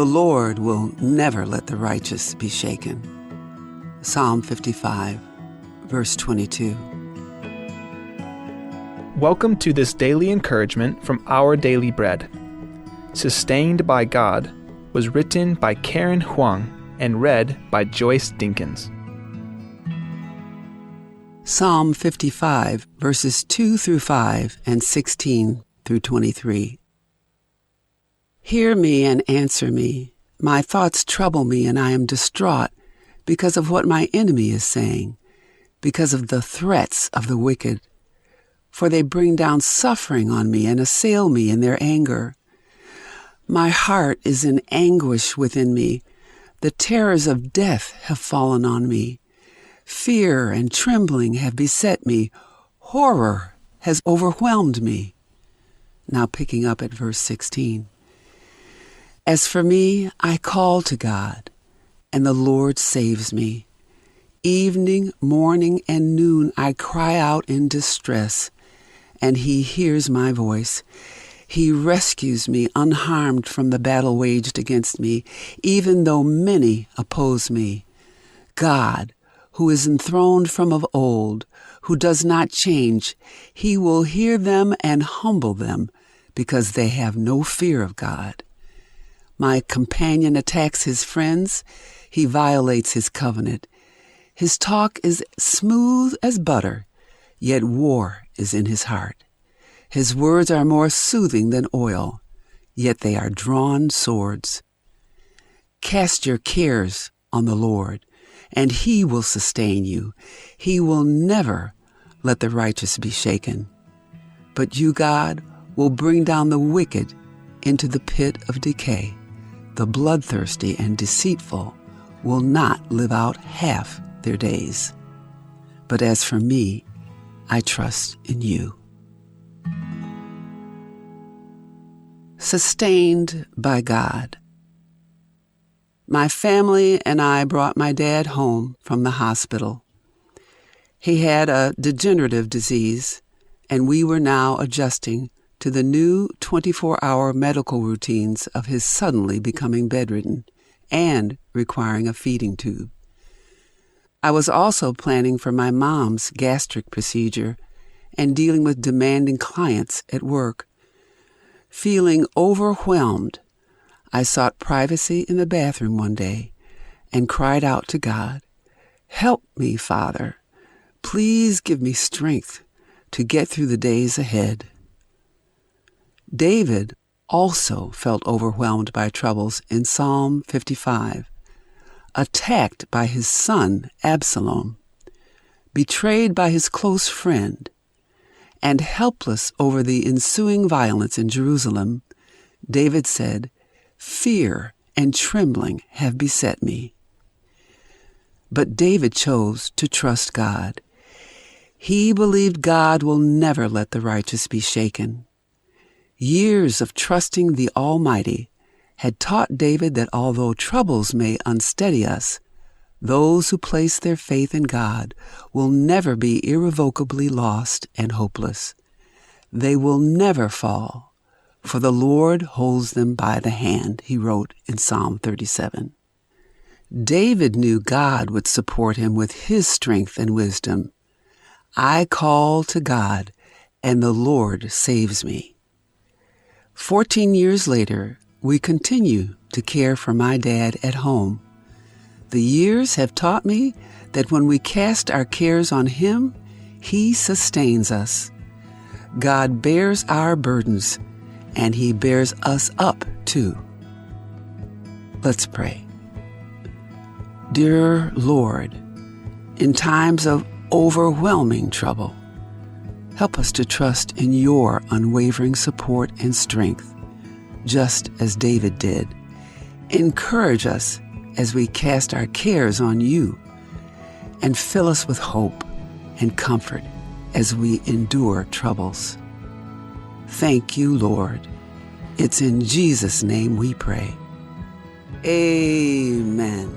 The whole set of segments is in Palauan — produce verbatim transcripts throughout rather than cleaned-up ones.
The Lord will never let the righteous be shaken. Psalm fifty-five, verse twenty-two. Welcome to this daily encouragement from Our Daily Bread. Sustained by God was written by Karen Huang and read by Joyce Dinkins. Psalm fifty-five, verses two through five and sixteen through twenty-three. Hear me and answer me. My thoughts trouble me, and I am distraught because of what my enemy is saying, because of the threats of the wicked. For they bring down suffering on me and assail me in their anger. My heart is in anguish within me. The terrors of death have fallen on me. Fear and trembling have beset me. Horror has overwhelmed me. Now picking up at verse sixteen. As for me, I call to God, and the Lord saves me. Evening, morning, and noon I cry out in distress, and he hears my voice. He rescues me unharmed from the battle waged against me, even though many oppose me. God, who is enthroned from of old, who does not change, he will hear them and humble them, because they have no fear of God. My companion attacks his friends, he violates his covenant. His talk is smooth as butter, yet war is in his heart. His words are more soothing than oil, yet they are drawn swords. Cast your cares on the Lord, and he will sustain you. He will never let the righteous be shaken. But you, God, will bring down the wicked into the pit of decay. The bloodthirsty and deceitful will not live out half their days. But as for me, I trust in you. Sustained by God. My family and I brought my dad home from the hospital. He had a degenerative disease, and we were now adjusting to the new twenty-four-hour medical routines of his suddenly becoming bedridden and requiring a feeding tube. I was also planning for my mom's gastric procedure and dealing with demanding clients at work. Feeling overwhelmed, I sought privacy in the bathroom one day and cried out to God, "Help me, Father. Please give me strength to get through the days ahead." David also felt overwhelmed by troubles in Psalm fifty-five. Attacked by his son Absalom, betrayed by his close friend, and helpless over the ensuing violence in Jerusalem, David said, "Fear and trembling have beset me." But David chose to trust God. He believed God will never let the righteous be shaken. Years of trusting the Almighty had taught David that although troubles may unsteady us, those who place their faith in God will never be irrevocably lost and hopeless. "They will never fall, for the Lord holds them by the hand," he wrote in Psalm thirty-seven. David knew God would support him with his strength and wisdom. "I call to God, and the Lord saves me." Fourteen years later, we continue to care for my dad at home. The years have taught me that when we cast our cares on Him, He sustains us. God bears our burdens, and He bears us up too. Let's pray. Dear Lord, in times of overwhelming trouble, help us to trust in your unwavering support and strength, just as David did. Encourage us as we cast our cares on you, and fill us with hope and comfort as we endure troubles. Thank you, Lord. It's in Jesus' name we pray. Amen.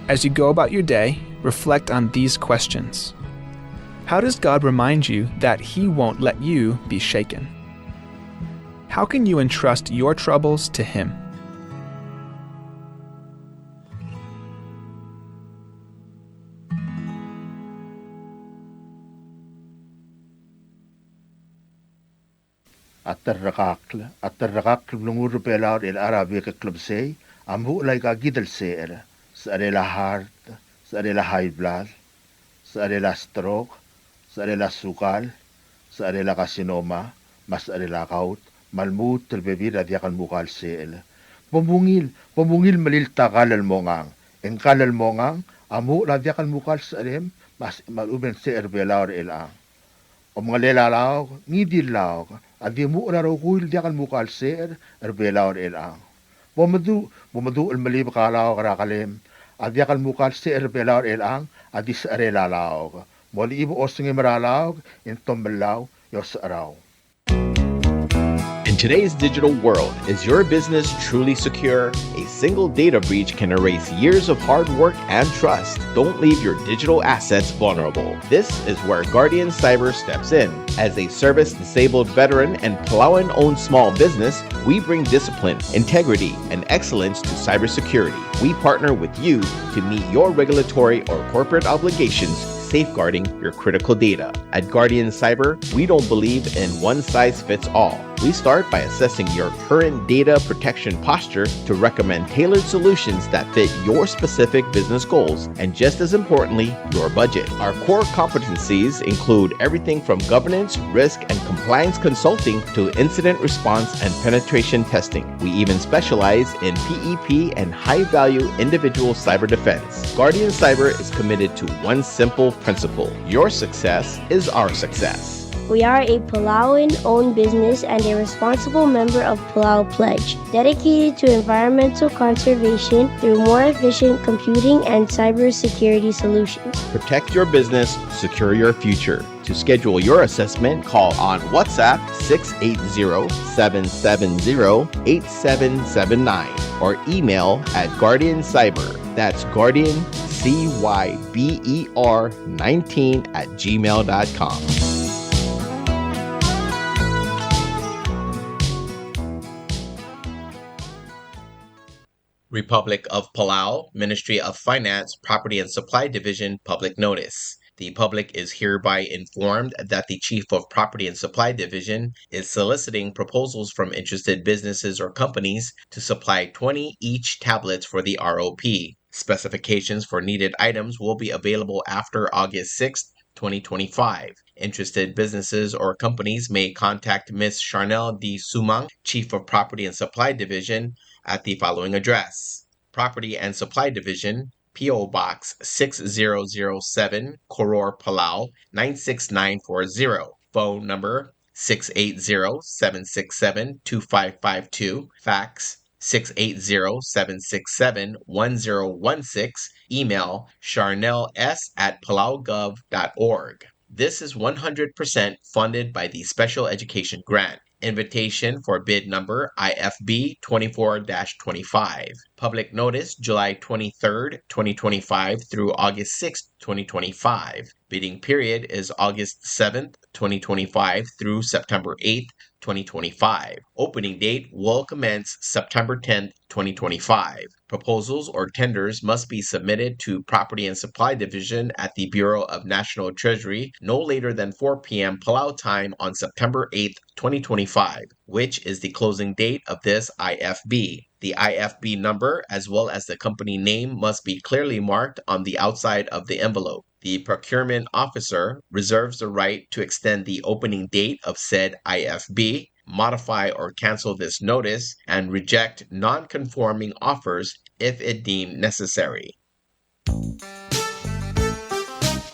As you go about your day, reflect on these questions. How does God remind you that He won't let you be shaken? How can you entrust your troubles to Him? A terrekakl, a terrekakl el blengur er Belau er chelechang er a bek el klebesei, a uchul a ika kid el secher, secherel a heart, secherel a high blood, secherel a stroke, secherel a sukal, secherel a carcinoma, me a secherel a gout, me a lmuut el bebil er a diak el mukal secher. Bo mungil, bo mungil melilt a kall el mongang. E ng kall el mongang a uchul a diak el mukal secherem, me a, me a lechub e ng secher er Belau er chelechang. Omengelel a laok, ngii di el laok, a di uchul a rokui el diak el mukal secher er Belau er chelechang. Bo meduch, bo meduch el melibek a laok er a kelem, a diak el mukal secher er Belau er chelechang, a di secherel a laok. Molechibek a osengem er a laok, e ng tomellau, e osecherau. In today's digital world, is your business truly secure? A single data breach can erase years of hard work and trust. Don't leave your digital assets vulnerable. This is where Guardian Cyber steps in. As a service-disabled veteran and Palauan-owned small business, we bring discipline, integrity, and excellence to cybersecurity. We partner with you to meet your regulatory or corporate obligations, safeguarding your critical data. At Guardian Cyber, we don't believe in one size fits all. We start by assessing your current data protection posture to recommend tailored solutions that fit your specific business goals and, just as importantly, your budget. Our core competencies include everything from governance, risk, and compliance consulting to incident response and penetration testing. We even specialize in P E P and high-value individual cyber defense. Guardian Cyber is committed to one simple principle: your success is our success. We are a Palauan-owned business and a responsible member of Palau Pledge, dedicated to environmental conservation through more efficient computing and cybersecurity solutions. Protect your business, secure your future. To schedule your assessment, call on WhatsApp six eight zero, seven seven zero, eight seven seven nine or email at Guardian Cyber. That's Guardian C Y B E R nineteen at gmail dot com. Republic of Palau, Ministry of Finance, Property and Supply Division, public notice. The public is hereby informed that the Chief of Property and Supply Division is soliciting proposals from interested businesses or companies to supply twenty each tablets for the R O P. Specifications for needed items will be available after August sixth, twenty twenty-five. Interested businesses or companies may contact Miss Charnel D. Sumang, Chief of Property and Supply Division, at the following address: Property and Supply Division, P O Box six zero zero seven, Koror, Palau, nine six nine four zero. Phone number six eight zero, seven six seven, two five five two. Fax six eight zero, seven six seven, one zero one six. Email charnels at palaugov dot org. This is one hundred percent funded by the Special Education Grant. Invitation for bid number I F B twenty-four dash twenty-five. Public notice, July twenty-third, twenty twenty-five through August sixth, twenty twenty-five. Bidding period is August seventh, twenty twenty-five through September eighth, twenty twenty-five. Opening date will commence September tenth, twenty twenty-five. Proposals or tenders must be submitted to Property and Supply Division at the Bureau of National Treasury no later than four p.m. Palau time on September eighth, twenty twenty-five, which is the closing date of this I F B. The I F B number, as well as the company name, must be clearly marked on the outside of the envelope. The procurement officer reserves the right to extend the opening date of said I F B, modify or cancel this notice, and reject non-conforming offers if it deemed necessary.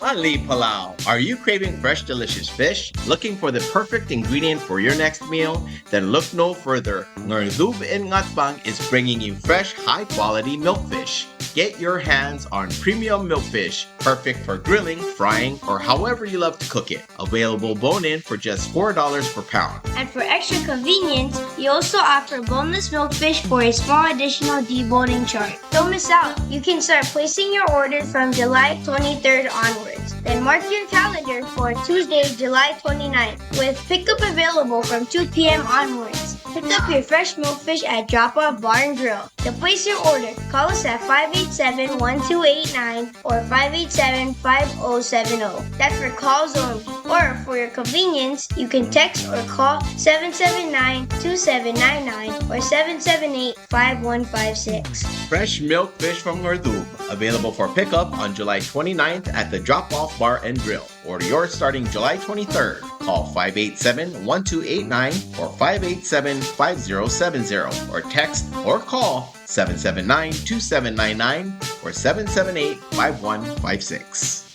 Mali Palau, are you craving fresh, delicious fish? Looking for the perfect ingredient for your next meal? Then look no further. Ngerdub in Ngatpang is bringing you fresh, high-quality milkfish. Get your hands on premium milkfish, perfect for grilling, frying, or however you love to cook it. Available bone-in for just four dollars per pound. And for extra convenience, we also offer boneless milkfish for a small additional deboning charge. Don't miss out. You can start placing your order from July twenty-third onwards. Then mark your calendar for Tuesday, July twenty-ninth, with pickup available from two p.m. onwards. Pick up your fresh milkfish at Drop Off Bar and Grill. To place your order, call us at five eight seven, one two eight nine or five eight seven, five oh seven oh. That's for calls only. Or for your convenience, you can text or call seven seven nine, two seven nine nine or seven seven eight, five one five six. Fresh milkfish from Ngerdub, available for pickup on July twenty-ninth at the Drop Off Bar and Grill. Order yours starting July twenty-third. Call five eight seven, one two eight nine or five eight seven, five zero seven zero or text or call seven seven nine, two seven nine nine or seven seven eight, five one five six.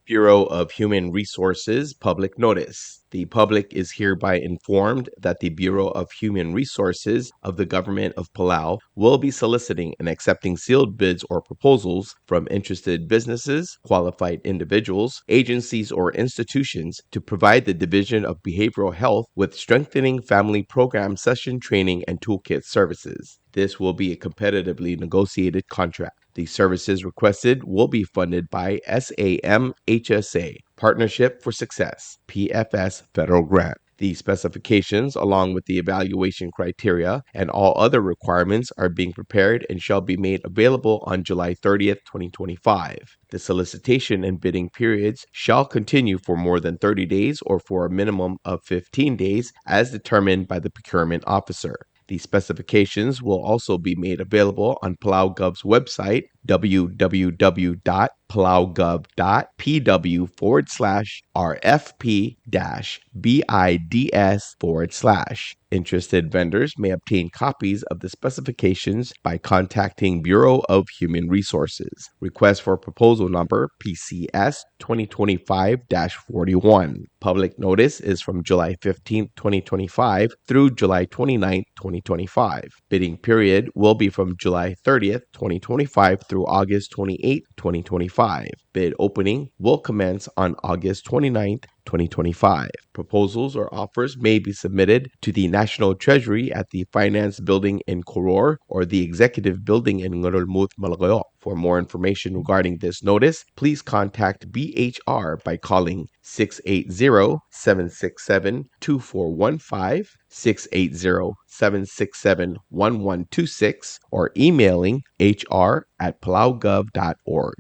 Bureau of Human Resources public notice. The public is hereby informed that the Bureau of Human Resources of the Government of Palau will be soliciting and accepting sealed bids or proposals from interested businesses, qualified individuals, agencies, or institutions to provide the Division of Behavioral Health with strengthening family program session training and toolkit services. This will be a competitively negotiated contract. The services requested will be funded by SAMHSA, Partnership for Success, P F S federal grant. The specifications, along with the evaluation criteria and all other requirements, are being prepared and shall be made available on July thirtieth, twenty twenty-five. The solicitation and bidding periods shall continue for more than thirty days or for a minimum of fifteen days as determined by the procurement officer. The specifications will also be made available on Palau Gov's website, www dot palaugov dot pw forward slash rfp dash bids forward slash. Interested vendors may obtain copies of the specifications by contacting Bureau of Human Resources. Request for proposal number P C S twenty twenty-five dash forty-one. Public notice is from July fifteenth, twenty twenty-five through July twenty-ninth, twenty twenty-five. Bidding period will be from July thirtieth, twenty twenty-five through August twenty-eighth, twenty twenty-five. Bid opening will commence on August twenty-ninth, twenty twenty-five. Proposals or offers may be submitted to the National Treasury at the Finance Building in Koror or the Executive Building in Ngerulmud, Melekeok. For more information regarding this notice, please contact B H R by calling six eight zero, seven six seven, two four one five, six eight zero, seven six seven, one one two six, or emailing H R at palaugov dot org.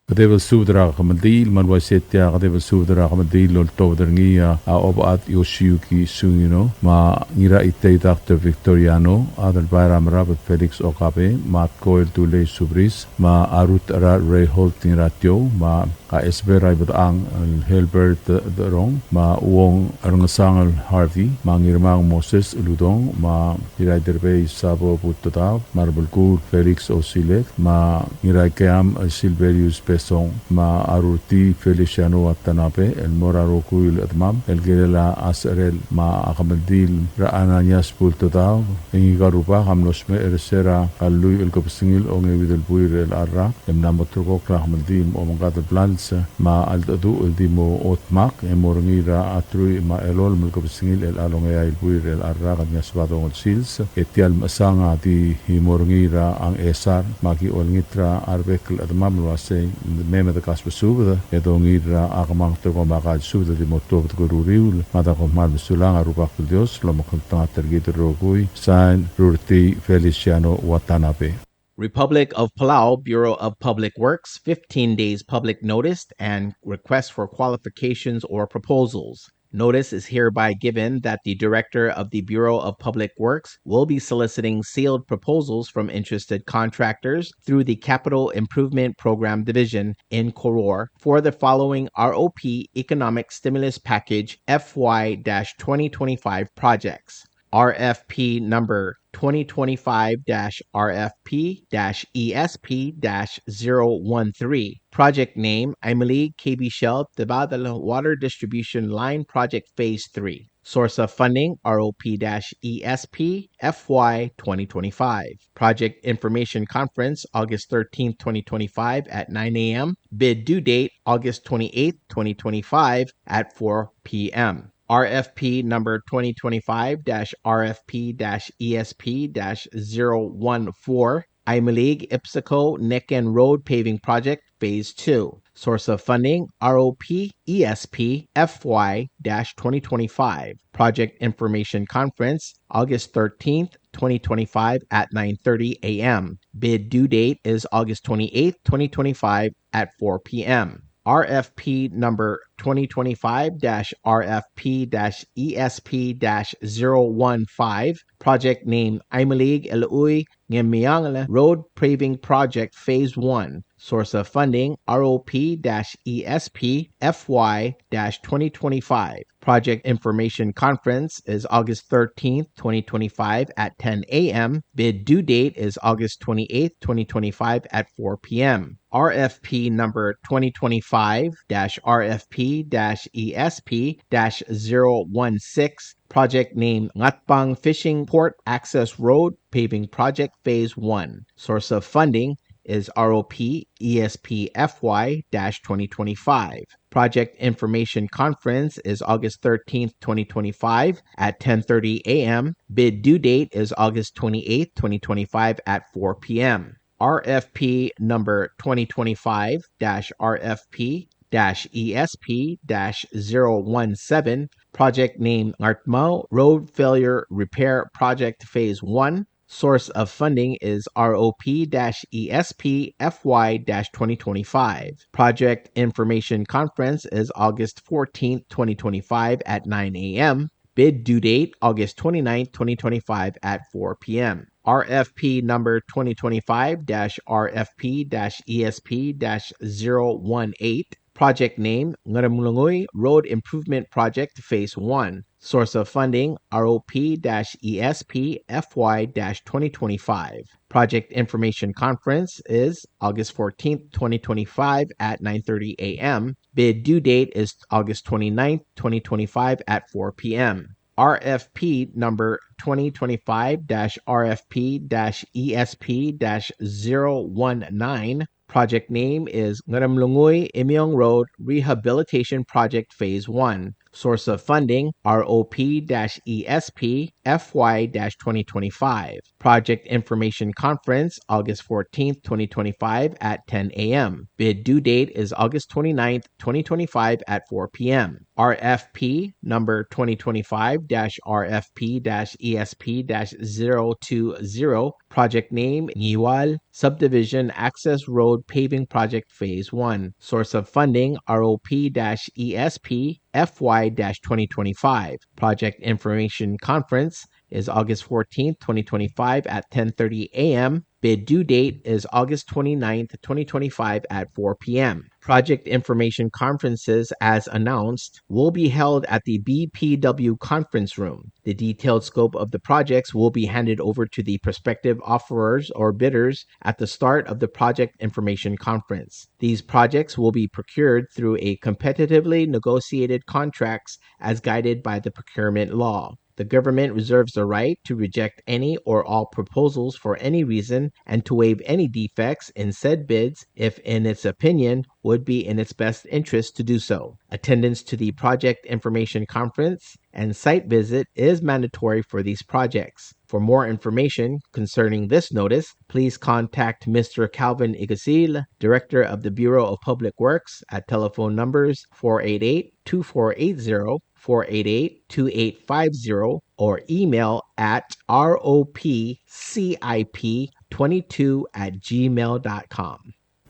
Kedeb el subed er a kemeldiil, me a le uaisei e tia kedeb el subed er a kemeldiil el oltobed er ngii a Obechad Yoshiyuki Sungino, me a Ngiraitei Doctor Victoriano, Adelbai er a Merab el Felix Okabe, me a Tkoel Tulei Subris, me a Ruth er a Reinhold Ngiratiou, me a Esber er a Ibedechang el Helbert Derong, me a Uong Rengesang el Harvey, me a Ngirmang Moses Uludong, me a Ngiraiderbei Sabo Butedau, me a Rebelkuul Felix Osilek, me a Ngiraikeam el Silverius Besong, me a Rurtii Feliciano Watanabe, el mo er a rokui el chedemam el kirel a secherel me a kemeldiil er a Ananias Bultedau, e ngika el rubak a mlo smecher er se er a lluich el kebesengil a ongeuid el buil er chelecha el rak, e mla mo ulterekokl a kemeldiil me a omengkad el blals me a cheldecheduch el di mo dmak e mo er ngii er a truich me a elolem el kebesengil er chelecha el ongeai el buil er chelecha el rak el ngii a Sebadong el sils. E tia el mechesang a di mo er ngii er a Ngchesar me aki olengit er a rebek el chedemam el uasei, mei me de kasbesubed e dongiil er a kemanget er a komakai el subed el di mo tuobed el uriul. Me a da kom kmal mesulang, a Rubak el Dios a lomekngeltengat er kid el rokui. Sign, Rurtii Feliciano Watanabe. Republic of Palau Bureau of Public Works, fifteen days public notice and request for qualifications or proposals. Notice is hereby given that the Director of the Bureau of Public Works will be soliciting sealed proposals from interested contractors through the Capital Improvement Program Division in Koror for the following R O P Economic Stimulus Package F Y twenty twenty-five projects. R F P number twenty twenty-five dash R F P dash E S P dash zero one three. Project name, Aimeliik Kebichel Tebadel Water Distribution Line Project Phase three. Source of funding, R O P dash E S P F Y twenty twenty-five. Project Information Conference, August thirteenth, twenty twenty-five at nine a.m. Bid due date, August twenty-eighth, twenty twenty-five at four p.m. R F P number twenty twenty-five dash R F P dash E S P dash zero one four, Aimeliik Ipsiko Neck End Road Paving Project Phase two. Source of funding, R O P E S P F Y dash twenty twenty-five. Project Information Conference, August thirteenth, twenty twenty-five at nine thirty a m. Bid due date is August twenty-eighth, twenty twenty-five at four p m. R F P number twenty twenty-five dash R F P dash E S P dash zero one five. Project name Aimeliik el Ui Ngemiangel Road Paving Project Phase one. Source of funding, R O P dash E S P F Y dash twenty twenty-five. Project Information Conference is August thirteenth, twenty twenty-five at ten a m. Bid due date is August twenty-eighth, twenty twenty-five at four p m. R F P number twenty twenty-five dash R F P dash E S P dash zero one six. Project name Ngatpang Fishing Port Access Road Paving Project Phase one. Source of funding is R O P E S P F Y dash twenty twenty-five. Project Information Conference is August thirteenth, twenty twenty-five at ten thirty a m. Bid due date is August twenty-eighth, twenty twenty-five at four p m. R F P number twenty twenty-five dash R F P dash E S P dash zero one seven, project name Ngartmau Road Failure Repair Project Phase one. Source of funding is R O P dash E S P F Y dash twenty twenty-five. Project Information Conference is August fourteenth, twenty twenty-five at nine a m. Bid due date, August twenty-ninth, twenty twenty-five at four p m. R F P number twenty twenty-five dash R F P dash E S P dash zero one eight. Project name, Ngeremlengui Road Improvement Project Phase one. Source of funding, R O P dash E S P F Y dash twenty twenty-five. Project Information Conference is August fourteenth, twenty twenty-five at nine thirty a m. Bid due date is August twenty-ninth, twenty twenty-five at four p m. R F P number twenty twenty-five dash R F P dash E S P dash zero one nine. Project name is Ngeremlengui Imiong Road Rehabilitation Project Phase one. Source of funding, R O P dash E S P F Y dash twenty twenty-five. Project Information Conference, August fourteenth, twenty twenty-five at ten a m. Bid due date is August twenty-ninth, twenty twenty-five at four p m. R F P number twenty twenty-five dash R F P dash E S P dash zero two zero. Project name, Ngiwal Subdivision Access Road Paving Project Phase one. Source of funding, R O P dash E S P F Y dash twenty twenty-five. Project Information Conference is August fourteenth, twenty twenty-five at ten thirty a m. Bid due date is August twenty-ninth, twenty twenty-five at four p m. Project information conferences, as announced, will be held at the B P W conference room. The detailed scope of the projects will be handed over to the prospective offerors or bidders at the start of the project information conference. These projects will be procured through a competitively negotiated contracts as guided by the procurement law. The government reserves the right to reject any or all proposals for any reason and to waive any defects in said bids if, in its opinion, would be in its best interest to do so. Attendance to the project information conference and site visit is mandatory for these projects. For more information concerning this notice, please contact Mister Calvin Ygasil, Director of the Bureau of Public Works, at telephone numbers four eight eight, two four eight zero, four eight eight, two eight five zero, or email at R O P C I P twenty-two at gmail dot com.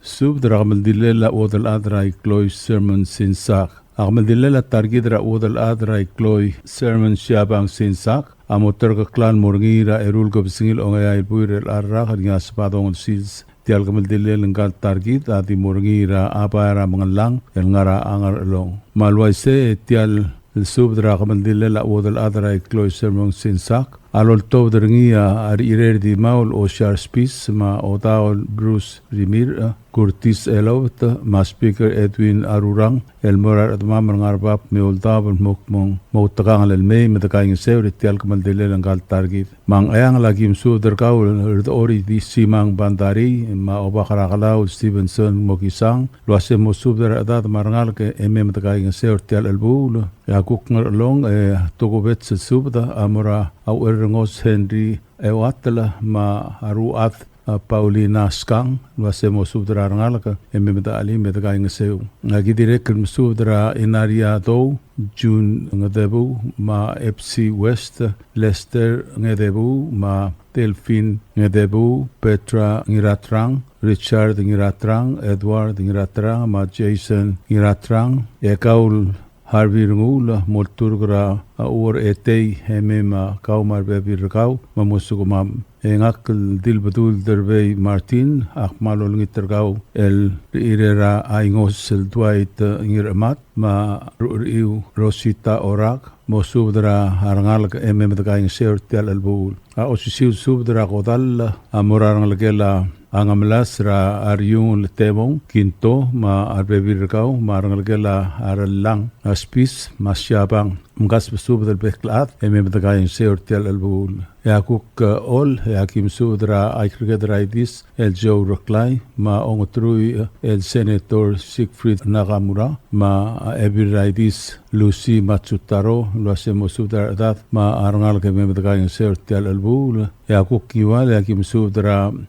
Subed er a kemeldilel a chuodel chad er a Ikloi Sermon Sinsak. A kemeldilel a ta er kid er a chuodel chad er a Ikloi Sermon Siabang Sinsak a mo terkokl el mo er ngii er a eru el kebesengil a ongeai el buil er chelecha el rak er ngii a Sebadong el sils. Tia el kemeldilel ngka el ta er kid a di mo er ngii er a Bai er a Mengellang el ngar er a Ngerchelong. Me a le uaisei e tia el subed er a kemeldilel a chuodel chad er a Ikloi Sermon Sinsak a loltobed er ngii a Rechirei er Dimau el Osiar Spis me a Odaol Bruce Rimirch, Curtis Elobet, me a Speaker Edwin Arurang, el mo er a rechedemam el ngar er a bab me a eou el daob el mo kmo ng mo outekangel el mei me dekaingeseu er tia el kemeldilel ngka el ta er kid. Me a Ngcheangel a ki mesubed er kau el Rdechor Idisimang Bandarii, me a Obak er a Kelau el Stevenson Mokisang, el uase mo subed er a rechedad me a rengalek e mei me dekaingeseu er tia el chelebuul. E a kuk Ngerchelong e tokubets el subed a mo er a Aucherrengos Henry Euatel me a Ruchad a Paulina Skang, el uase mo subed er a rengalek e mei me de chelim e de kaingeseu. A ki dirrek el mesubed er a Inaria Dou, June Ngedebuu, me a Epsi West, Lester Ngedebuu, me a Delphine Ngedebuu, Petra Ngiratrang, Richard Ngiratrang, Edward Ngiratrang, me a Jason Ngiratrang, e kau el Harvey Renguul, molturk er a Uong er Etei, e mei me kau me a rebebil er kau, me mosukemam. E ngak el Dilbedul Derbei Martin, ak kmal olengit er kau el Rirera Aingos el Dwight Ngirchemat, me a Rucheriu Rosita Orak, mosubed er a rengalek e mei me de kaingeseu er tia el chelebuul. A osisiu el subed er a kodall a mo er a rengelekel a Ngemelas er a Riung el Temong Kinto, me a rebebil er kau, me a rengelekel a Rellang, a Spis, me a Siabang. Mkasbesubed el bek el chad e mei me de kaingeseu er tia el chelebuul. E a kuk, e, Choll, e a ki mesubed er a Aikreked er a Idis el Joe Reklai, me a Ongetrui el Senator Siegfried Nakamura, me a Ebil er a Idis Lucy Matsutaro, el uase mo subed er a rechedad me a rengalek e mei me de kaingeseu er tia el chelebuul. E a kuk Ngiwal, e a ki mesubed er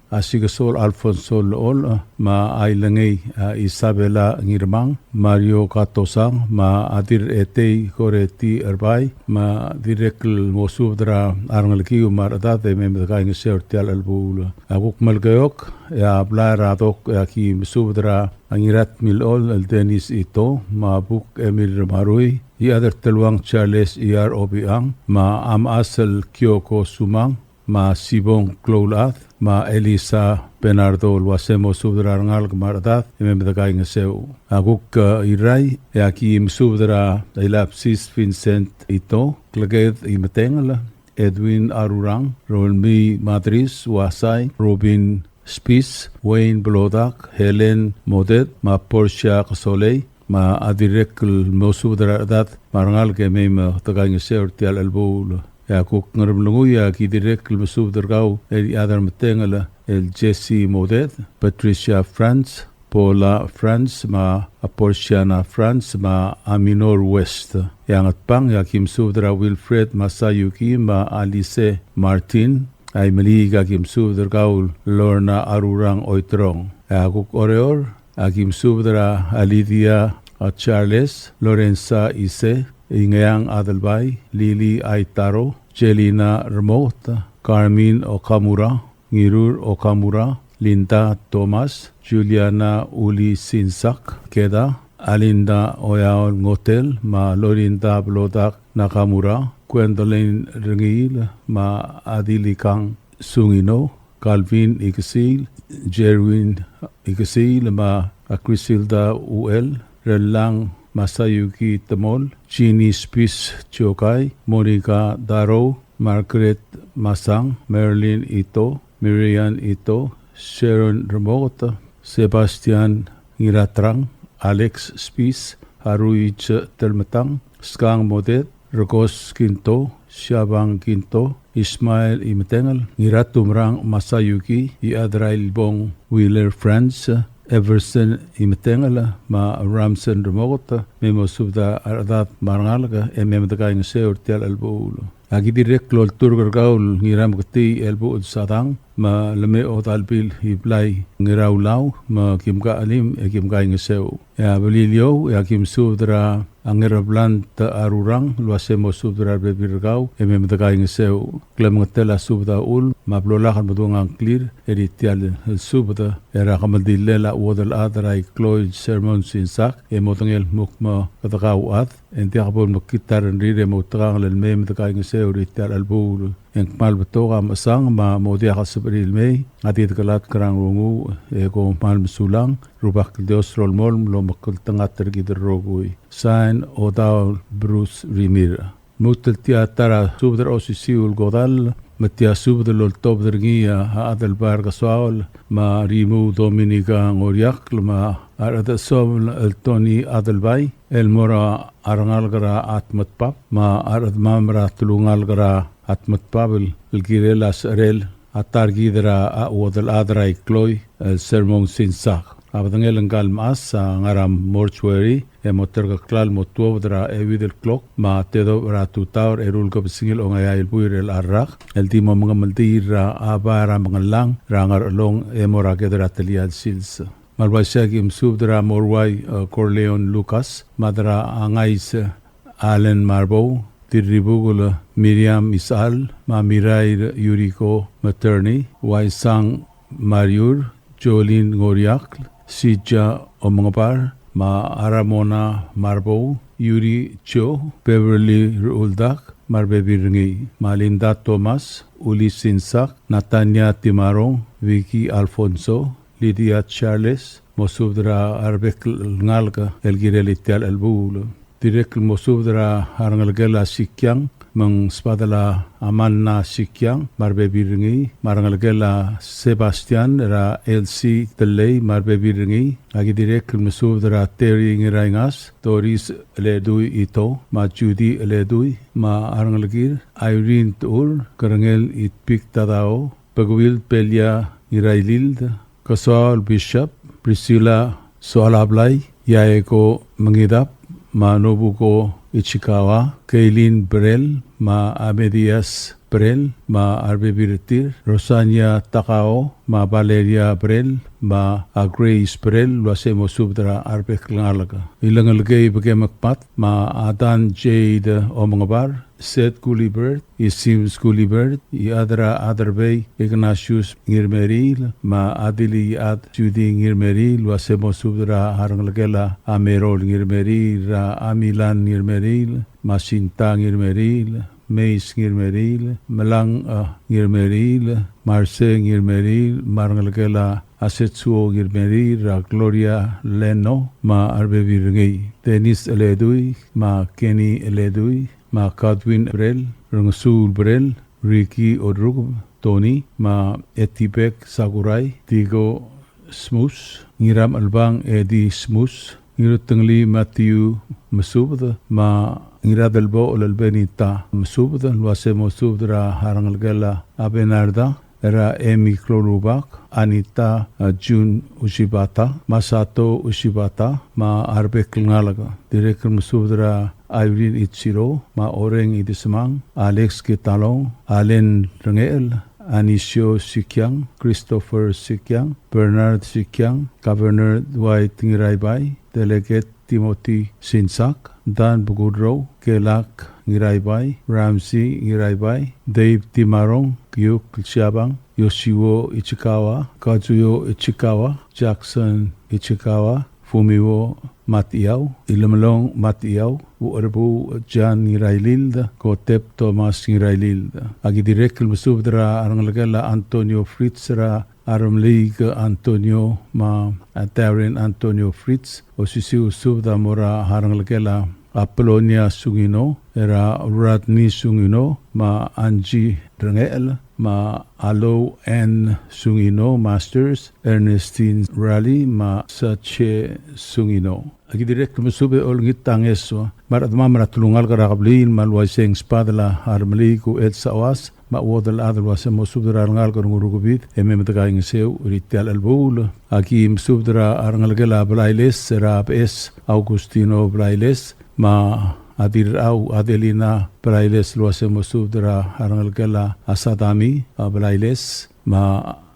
a Sikesol Alfonso Lool, me a Ailengei, a, Isabela Ngirmang, Mario Katosang, me a Dirretei Koreti Erbai, me a dirrek el mo subed er a rengelekiu me a rechedad e mei me de kaingeseu er tia el chelebuul. A kuk Melekeok, e a blai er a Dok, e a ki mesubed er a Ngiratmilechol el Dennis Ito, me a Buk Emil Remarui, Iechad er Teluang Charles Iyar Obichang, me a Mechas el Kioko Sumang, me a Sibong Kloulechad, me a Elisa Bernardo, el uase mo subed er a rengalek me a rechedad e mei me de kaingeseu. A kuk, e, Irrai, e a ki mesubed er a Ilapsis Vincent Ito, Kleked Imetengel, Edwin Arurang, Rolmii Madris Uasai, Robin Spis, Wayne Blodak, Helen Modet, me a Portia Kesolei, me a dirrek el mo subed er a rechedad me a rengalek e mei me de kaingeseu er tia el chelebuul. E a kuk Ngeremlengui, e a ki dirrek el mesubed er kau el Iechad er Metengel el Jesse Modet, Patricia Franz, Paula Franz, me a Portiana Franz, me a Minor West. E a Ngatpang, e a ki mesubed er a Wilfred Masayuki, me a Alice Martin. A Imeliik, e a ki mesubed er kau Lorna Arurang Oiterong. E a kuk Oreor, e a ki mesubed er a Lydia, a, Charles, Lorenza Ise, Ingeang Adelbai, Lily Aitaro, Jelina Remote, Carmen Okamura, Ngirur Okamura, Linda Thomas, Juliana Uli Sinsak, Keda, Alinda Oyaol Ngotel, me a Lorinda Blodak Nakamura, Gwendolyn Rengiil, me a Adilikang Sungino, Calvin Ikesiil, Jerwin Ikesiil, me a Crisilda Uel, Rellang Masayuki Temol, Jeannie Spis Chokai, Monica Darou, Margaret Masang, Marilyn Ito, Miriam Ito, Sharon Remoket, Sebastian Ngiratrang, Alex Spis, Haruichi Telmetang, Skang Modet, Rekos Kinto, Siabang Kinto, Ismael Imetengel, Ngiratumerang Masayuki, Iechad er a Ilbong Wheeler Franz, Everson Imetengel, me a Ramson Remoket, me mo subed a rechedad me a rengalek e mei me de kaingeseu er tia el chelebuul. A ki dirrek el olturk er kau el Ngirameketii el Buchel Sadang, me a Lemei Odalbil Iblai Ngiraulau, me kim kachelim e kim kaingeseu. E a Beliliou, e a ki mesubed er a Ngerablant Arurang, el uase mo subed er a rebebil er kau e mei me de kaingeseu. Klemengetel a subed a uchul, me a blo lak el medung a ngklir er tia el subed, er a kemeldillel a chuodel chad er a ikloi el Sermon Sinsak, e modengei el kmo kede kauchad, e ng diak bo lemekngit a rengrir e mo outekangel el mei me de kaingeseu er tia el chelebuul. E ng kmal betok a mechesang me a mo diak el sebechir el mei, a di dekelatk er a nglunguuch, e kom kmal mesulang, Rubak el Dios a olemolem el omekngeltengat er kid el rokui. Sain, Odaol Bruce Rimirch. Lmuut el tia ta er a subed er a osisiu el kodall, me tia subed el oltobed er ngii a Adelbai er Kesoaol, me a Rimuu Dominica Ngoriakl, me a Rechedesomel el Tony Adelbai, el mo er a rengalek er a Atmetbab, me a rechedemam er a telungalek er a Atmetbab el, el kirel a secherel a ta er kid er a chuodel chad er a ikloi el Sermon Sinsak. A bedengel ngka el mechas a ngar er a mortuary e mo terkeklel el mo tuobed er a euid el klok me a tedobech er a tutau er a eru el kebesengil a ongeai el buil er a rak el di mo mengemeldiil er a bai er a Mengellang er a Ngerchelong e mo er a ked er a telia el sils. Me a le uaisei e aki mesubed er a Moruai, e, Corleone Lucas, me a Dra. Angais, e, Allen Marbou, Dirribukel Miriam Isechal, me a Mirair Yuriko Maternei, Uaisang Mariur, Jolene Ngoriakl, Sija Omengebar, me a Ramona Marbou, Yuri Cho, Beverly Ruldak, me a rebebil er ngii, me a Linda Thomas, Uli Sinsak, Natania Timarong, Vicky Alfonso, Lydia Charles, mosubed er a rebek el ngalek el kirel tia el chelebuul. Dirrek el mosubed er a rengelekel a Sikiang, me ng sbadel a Amanna Sikiang, me a rebebil er ngii, me a rengelekel a Sebastian, er a Elsie Telei, me a rebebil er ngii. Aki dirrek el mesubed er a Terry Ngiraingas, Doris Eledui Ito, me a Judy Eledui, me a rengelekir, Irene Tuur, Kerengel Itpik Tadao, Beguil Pelia Ngirailild, Kesoaol Bishop, Priscilla Soalablai, Yaeko Mengidab, me a Nobuko Ichikawa, Kaylin Brel, me a Amedias Brel, me a rebebil er tir, Rosania Takao, me a Valeria Brel, me a Grace Brel, el uase mosubed er a rebek el ngalek. Ilengelekei Bekemekbat, me a Dan Jade Omengebar, Seth Gulibert, Isims Gulibert, Iechad er a Aderbei Ignatius Ngirmeriil, me a Adiliad Judy Ngirmeriil, el uase mosubed er a rengelekel a Merol Ngirmeriil, er a Amilan Ngirmeriil, me a Sinta Ngirmeriil, Meis Ngirmeriil, Melang, e, Ngirmeriil, Marse Ngirmeriil, me a rengelekel a Setsuo Ngirmeriil, er a Gloria Leno, me a rebebil er ngii, Dennis Eledui, me a Kenny Eledui, me a Godwin Brel, Rengesuul Brel, Ricky Orukub, Tony, me a Etibek Sakurai, Tigo Smus, Ngiram Elbang Eddie Smus, Ngirutengelii Matthew Mesubed, me a Ngiradelbochel el Benita Mesubed, el uase mosubed er a rengelekel a Benarda, er a Emi Klolubak, Anita, e, June Ushibata, Masato Ushibata, me a rebek el ngalek. Dirrek el mesubed er a Irene Ichiro, me a Oreng Idesemang, Alex Kitalong, Allen Rengechel, Anisio Sikiang, Christopher Sikiang, Bernard Sikiang, Governor Dwight Ngiraibai, Delegate Timothy Sinsak, Dan Bukudrou, Kelak Ngiraibai, Ramsey Ngiraibai, Dave Timarong, Kiuk Siabang, Yoshiwo Ichikawa, Kazuyo Ichikawa, Jackson Ichikawa, Fumiwo Matiau, Ilemelong Matiau, Ucherbu Jan Ngirailild, Kotep Thomas Ngirailild. Aki dirrek el mesubed er a rengelekel a Antonio Fritz, er a Armeliik Antonio, me a Darren Antonio Fritz, osisiu el subed a mo er a rengelekel a Apolonia Sungino, er a Rodney Sungino, me a Angie Rengechel, me a Alou Ann Sungino, Masters, Ernestine Rally, me a Sache Sungino. Aki dirrek el mesubed e olengit a ngeso me a rechedemam er a telungalek er a kebliil me a le uaisei e ng sbadel a Armeliik Uchel Saoas, me a chuodel el chad el uase mosubed er a rengalek er a Ngurukebid e mei me dekaingeseu er tia el chelebuul. Aki mesubed er a rengelekel a Blailes, er a Beches Augustino Blailes, me a Dirrau Adelina Blailes, el uase mosubed er a rengelekel a Sadami, a Blailes, me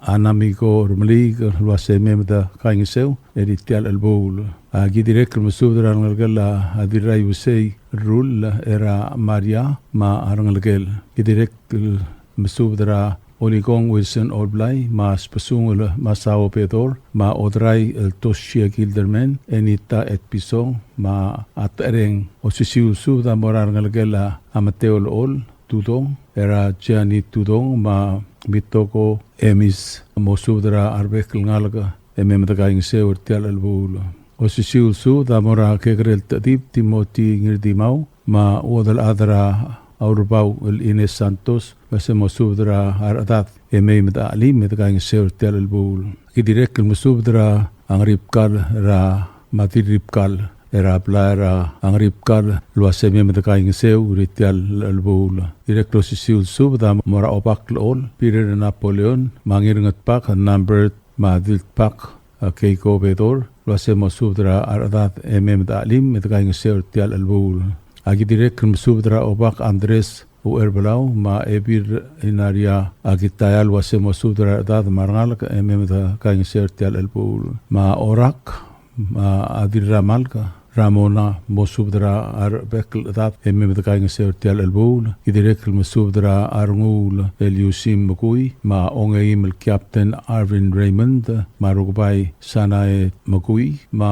a Namiko Remeliik, el uase mei me dekaingeseu er tia el chelebuul. Aki dirrek el mesubed er a rengelekel a Dirraiusei Rull, er a Maria, me a rengelekel. Aki dirrek el mesubed er a Olikong Wilson Olblai, me a Sbesungel Masao Bedor, me a Odrai el Toshie Gilderman, Enita Etpison, me a Tereng. Osisiu el subed a mo er a rengelekel a Mateo Lechol Tudong, er a Jani Tudong, me a Mitoko Emis, mosubed er a rebek el ngalek e mei me dekaingeseu er tia el chelebuul. Osisiu el subed a mo er a Kekerel Techedib Timothy Ngirdimau, me a chuodel chad er a Aurebau el Ines Santos, me se mosubed er a rechedad e mei me dechelim me dekaingeseu er tia el chelebuul. Aki dirrek el mesubed er a Ngeribkal, er a Madirribkal, er a blai er a Ngeribkal, el uase mei me dekaingeseu er tia el chelebuul. Dirrek el osisiu el subed a mo er a Obak Lechol, Peter Napoleon, me a Ngirngetbak Nambert, me a Diltbak a Keiko Bedor, el uase mo subed er a rechedad e mei me de chelim, me de kaingeseu er tia el chelebuul. A ki dirrek el mesubed er a Obak Andres Ucherbelau, me a Ebil Inaria Akitaya, el uase mo subed er a rechedad me a rengalek e mei me de kaingeseu er tia el chelebuul. Me a Orak, me a Dirramalk, Ramona, mo subed er a rebek el chedad e mei me de kaingeseu er tia el chelebuul. Ki dirrek el mesubed er a Renguul el Yusim Mekui, me a ongeim el Captain Arvin Raymond, me a Rukebai Sanae Mekui, me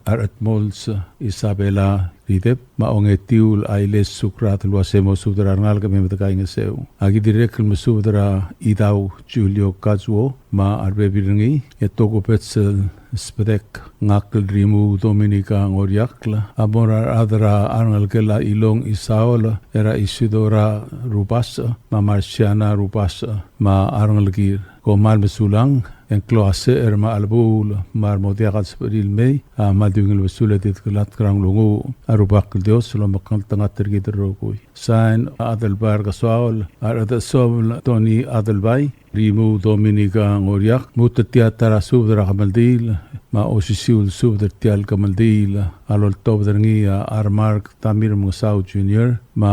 a Redmols Isabela Ridep, me a ongetiu el Ailes Sukrat, el uase mo subed er a rengalek e mei me de kaingeseu. A ki dirrek el mesubed er a Idau Julio Kazuo, me a rebebil er ngii, e tokubets el sbedek ngak el Rimuu Dominica Ngoriakl, a mo er a rechad er a rengelekel a Ilong Isaol, er a Isidora Rubasech, me a Marciana Rubasech, me a rengelekir. Kom kmal mesulang, e ng klou a secher me a chelebuul, me a re mo diak el sebechir el mei, a kmal di ungil besul e di dekelatk er a nglunguuch, a Rubak el Dios a lomekngeltengat er kid el rokui. Sain, a Adelbai er a Kesoaol, a Rechedechesomel Tony Adelbai, Rimuu Dominica Ngoriakl, lmuut er tia ta er a subed er a kemeldiil, me a osisiu el subed er tia el kemeldiil, a loltobed er ngii a Remark Tamir Mengesau Junior, me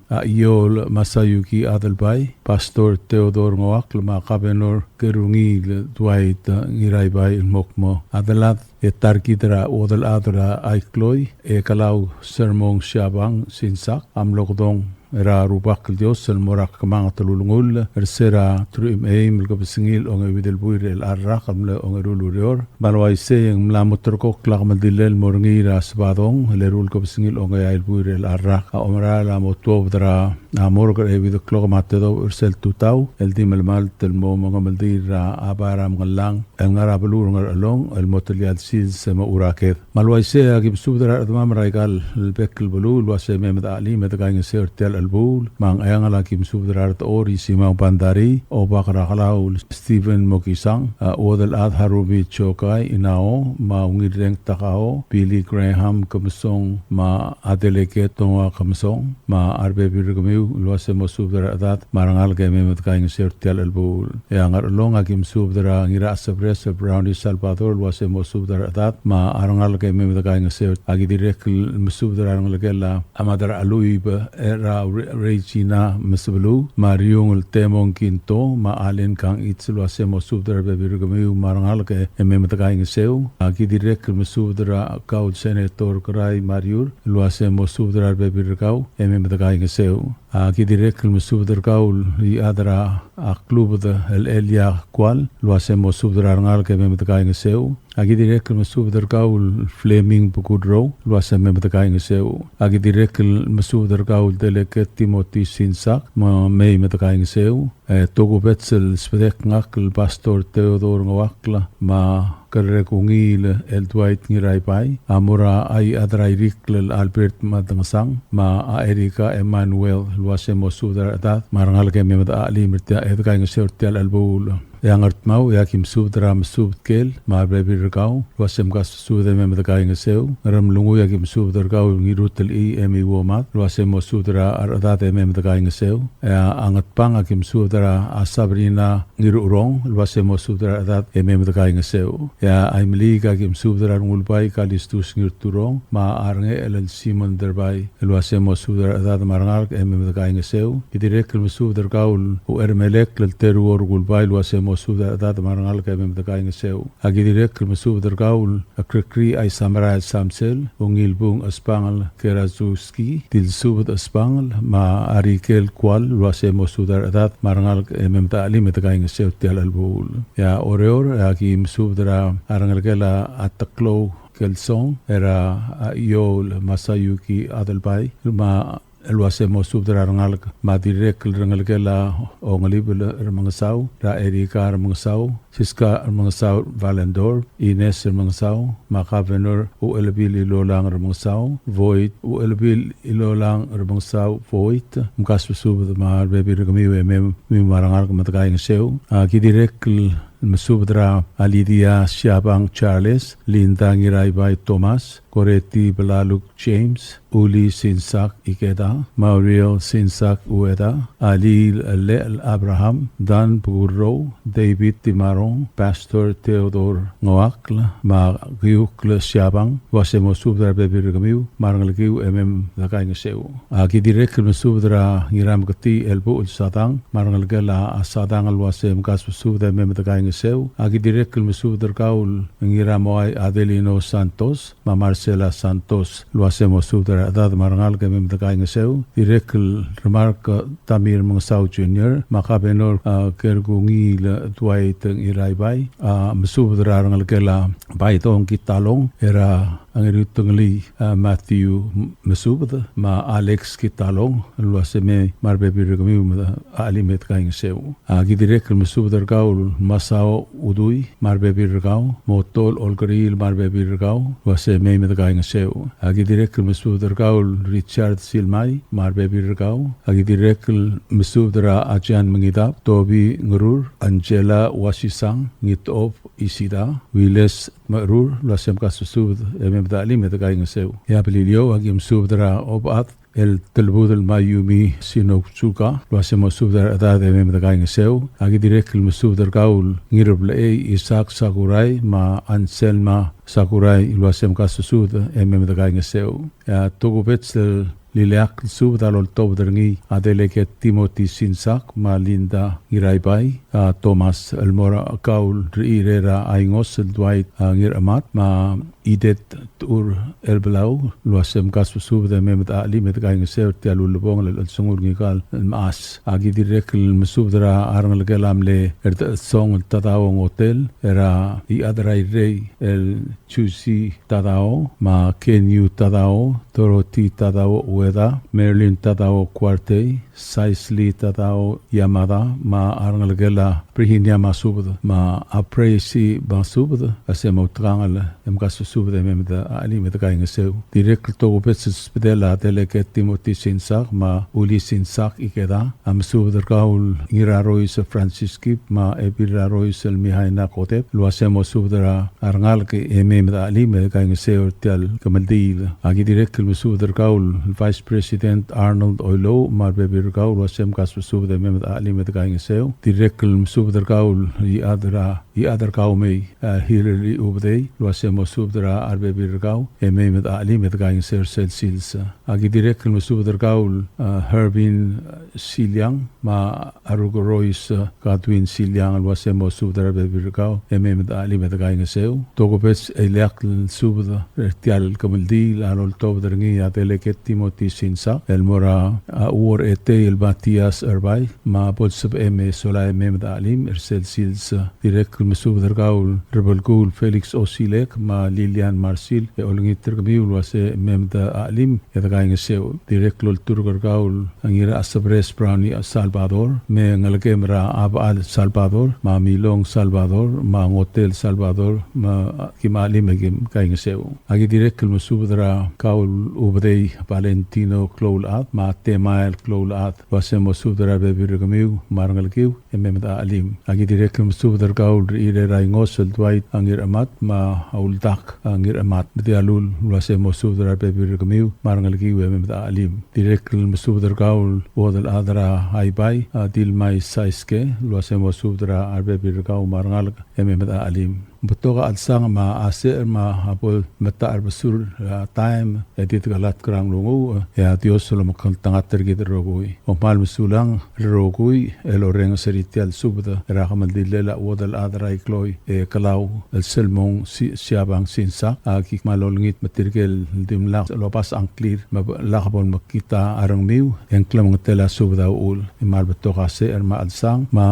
a Iol Masayuki Adelbai, Pastor Theodore Ngoakl, me a Kabenor Kerungiil Dwight Ngiraibai el mo kmo a delad e ta er kid er a chuodel chad er a Aikloi, e Kelau Sermong Siabang Sinsak, a mlo kedong er a Rubak el Dios el mo er a kemanget el ulengull er se er a teruich me a eim el kebesengil a ongeuid el buil er chelecha el rak el mle ongeru el ureor. Me a le uaisei e ng mla mo ulterekokl a kemeldilel el mo er ngii er a Sebadong el eru el kebesengil a ongeai el buil er chelecha el rak. A omerael a mo tuobed er a morgue er a euid el klok me a tedobech er sel tutau el di melemalt el mo mengemeldiil er a Bai er a Mengellang el ngar er a beluu er a Ngerchelong el mo telia el sils e mo churaked. Me a le uaisei a ki mesubed er a rechedemam er aika el bek el beluu el uase mei me de chelim e de kaingeseu er tia el chelebuul. Me a Ngcheangel a ki mesubed er a Redechor Isimang Bandarii, Obak er a Kelau Stephen Mokisang, a chuodel chad Harumi Chokai Inao, me a Ungilreng Takao, Billy Graham Kemesong, me a Adeleke Tongoa Kemesong, me a rebebil er kemiu el uase mo subed er a rechedad me a rengalek e mei me de kaingeseu er tia el chelebuul. E a Ngerchelong a ki mesubed er a Ngirachesebres Brownie Salvador el uase mo subed er a rechedad me a rengalek e mei me de kaingeseu. A ki dirrek el mesubed er a rengelekel a Mad er a Cheluib er a Re-, Regina Mesebeluu, me a Riung el Temong Kinto, me a Allen Kangichi el uase mo subed er a rebebil er kemiu me a rengalek e mei me de kaingeseu. A ki dirrek el mesubed er a kau el Senator Kerai Mariur el uase mo subed er a rebebil er kau e mei me de kaingeseu. A ki dirrek el mesubed er kau el chad er a klubed el Elia Kual el uase mo subed er a rengalek e mei me de kaingeseu. A ki dirrek el mesubed er kau el Fleming Bekudrou el uase mei me de kaingeseu. A ki dirrek el mesubed er kau el Delegate Timothy Sinsak me mei me de kaingeseu. E tokubets el sbedek ngak el Pastor Theodore Ngoakl me a Kerrekungil el Dwight Ngiraibai, a mo er a chad er a Irikl el Albert Madengesang, me a Erika Emmanuel el uase mo subed er a rechedad me a rengalek e mei me de chelim er tia e de kaingeseu er tia el chelebuul. E a Ngardmau e a ki mesubed er a Mesubed Kel me a rebebil er kau el uase mkasbesubed e mei me de kaingeseu. Ngeremlengui a ki mesubed er kau el Ngirutelchii Emi Uomad el uase mo subed er a rechedad e mei me de kaingeseu. E a Ngatpang a ki mesubed er a Sabrina Ngirucherong el uase mo subed er a rechedad e mei me de kaingeseu. E a Aimeliik a ki mesubed er a Rengulbai Kalistus Ngirturong me a Rengechel el Simon Derbai el uase mo subed er a rechedad me a rengalek e mei me de kaingeseu. Ki dirrek el mesubed er kau el Uchermelek el Teruo Rengulbai el uase mo subed er a rechedad me a rengalek e mei me de kaingeseu. A ki dirrek el mesubed er kau el Krekrii Aisamerael Samsel, Ungilbung Espangel Kerazuski, Dilsubed Espangel, me a Rikel Kual el uase mo subed er a rechedad me a rengalek e mei me de chelim e de kaingeseu er tia el chelebuul. E a Oreor a ki mesubed er a rengelekel a Teklou Kelsong, er a Iou el Masayuki Adelbai, me a el uase mo subed er a rengalek me a dirrek el rengelekel a Ongelibel Remengesau, er a Erika Remengesau, Siska Remengesau Valendorf, Ines Remengesau, me a Governor Uchelbil Ilolang Remengesau Voit, Uchelbil Ilolang Remengesau Voit, mkasbesubed me a rebebil er kemiu e mei me a rengalek me de kaingeseu. A ki dirrek el el mesubed er a Lydia Siabang Charles, Linda Ngiraibai Thomas, Koreti Belaluk James, Uli Sinsak Ikeda, Mauriel Sinsak Ueda, Alil Lechel Abraham, Dan Bukurrou, David Timarong, Pastor Theodore Ngoakl, me a Kiukl Siabang, el uase mo subed er a rebebil er kemiu, me a rengelekiu e mei me dekaingeseu. A ki dirrek el mesubed er a Ngirameketii el Buchel Sadang, me a rengelekel a Sadang el uase mkasbesubed e mei me dekaingeseu. A ki dirrek el mesubed er kau el Ngiramoai Adelino Santos, me a Marcela Santos, el uase mo subed er a rechedad me a rengalek e mei me dekaingeseu. Dirrek el remark, a, Tamir Mengesau Junior, me a Kabenor, a, Kerkungiil Dwight Ngiraibai, a, mesubed er a rengelekel a Baidong Kitalong, er a Ngeriutengelii, a, Matthew Mesubed, me a Alex Kitalong, el uase mei me a rebebil er kemiu me de chelim e dekaingeseu. A ki dirrek el mesubed er kau el Masao Udui, me a rebebil er kau, Motol Olkeriil me a rebebil er kau, el uase mei me dekaingeseu. A ki dirrek el mesubed er kau el Richard Silmai, me a rebebil er kau. A ki dirrek el mesubed er a Ajan Mengidab, Tobi Ngerur, Angela Wasisang, Ngitob Isida, Wiles Merur, el uase mkasbesubed e mei me de chelim e dekaingeseu. E a Beliliou, a ki mesubed er a Obad, el Telbudel Mayumi Sinotsuka, el uase mo subed er a rechedad e mei me dekaingeseu. A ki dirrek el mesubed er kau el Ngirblechei Isaac Sakurai, me a Anselma Sakurai, el uase mkasbesubed e mei me dekaingeseu. E a tokubets el ileakl el subed a loltobed er ngii a Delegate Timothy Sinsak, me a Linda Ngiraibai, a Thomas el mo er kau el rechirel a Ingos el Dwight, a, Ngiramat, me a Idet Tur el Belau, el uase mkasbesubed e mei me de chelim e dekaingeseu er tia el ulebongel el chelsengul ngika el mechas. A ki dirrek el mesubed er a rengelekel a mle Erdechesong el Tadao Ngotel, er a Iechad er a Irrei el Chusi Tadao, me a Kenyu Tadao, Dorothy Tadao Ueda, Marilyn Tadao Kuartei, Saisli Tadao Yamada, me a rengelekel a Brihinia Masubed, me a Preisi Masubed, a se mo outekangel e mkasbesubed e mei me de chelim e dekaingeseu. Dirrek el tokubets el subedel a Delegate Timothy Sinsak, me a Uli Sinsak Ikeda, a mesubed er kau el Ngirarois Francis Kip, me a Ebil Rarois el Mihaina Kotep, el uase mo subed er a rengalek e mei me de chelim e dekaingeseu er tia el kemeldiil. A ki dirrek el mesubed er kau el Vice President Arnold Oilouch, me a rebebil er kau, el uase mkasbesubed e mei me de chelim e dekaingeseu. Dirrek el mesubed er kau el Iechad er a, Iechad er kau mei, a, Hillary Ubedei, el uase mo subed er a rebebil er kau e mei me de chelim e dekaingeseu er sel sils. A ki dirrek el mesubed er kau el, a, Hervin, a, Siliang, me a Arukerois, a, Godwin Siliang, el uase mo subed er a rebebil er kau e mei me de chelim e dekaingeseu. Tokubets el ileakl el subed er tia el kemeldiil a loltobed er ngii a Delegate Timothy Sinsak, el mo er a, a, Uor Etei el Matias Erbai, me a bo lsebechem e sola e mei me de chelim er sel sils. Dirrek el mesubed er kau el Rebelkuul Felix Osilek, me a Lilian Marsil, e olengit er kemiu el uase mei me de chelim e dekaingeseu. Dirrek el olturk er kau el Ngirasebres Brownie Salvador, me a ngelekem er a Abal Salvador, me a Milong Salvador, me a Ngotel Salvador, me a ki me chelim e ki kaingeseu. A ki dirrek el mesubed er kau el Ubedei Valentino Kloulechad, me a Temael Kloulechad, el uase mo subed er a rebebil er kemiu me a rengelekiu e mei me de chelim. A ki dirrek el mesubed er kau el rechirel a Ingos el Dwight Ngiramat, me a Uldak Ngiramat, me a Dialul, el uase mo subed er a rebebil er kemiu me a rengelekiu e mei me de chelim. Dirrek el mesubed er kau el chuodel chad er a Aibai, a Dilmai Saiske, el uase mo subed er a rebebil er kau me a rengalek e mei me de chelim. Betok a chelsang me a secher me a bo el metacherbesul a taem e di dekelatk er a nglunguuch, e a Dios a lomekngeltengat er kid el rokui. Kom kmal mesulang el rokui el orrenges er tia el subed er a kemeldillel a chuodel chad er a Ikloi e Kelau el Selmong Si-, Siabang Sinsak. A ki kmal olengit me tirke el dimlak lobas a ngklir me lak bo lemekngit a rengmiu e ng klemengetel a subed a uchul. E kmal betok a secher me a chelsang me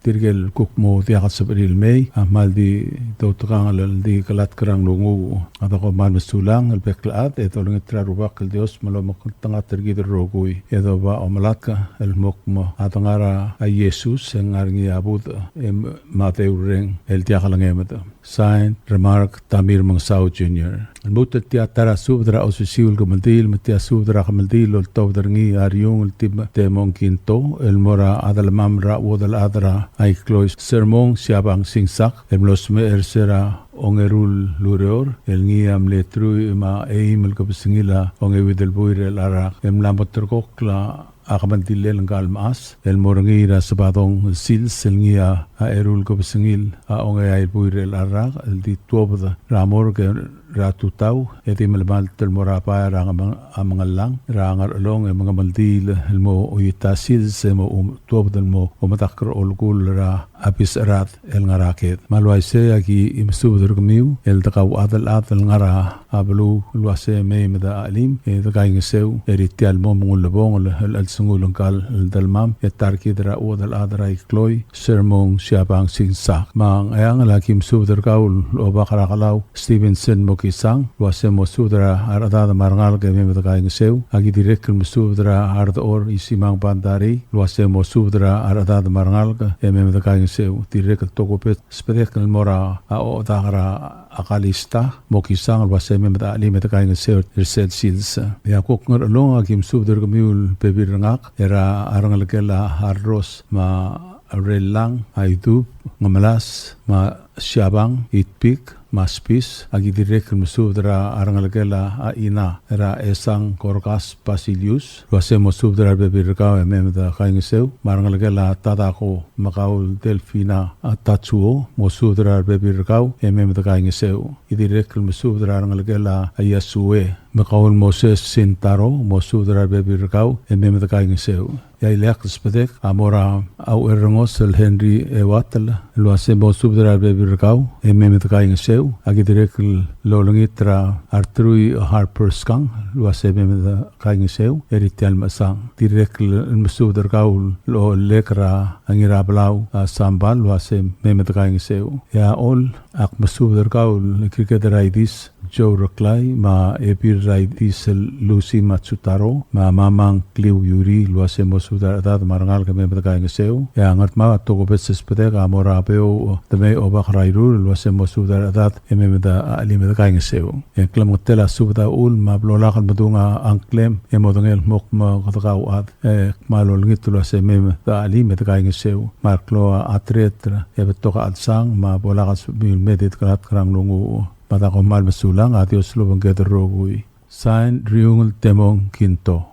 tirke el kuk mo diak el sebechir el mei a kmal di doutekangel el di kelatk er a nglunguuch. A di kom kmal mesulang el bek el chad e dolengit er a Rubak el Dios me lomekngeltengat er kid el rokui e doba omelatk el kmo a dengar a Jesus e ng ngar er ngii a budech e me a deurreng el diak lengemed. Sign, remark, Tamir Mengesau Junior. Lmuut el tia ta er a subed er a osisiu el kemeldiil, me tia subed er a kemeldiil el oltobed er ngii a Riungel Tim-, Temong Kinto, el mo er a delemam er a chuodel chad er a Ikloi Sermong Siabang Singsak, el mlo smecher er se er a ongeru el ureor, el ngii a mle truich me a eim el kebesengil a ongeuid el buil er a rak, el mla mo terrekokl a a kemeldilel ngka el mechas, el mo er ngii er a Sebadong el sils, el ngii a eru el kebesengil a ongeai el buil er a rak, el di tuobed er a morgue er a tutau, e di melemalt el mo er a bai er a Nge-, a Mengellang er a Ngerchelong, e mengemeldiil el mo oit a sils, e mo um-, tuobed el mo omedakl er a olkull er a a Biserad el ngar er a Ked. Me a le uaisei e aki mesubed er kemiu el dekauchad el chad el ngar er a beluu el uase mei me de chelim e dekaingeseu er tia el mo mengulebongel el, el chelsengul ngka el delemam e ta er kid er a chuodel chad er a Ikloi, Sermong Siabang Singsak. Me a Ngcheangel e aki mesubed er kau el Obak er a Kelau Stevenson Mokisang el uase mo subed er a rechedad me a rengalek e mei me dekaingeseu. Aki dirrek el mesubed er a Ardechor Isimang Bandarii el uase mo subed er a rechedad me a rengalek e mei me dekaingeseu. Dirrek el tokubets el sbedek el mo er a Odak er a Kalista Mokisang el uase mei me de chelim e dekaingeseu er sel sils. E a kuk Ngerchelong e aki mesubed er kemiu el bebil er ngak er a rengelekel a Arros me a Relang, a Idub, Ngemelas, me a Siabang, Itpik, me a Spis, aki dirrek el mesubed er a rengelekel a Ina er a Esang Korkas Basilius, el uase mo subed er a rebebil er kau e mei me dekaingeseu, me a rengelekel a Tadako me kau el Delfina a Tatsuo, mo subed er a rebebil er kau e mei me dekaingeseu. Aki dirrek el mesubed er a rengelekel a Yasue me kau el Moses Sintaro, mo subed er a rebebil er kau e mei me dekaingeseu. E a ileakl el sbedek a mo er a Aucherrengos el Henry Ewatel el uase mo subed er a rebebil er kau e mei me dekaingeseu. Aki dirrek el olengit er a Artrui Harper Skang el uase mei me dekaingeseu er tia el mechesang. Dirrek el mesubed er kau el Olek er a Ngirabelau a Sambal el uase mei me dekaingeseu. E a Ol, ak mesubed er kau el Kirked er a Idis Joe Reklai, me a Ebil er a Idis el Lucy Matsutaro, me a Mamang Kliu Yuri, el uase mo subed er a rechedad me a rengalek e mei me dekaingeseu. E a Ngardmau a tokubets el sbedek a mo er a Beu Demei Obak er a Irur, el uase mo subed er a rechedad e mei me de chelim e dekaingeseu. E ng klemengetel a subed a uchul me a blo lak el medung a ngklem e modengei el kmo kede kauchad, e kmal olengit el uase mei me de chelim e dekaingeseu. Me a reklou a tereter e betok a chelsang me a bo lak el sebechemiu el mei e di dekelatk er a nglunguuch. Me a da kom kmal mesulang, a Dios lobengked el rokui. Sign, Riungel Temong Kinto.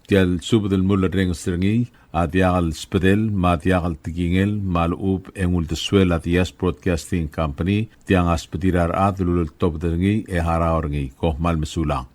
Tia el subed el mulerrenges er ngii a diak el sbedel me a diak el tekingel me a lechub e ng uldesuel a Diaz Broadcasting Company, tiang a sbedir a rechad el uleltobed er ngii e harau er ngii. Kom kmal mesulang.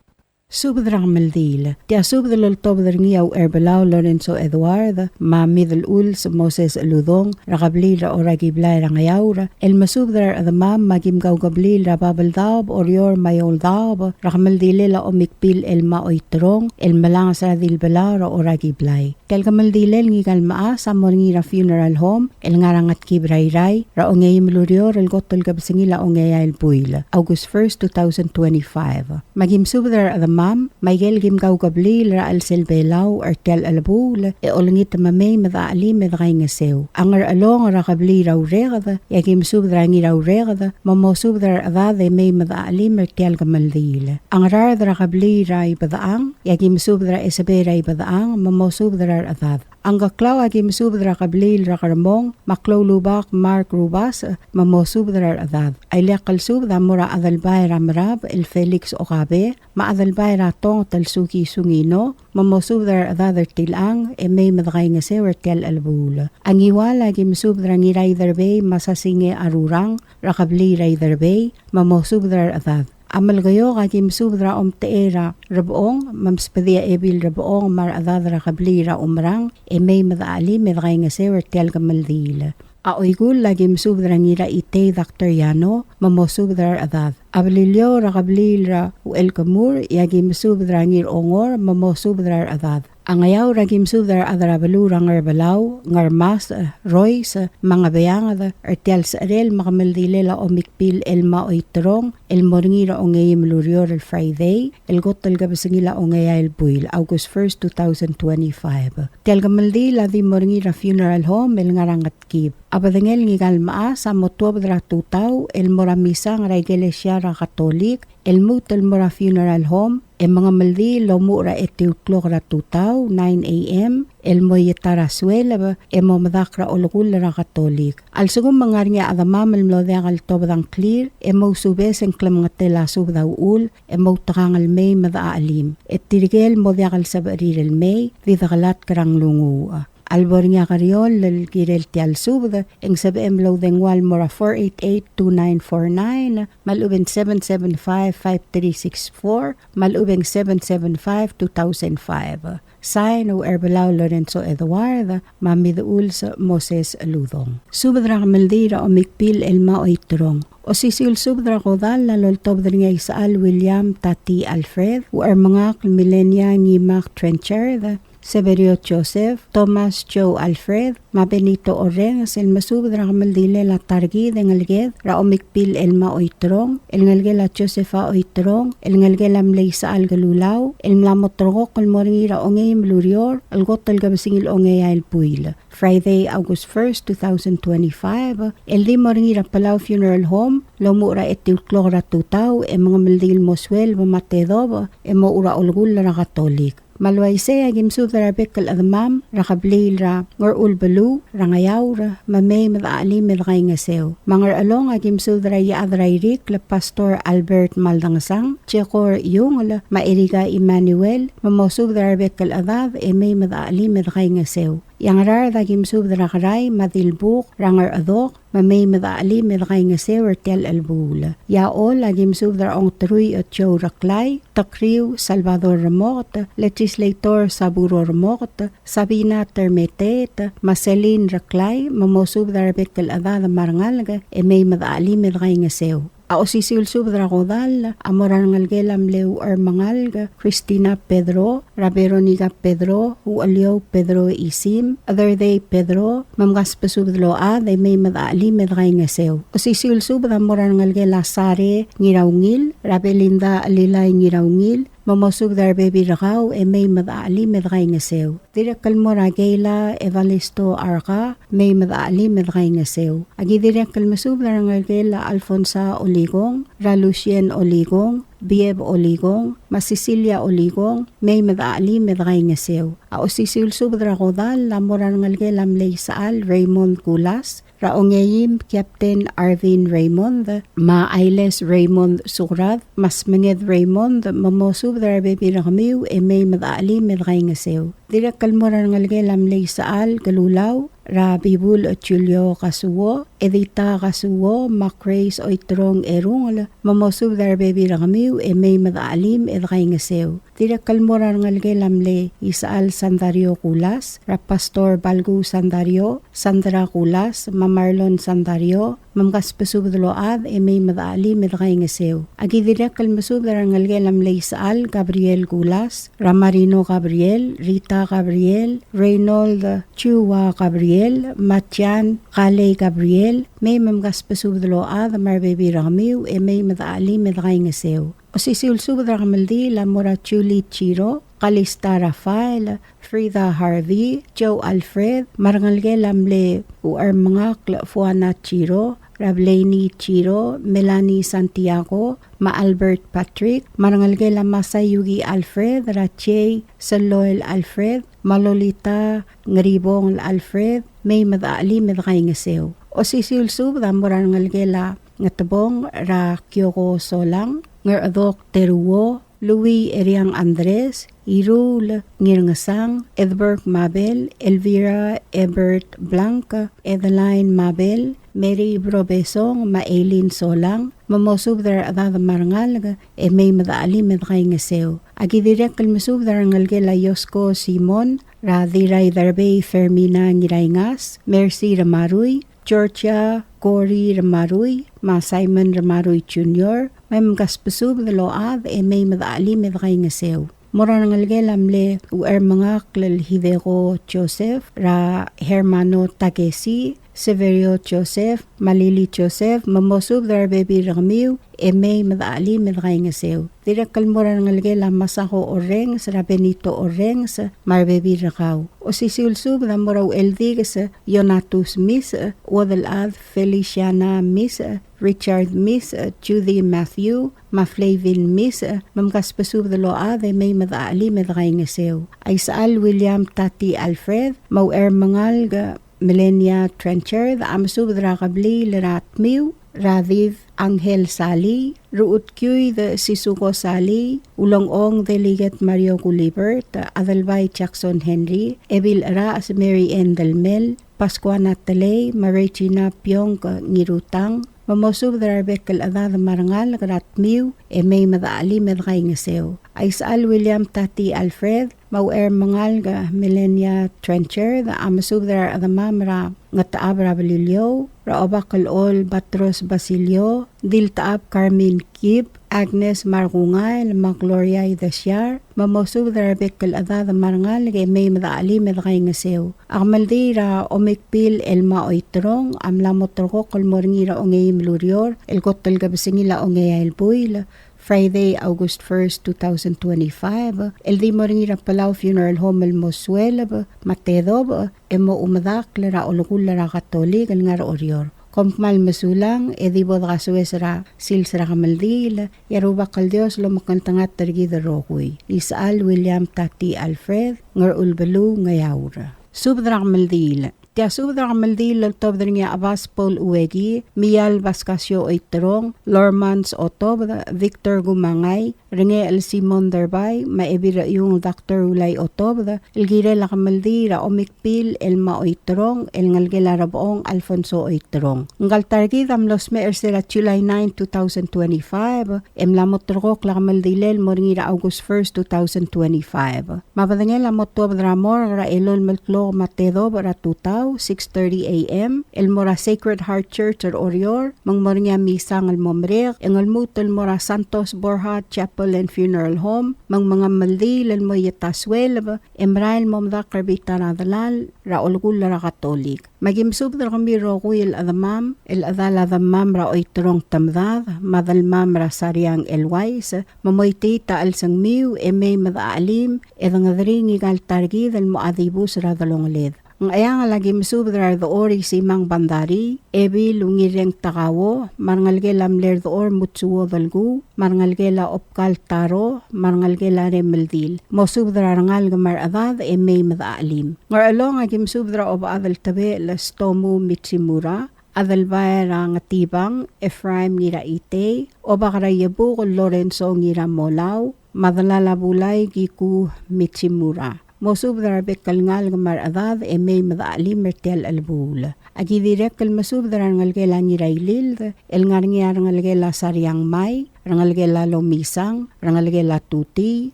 Subed er a kemeldiil. Tia subed el oltobed er ngii a Ucherbelau Lorenzo Edward, me a Middle Uls Moses Ludong, er a kebliil er a Orakiblai er a Ngeaur, el mesubed er a rechedemam me a kim kaukebliil er a Babeldaob, Oreor me a Eouldaob, er a kemeldilel a Omikbil el Maoiterong, el melanges er a Dilbelau er a Orakiblai. Tia el kemeldilel ngika el mechas a mo er ngii er a funeral home el ngar er a Ngetkib er a Irrai, er a ongeim el ureor el kot el kebesengil a ongeai el buil, August first, two thousand twenty-five. Me a kim subed er a rechedemam, me aike el kim kaukebliil er a chelsel Belau er tia el chelebuul, e olengit me mei me de chelim e dekaingeseu. A Ngerchelong er a kebliil er a Ureked, e a kim subed er a Ngiraureked, me mosubed er a rechedad e mei me de chelim er tia el kemeldiil. A Ngaraard er a kebliil er a Ibedechang, e a kim subed er a Esebei er a Ibedechang, me mosubed er a rechedad. A Ngkeklau a kim subed er a kebliil er a Kermong, me a Kloulubak Mark Rubas, me mosubed er a rechedad. A ileakl el subed a mo er a Adelbai er a Merab el Felix Okabe, me a Adelbai er a Tonget el Suki Sungino, me mosubed er a rechedad er tilechang, e mei me dekaingeseu er tia el chelebuul. A Ngiwal a kim subed er a Ngiraiderbei me a Sasinge Arurang, er a kebliil er a Iderbei, me mosubed er a rechedad. A Melekeok a kim subed er a omtechei er a Rebechong, me msbedii a Ebil Rebechong me a rechedad er a kebliil er a Umerang, e mei me de chelim e dekaingeseu er tia el kemeldiil. A Oikull a kim subed er a Ngiraitei Doctor Yano, me mosubed er a rechedad. A Beliliou er a kebliil er a Uchelkemur, e aki mesubed er a Ngirongor, me mosubed er a rechedad. A Ngeaur, aki mesubed er a rechad er a beluu er a Ngerbelau, Ngermasech, Rois, me a Ngebeanged, er tia el secherel me a kemeldilel a Omikbil Elma Oiterong, el mo er ngii er a ongeim el ureor el Friday, el kot el kebesengil a ongeai el buil, August first, two thousand twenty-five. Tia el kemeldiil a di mo er ngii er a funeral home el ngar er a Ngetkib. A bedengel ngika el mechas a mo tuobed er a tutau el mo er a misang er a ikelesia er a Katolik, el lmuut el mo er a funeral home, e mengemeldiil el omuchel er a etiu el klok er a tutau, nine A M, el mo ieta er a sueleb, e mo medakl er a olekull er a Katolik. A lsekum e ng ngar er ngii a chedemam el mlo diak el tobed a ngklir, e mousubes e ng klemengetel a subed a uchul, e moutekangel el mei me dechachelim. E tirke el mo diak el sebechir el mei, di dekelatk er a nglunguuch. A lebo er ngii a kerior el kirel tia el subed, e ng sebechem el oudengua el mo er a four eight eight two nine four nine, me a lechub e ng seven seven five five three six four, me a lechub e ng seven seven five two thousand five. Sign, Ucherbelau Lorenzo Edward, me a Midechuls Moses Uludong. Subed er a kemeldiil er a Omikbil Elma Oiterong. Osisiu el subed er a kodall a loltobed er ngii a Isechal William Tati Alfred, Uchermengakl Milenia Ngimak Trenchard, Severio Joseph, Thomas Joe Alfred, me a Benito Orrenges, el mesubed er a kemeldilel a ta er kid e ngeleked er a Omikbil Elma Oiterong, el ngelekel a Josefa Oiterong, el ngelekel a mle Isechal Kelulau, el mla mo terrekokl el mo er ngii er a ongeim el ureor, el kot el kebesengil ongeai el buil, Friday, August first, two thousand twenty-five, el di mo er ngii er a Palau Funeral Home, el omuchel er a etiu el klok er a tutau, e mengemeldiil el mo sueleb me a tedobech, e mochu er a olekull er a Katolik. Me a le uaisei, aki mesubed er a rebek el chedemam er a kebliil er a Ngerchul beluu er a Ngeaur, me mei me dechachelim e dekaingeseu. Me a Ngerchelong, aki mesubed er a Iechad er a Irikl el Pastor Albert Maldangesang, Jekor Iungel, me a Erika Emmanuel, me mosubed er a rebek el chedad e mei me dechachelim e dekaingeseu. E a Ngaraard, aki mesubed er a Kerai me a Dilbuk er a Ngerchedok, me mei me dechachelim e dekaingeseu er tia el chelebuul. E a Chol, aki mesubed er a Ongeteruich Joe Reklai, Tekriu Salvador Remoket, Legislator Saburo Remoket, Sabina Termeteet, me a Celine Reklai, me mosubed er a rebek el chedad me a rengalek, e mei me dechachelim e dekaingeseu. A osisiu el subed er a kodall a mo er a rengelekel a mle Uchermengalek Christina Pedro, er a Veronica Pedro, Ucheliou Pedro Isim, Chederdei Pedro, me mkasbesubed el ochad e mei me dechachelim e dekaingeseu. Osisiu el subed a mo er a rengelekel a Sare Ngiraungil, er a Belinda Chelilai Ngiraungil, me mosubed er a rebebil er kau e mei me dechachelim e dekaingeseu. Dirrek el mo er a Keila Evalisto Arka, mei me dechachelim e dekaingeseu. Aki dirrek el mesubed er a rengelekel a Alfonsa Olikong, er a Lucien Olikong, Bieb Olikong, me a Cecilia Olikong, mei me dechachelim e dekaingeseu. A osisiu el subed er a kodall a mo er a rengelekel a mle Isechal Raymond Kulas, er a Ongeim Captain Arvin Raymond, me a Ailes Raymond Sukrad, me a Smenged Raymond, me mosubed er a rebebil er kemiu e mei me dechachelim e dekaingeseu. Dirrek el mo er a rengelekel a mle Isechal Kelulau, er a Bibul Julio Kasuo, Edita Kasuo, me a Grace Oiterong Erungel, me mosubed er a rebebil er kemiu e mei me dechachelim e dekaingeseu. Dirrek el mo er a rengelekel a mle Isechal Sandario Kulas, er a Pastor Balku Sandario, Sandra Kulas, me a Marlon Sandario, me mkasbesubed el ochad e mei me dechachelim e dekaingeseu. Aki dirrek el mesubed er a rengelekel a mle Isechal Gabriel Kulas, er a Marino Gabriel, Rita Gabriel, Reynold Chua Gabriel, me a Jan Kalei Gabriel, mei me mkasbesubed el ochad me a rebebil er kemiu e mei me dechachelim e dekaingeseu. Osisiu el subed er a kemeldiil a mo er a Julie Chiro, Kalista Rafael, Frida Harvey, Joe Alfred, me a rengelekel a mle Uchermengakl Fuana Chiro, er a Blaney Chiro, Melanie Santiago, me a Albert Patrick, me a rengelekel a Masayuki Alfred, er a Jay Seloel Alfred, me a Lolita Ngeribongel Alfred, mei me dechachelim e dekaingeseu. Osisiu el subed a mo er a rengelekel a Ngetbong, er a Kioko Solang, Ngerchedok Teruo, Louis Eriang Andres, Iruul Ngirngesang, Edberg Mabel, Elvira Ebert Blanc, Edeline Mabel, Mary Brobesong, me a Eileen Solang, me mosubed er a rechedad me a rengalek e mei me dechachelim e dekaingeseu. Aki dirrek el mesubed er a rengelekel a Yosko Simon, er a Dirraiderbei Fermina Ngiraingas, Mercy Ramarui, Georgia Cory Ramarui, me a Simon Ramarui Junior, Me mkasbesubed el ochad e mei me dechelim e dekaingeseu. Mo er a rengelekel a mle Uchermengakl el Hideko Joseph, er a Hermano Takesi, Severio Joseph, me a Lili Joseph, me mosubed er a rebebil er kemiu, e mei me dechelim e dekaingeseu. Dirrek el mo er a rengelekel a Masako Orrenges, er a Benito Orrenges, me a rebebil er kau. Osisiu el subed a mo er a Ucheldikes Ionatus Misech, Uodelchad Feliciana Misech, Richard Misech, Judy Matthew, me a Flavin Misech, me mkasbesubed el ochad e mei me dechelim e dekaingeseu. A Isechal William Tati Alfred, me a Uchermengalek Melania Trenchard, a mesubed er a kebliil er a Tmiu, er a Did Angel Sali, Ruchut Kiuid Sisuko Sali, Ulengchong Delegate Mario Gulibert, Adelbai Jackson Henry, Ebil Cherachs Mary Ann Delmel, Pascuana Telei, me a Regina Piongk Ngirutang, me mosubed er a rebek el chedad me a rengalek er a Tmiu, e mei me dechelim e dekaingeseu. A Isechal William Tati Alfred, me a Uchermengalek Melania Trenchard, a mesubed er a rechedemam er a Ngetechab er a Beliliou, er a Obak el Chol Batros Basilio, Diltechab Carmen Kib, Agnes Markungael, me a Gloria Idesiar, me mosubed er a rebek el chedad me a rengalek e mei me dechelim e dekaingeseu. A kemeldiil er a Omikbil Elma Oiterong a mla mo terrekokl el mo er ngii er a ongeim el ureor el kot el kebesengil a ongeai el buil, Friday, August first, two thousand twenty-five, el di mo er ngii er a Palau Funeral Home el mo sueleb me a tedobech, e mo omedakl er a olekull er a Katolik el ngar er a Oreor. Kom kmal mesulang, e di bo dekasoes er a sils er a kemeldiil, e a Rubak el Dios lomekngeltengat er kid el rokui. Isechal William Tati Alfred, Ngerchul beluu, Ngeaur. Subed er a kemeldiil. Tia subed er a kemeldiil el oltobed er ngii a Chebas Paul Ueki, Mial Pascasio Oiterong, Lormans Otobed, Victor Kumangai, Rengechel Simon Derbai, me a Ebil er a Iung Doctor Ulai Otobed, el kirel a kemeldiil er a Omikbil Elma Oiterong, el ngelekel a Rebechong Alfonso Oiterong. Ngka el ta er kid a mlo smecher er se er a July nine, two thousand twenty-five, e mla mo terrekokl a kemeldilel el mo er ngii er a August first, two thousand twenty-five. Me a bedengel a mo tuobed er a morgue er a elolem el klok me a tedobech er a tutau, six thirty A M, el mo er a Sacred Heart Church er Oreor, me ng mo er ngii a misang el mo merek, e ng lmuut el mo er a Santos Borja Chapel and Funeral Home, me ng mengemeldiil el mo ieta sueleb, e merael el mo medakl er a bita er a delal er a olekull er a Katolik. Me aki mesubed er kemiu el rokui el chedemam, el chedal a demam er a Oiterong Temedad, me a delmam er a Sariang Elwais, me moitii a chelsengmiu e mei me dechachelim, e dengederii ngika el ta er kid el mo dibus er a delongeled. Ngcheangel aki mesubed er a Rdechor Isimang Bandarii, Ebil Ungireng Takao, me a rengelekel a mle Rdechor Mutsuo Delkuu, me a rengelekel a Obkal Taro, me a rengelekel a Remeldil. Mosubed er a rengalek me a rechedad e mei me dechachelim. Ngerchelong aki mesubed er a Obechad el Tebechel Stomu Mitsumura, Adelbai er a Ngetibang Ephraim Ngiraitei, Obak er a Iebukel Lorenzo Ngiramolau, me a delal a Bulai Kiku Mitsumura. Mosubed er a rebek el ngalek me a rechedad e mei me dechachelim er tia el chelebuul. Aki dirrek el mesubed er a rengelekel a Ngirailild, el ngar er ngii a rengelekel a Sariang Mai, rengelekel a Lomisang, rengelekel a Tutii,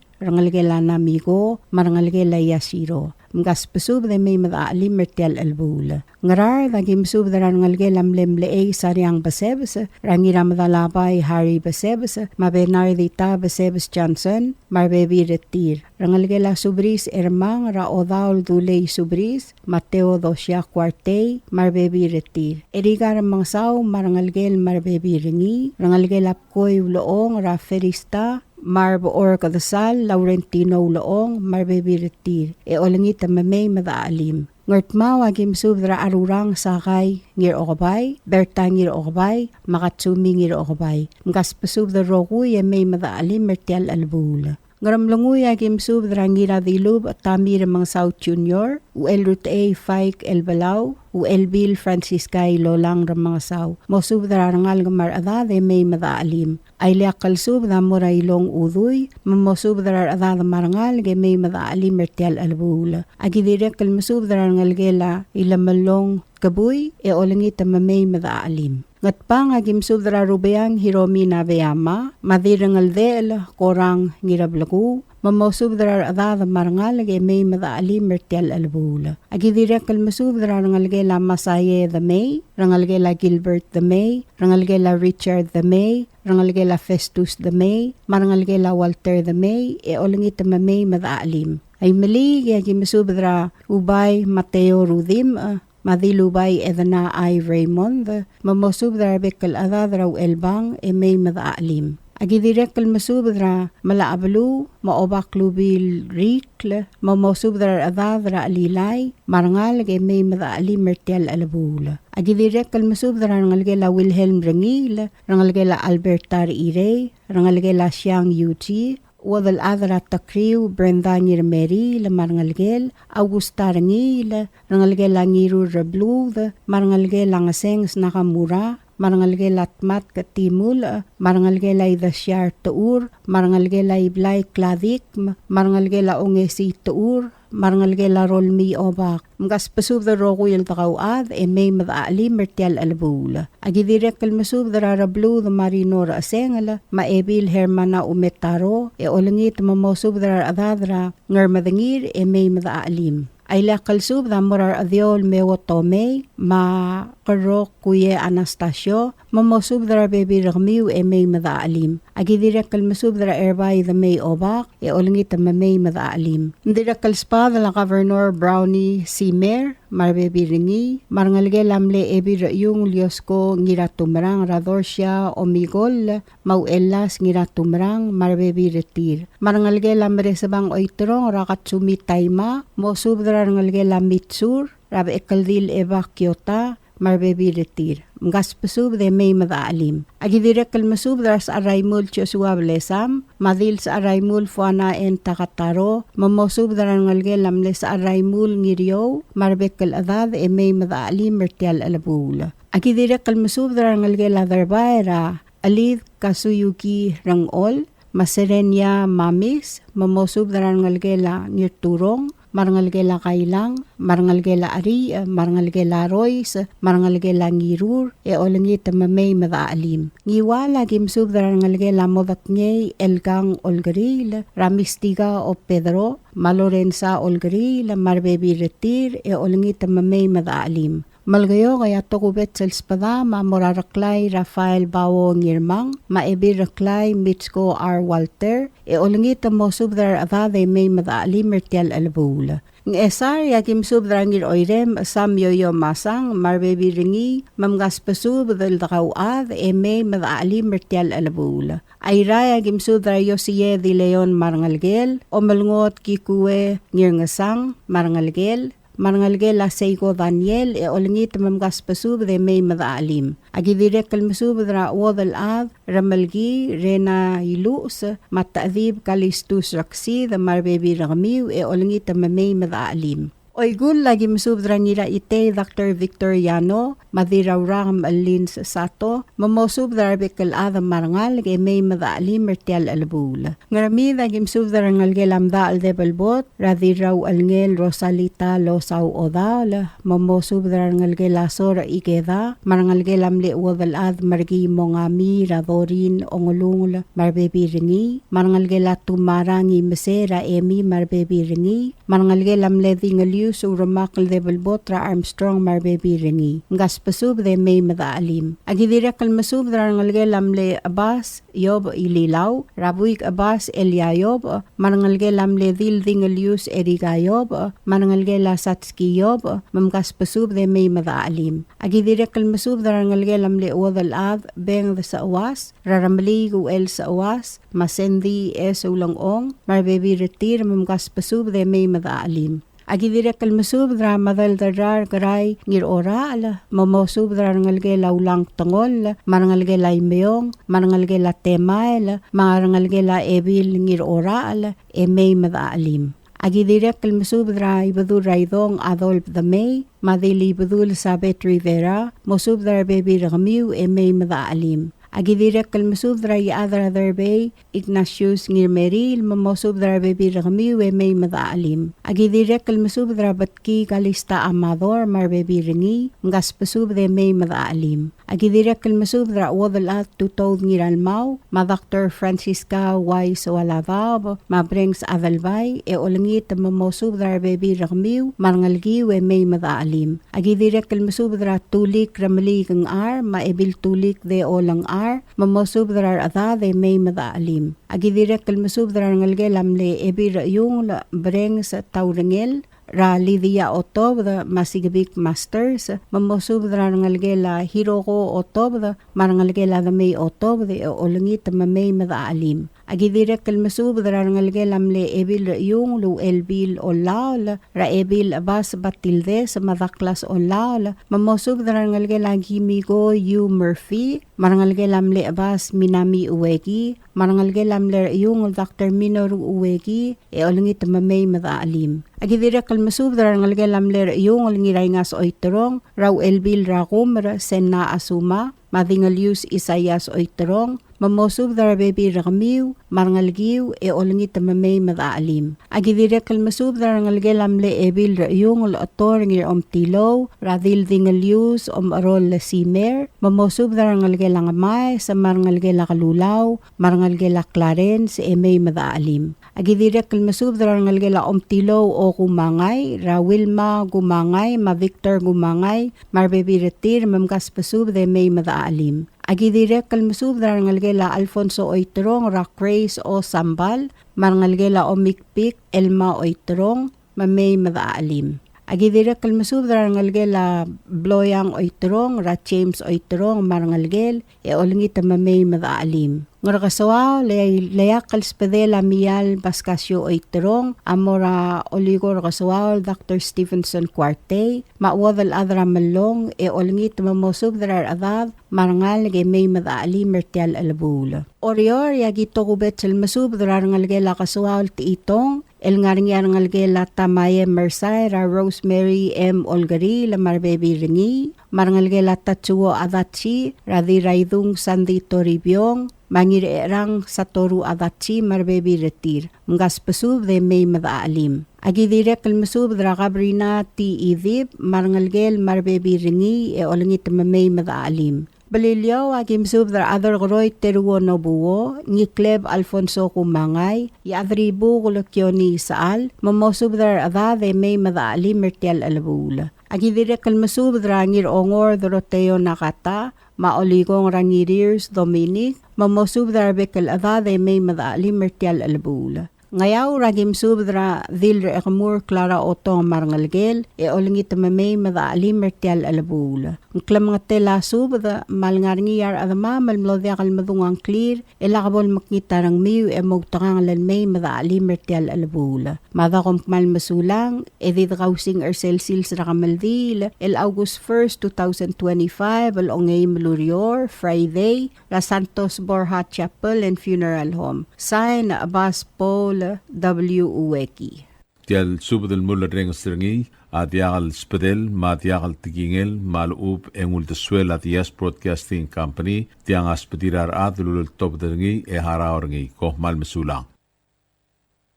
rengelekel a Namiko, me a rengelekel a Iasiro. Mkasbesubed e mei me dechachelim er tia el chelebuul. Ngaraard aki mesubed er a rengelekel a mle Mlechei Sariang Besebes, er a Ngiramedalabai Harry Besebes, me a Bernardita Besebes Johnson, me a rebebil er tir. Rengelekel a Subris Ermang, er a Odaol Dulei Subris, me a Theodosia Kuartei, me a rebebil er tir. Erika Remengesau, me a rengelekel me a rebebil er ngii, rengelekel a Bkoi Ulechong, er a Ferista, me a Rebechor Kedesal Laurentino Ulechong, me a rebebil er tir, e olengit me mei me dechachelim. Ngardmau aki mesubed er a Arurang Sakai Ngirokebai, Berta Ngirokebai, me a Katsumi Ngirokebai. Mkasbesubed el rokui e mei me dechachelim er tia el chelebuul. Ngeremlengui aki mesubed er a Ngiradilubech Tommy Remengesau Junior, Uchelrutechei Faik Elbelau, Uchelbil Francisca Ilolang Remengesau. Mosubed er a rengalek me a rechedad e mei me dechachelim. A ileakl el subed a mo er a Ilong Udui, me mosubed er a rechedad me a rengalek e mei me dechachelim er tia el chelebuul. Aki dirrek el mesubed er a rengelekel a Ilemellong Kebui, e olengit me mei me dechachelim. Ngatpang, aki mesubed er a Rubeang Hiromi Nabeyama, me a Dirrengeldechel Korang Ngirableku, me mosubed er a rechedad me a rengalek e mei me dechelim er tia el chelebuul. Aki dirrek el mesubed er a rengelekel a Masae Demei, rengelekel a Gilbert Demei, rengelekel a Richard Demei, rengelekel a Festus Demei, me a rengelekel a Walter Demei, e olengit me mei me dechelim. Aimeliik, aki mesubed er a Ubai Mateo Rudimch, me a Dilubai Edna I. Raymond, me mosubed er a rebek el chedad er a Uchelbang e mei me dechelim. Aki dirrek el mesubed er a Melachabelu, me a Obak Lubil Rikl, me mosubed er a rechedad er a Chelilai, me a rengalek e mei me dechelim er tia el chelebuul. Aki dirrek el mesubed er a rengelekel a Wilhelm Rengiil, rengelekel a Alberta Rechirei, rengelekel a Siang Yuji, Uodelchad er a Tekriu Brenda Ngirmeriil me a rengelekel, Augusta Rengiil, rengelekel a Ngirur Rebluud, me a rengelekel a Ngesenges Nakamura, me a rengelekel a Tmatk Timulch, me a rengelekel a Idesiar Techur, me a rengelekel a Iblai Kladikm, me a rengelekel a Ongesii Techur, me a rengelekel a Rolmii Obak. Mkasbesubed el rokui el dekauchad e mei me dechelim er tia el chelebuul. Aki dirrek el mesubed er a Rebluud Marino Rechesengel, me a Ebil Hermana Umetaro, e olengit me mosubed er a rechedad er a Ngermedengir e mei me dechelim. A ileakl el subed a mo er a Rechediou el Meuo Tomei, me a Kerrok Kuie Anastasio, me mosubed er a rebebil er kemiu e mei me dechelim. Aki dirrek el mesubed er a Erbai Demei Obak, e olengit me mei me dechelim. Ng dirrek el sbadel a Governor Brownie Simer, me a rebebil er ngii, me a rengelekel a mle Ebil er a Iung Liosko Ngiratumerang, er a Dorsia Omikoll, me a Uchellas Ngiratumerang, me a rebebil er tir. Me a rengelekel a Meresebang Oiterong, er a Katsumi Taima, mosubed er a rengelekel a Mitsur, er a Bechekeldil Eba Kiota, me a rebebil er tir. Mkasbesubed e mei me dechelim. Aki dirrek el mesubed er a Secharaimul Joshua Blesam, me a Dil Secharaimul Fuana N. Takataro, me mosubed er a rengelekel a mle Secharaimul Ngiriou, me a rebek el chedad e mei me dechelim er tia el chelebuul. Aki dirrek el mesubed er a rengelekel a Derbai er a Chelid Kasuyuki Rengchol, me a Serenia Mamis, me mosubed er a rengelekel a Ngirturong, me a rengelekel a Kailang, me a rengelekel a Cheriich, me a rengelekel a Rois, me a rengelekel a Ngirur, e olengit me mei me dechelim. Ngiwal, aki mesubed er a rengelekel a Modekngei Elkang Olkeriil, er a Mistika O. Pedro, me a Lorenza Olkeriil, me a rebebil er tir, e olengit me mei me dechelim. Melekeok, e a tokubets el sbedam a mo er a Reklai Rafael Bao Ngirmang, me a Ebil Reklai Mitsko R. Walter, e olengit mosubed er a rechedad e mei me dechelim er tia el chelebuul. Ngchesar, e aki mesubed er a Ngiroirem Sam Yoyo Masang, me a rebebil er ngii, me mkasbesubed el dekauchad e mei me dechelim er tia el chelebuul. Airai, e aki mesubed er a Iosie Dileon me a rengelekel, Omelngot Kikue Ngirngesang me a rengelekel, me a rengelekel a Seiko Daniel, e olengit me mkasbesubed e mei me dechelim. Aki dirrek el mesubed er a Uodelchad Remelkii Rena Iluches, me a Techedib Kalistus Reksid, me a rebebil er kemiu, e olengit me mei me dechelim. Oikull, aki mesubed er a Ngiraitei Doctor Victor Yano, me a Dirraurak Melins Sato, me mosubed er a rebek el chad me a rengalek e mei me dechelim er tia el chelebuul. Ngermid, aki mesubed er a rengelekel a Mdachel Debelbot, er a Dirrauchelngel Rosalita Losau Odaol, me mosubed er a rengelekel a Sor Ikeda, me a rengelekel a mle Uodelchad Merkii Mongami, er a Dorin Ongelungel, me a rebebil er ngii, me a rengelekel a Tumarang Imese, er a Emi, me a rebebil er ngii, me a rengelekel a mle Dingelius Uremakl Debelbot, er a Armstrong, me a rebebil er ngii. Mkasbesubed e mei me dechelim. Aki dirrek el mesubed er a rengelekel a mle Chebas Iyob Ililau, er a Buik Chebas Elia Iyob, me a rengelekel a mle Dil Dingelius Erika Iyob, me a rengelekel a Satski Iyob, me mkasbesubed e mei me dechelim. Aki dirrek el mesubed er a rengelekel a mle Uodelchad Bengd Sechuas, er a Remeliik Uchel Sechuas, me a Sandy S. Ulengchong, me a rebebil er tir, me mkasbesubed e mei me dechelim. Aki dirrek el mesubed er a Madelderrar Kerai Ngirorachel, me mosubed er a rengelekel a Ulang Tengoll, me a rengelekel a Imeong, me a rengelekel a Temael, me a rengelekel a Ebil Ngirorachel, e mei me dechelim. Aki dirrek el mesubed er a Ibedul er a Idong Adolf Demei, me a Dil Ibedul Sabet Rivera, mosubed er a rebebil er kemiu e mei me dechelim. Aki dirrek el mesubed er a Iechad er a Derbei, Ignatius Ngirmeriil, me mosubed er a rebebil er kemiu e mei me dechachelim. Aki dirrek el mesubed er a Betki Kalista Amador, me a rebebil er ngii, mkasbesubed e mei me dechachelim. Aki dirrek el mesubed er a Uodelchad Tutoud Ngiralmau, me a Doctor Francisca Wise Oaladaob, me a Brengs Adelbai, e olengit me mosubed er a rebebil er kemiu, me a rengelekiu e mei me dechachelim. Aki dirrek el mesubed er a Tulik Remeliik Ngchar, me a Ebil Tulik Deol Ngchar, me mosubed er a rechedad e mei me dechachelim. Aki dirrek el mesubed er a rengelekel a mle Ebil Rechiungl Brengs Taurengel, er a Lydia Otobed, me a Sikebik Masters, me mosubed er a rengelekel a Hiroko Otobed, me a rengelekel a Demei Otobed, e olengit me mei me dechachelim. Aki dirrek el mesubed er a rengelekel a mle Ebil Rechiungl Uchelbil Olaol, er a Ebil Chebas Batildes, me a Douglas Olaol, me mosubed er a rengelekel a Kimiko Yu Murphy, me a rengelekel a mle Chebas Minami Ueki, me a rengelekel a mle Rechiungl Doctor Minoru Ueki, e olengit me mei me dechachelim. Aki dirrek el mesubed er a rengelekel a mle Rechiungl Ngiraingas Oiterong, er a Uchelbil er a Kumer, Senna Asuma, me a Dingelius Isaias Oiterong, me mosubed er a rebebil er kemiu, me a rengelekiu, e olengit me mei me dechachelim. Aki dirrek el mesubed er a rengelekel a mle Ebil Rechiungl Chetor Ngiromtilou, er a Dil Dingelius Omcherol Simer, me mosubed er a rengelekel a Ngemaes, me a rengelekel a Kelulau, me a rengelekel a Clarence, e mei me dechachelim. Aki dirrek el mesubed er a rengelekel a Omtilou Okumangai, er a Wilma Kumangai, me a Victor Kumangai, me a rebebil er tir, me mkasbesubed e mei me dechachelim. Aki dirrek el mesubed er a rengelekel a Alfonso Oiterong, er a Grace Osambal, me a rengelekel a Omikpik Elma Oiterong, me mei me dechachelim. Aki dirrek el mesubed er a rengelekel a Bloiang Oiterong, er a James Oiterong, me a rengelekel, e olengit me mei me dechachelim. Ngerkesoaol, le, le ileakl el sbedel a Mial Pascasio Oiterong, a mo er a Olikong er Kesoaol Doctor Stevenson Kuartei, me a Uodelchad er a Mellong, e olengit me mosubed er a rechedad, me a rengalek e mei me dechachelim er tia el chelebuul. Oreor, e aki tokubets el mesubed er a rengelekel a Kesoaol Techitong, el ngar er ngii a rengelekel a Tamae Mersai, er a Rosemary M. Olkeriil, me a rebebil er ngii, me a rengelekel a Tatsuo Adachi, er a Diraidung Sandy Toribiong, me a Ngircherang Satoru Adachi, me a rebebil er tir. Mkasbesubed e mei me dechachelim. Aki dirrek el mesubed er a Kabrina T. Idip, me a rengelekel, me a rebebil er ngii, e olengit me mei me dechachelim. Beliliou, aki mesubed er a Aderkeroi Teruo Nobuo, Ngikleb Alfonso Kumangai, Iechadribukel Kioni Isechal, me mosubed er a rechedad e mei me dechachelim er tia el chelebuul. Aki dirrek el mesubed er a Ngirongor Doroteo Nakata, me a Olikong er a Ngirirs Dominic, me mosubed er a rebek el chedad e mei me dechachelim er tia el chelebuul. Ngeaur, aki mesubed er a Dil er a Chekemur Clara Otong me a rengelekel, e olengit me mei me dechachelim er tia el chelebuul. Ng klemengetel a subed me a lengar er ngii a rechedemam el mlo diak el medung a ngklir, e lak bo lemekngit a rengmiu e moutekangel el mei me dechachelim er tia el chelebuul. Me a da kom kmal mesulang, e di dekausing er sel sils er a kemeldiil el August first, two thousand twenty-five, el ongeim el ureor, Friday, er a Santos Borja Chapel and Funeral Home. Sign, Bas Paul W. Ueki. Tia el subed el mulerrenges er ngii a diak el sbedel me a diak el tekingel me a lechub e ng uldesuel a Diaz Broadcasting Company. Tiang a sbedir a rechad el uleltobed er ngii e harau er ngii. Kom kmal mesulang.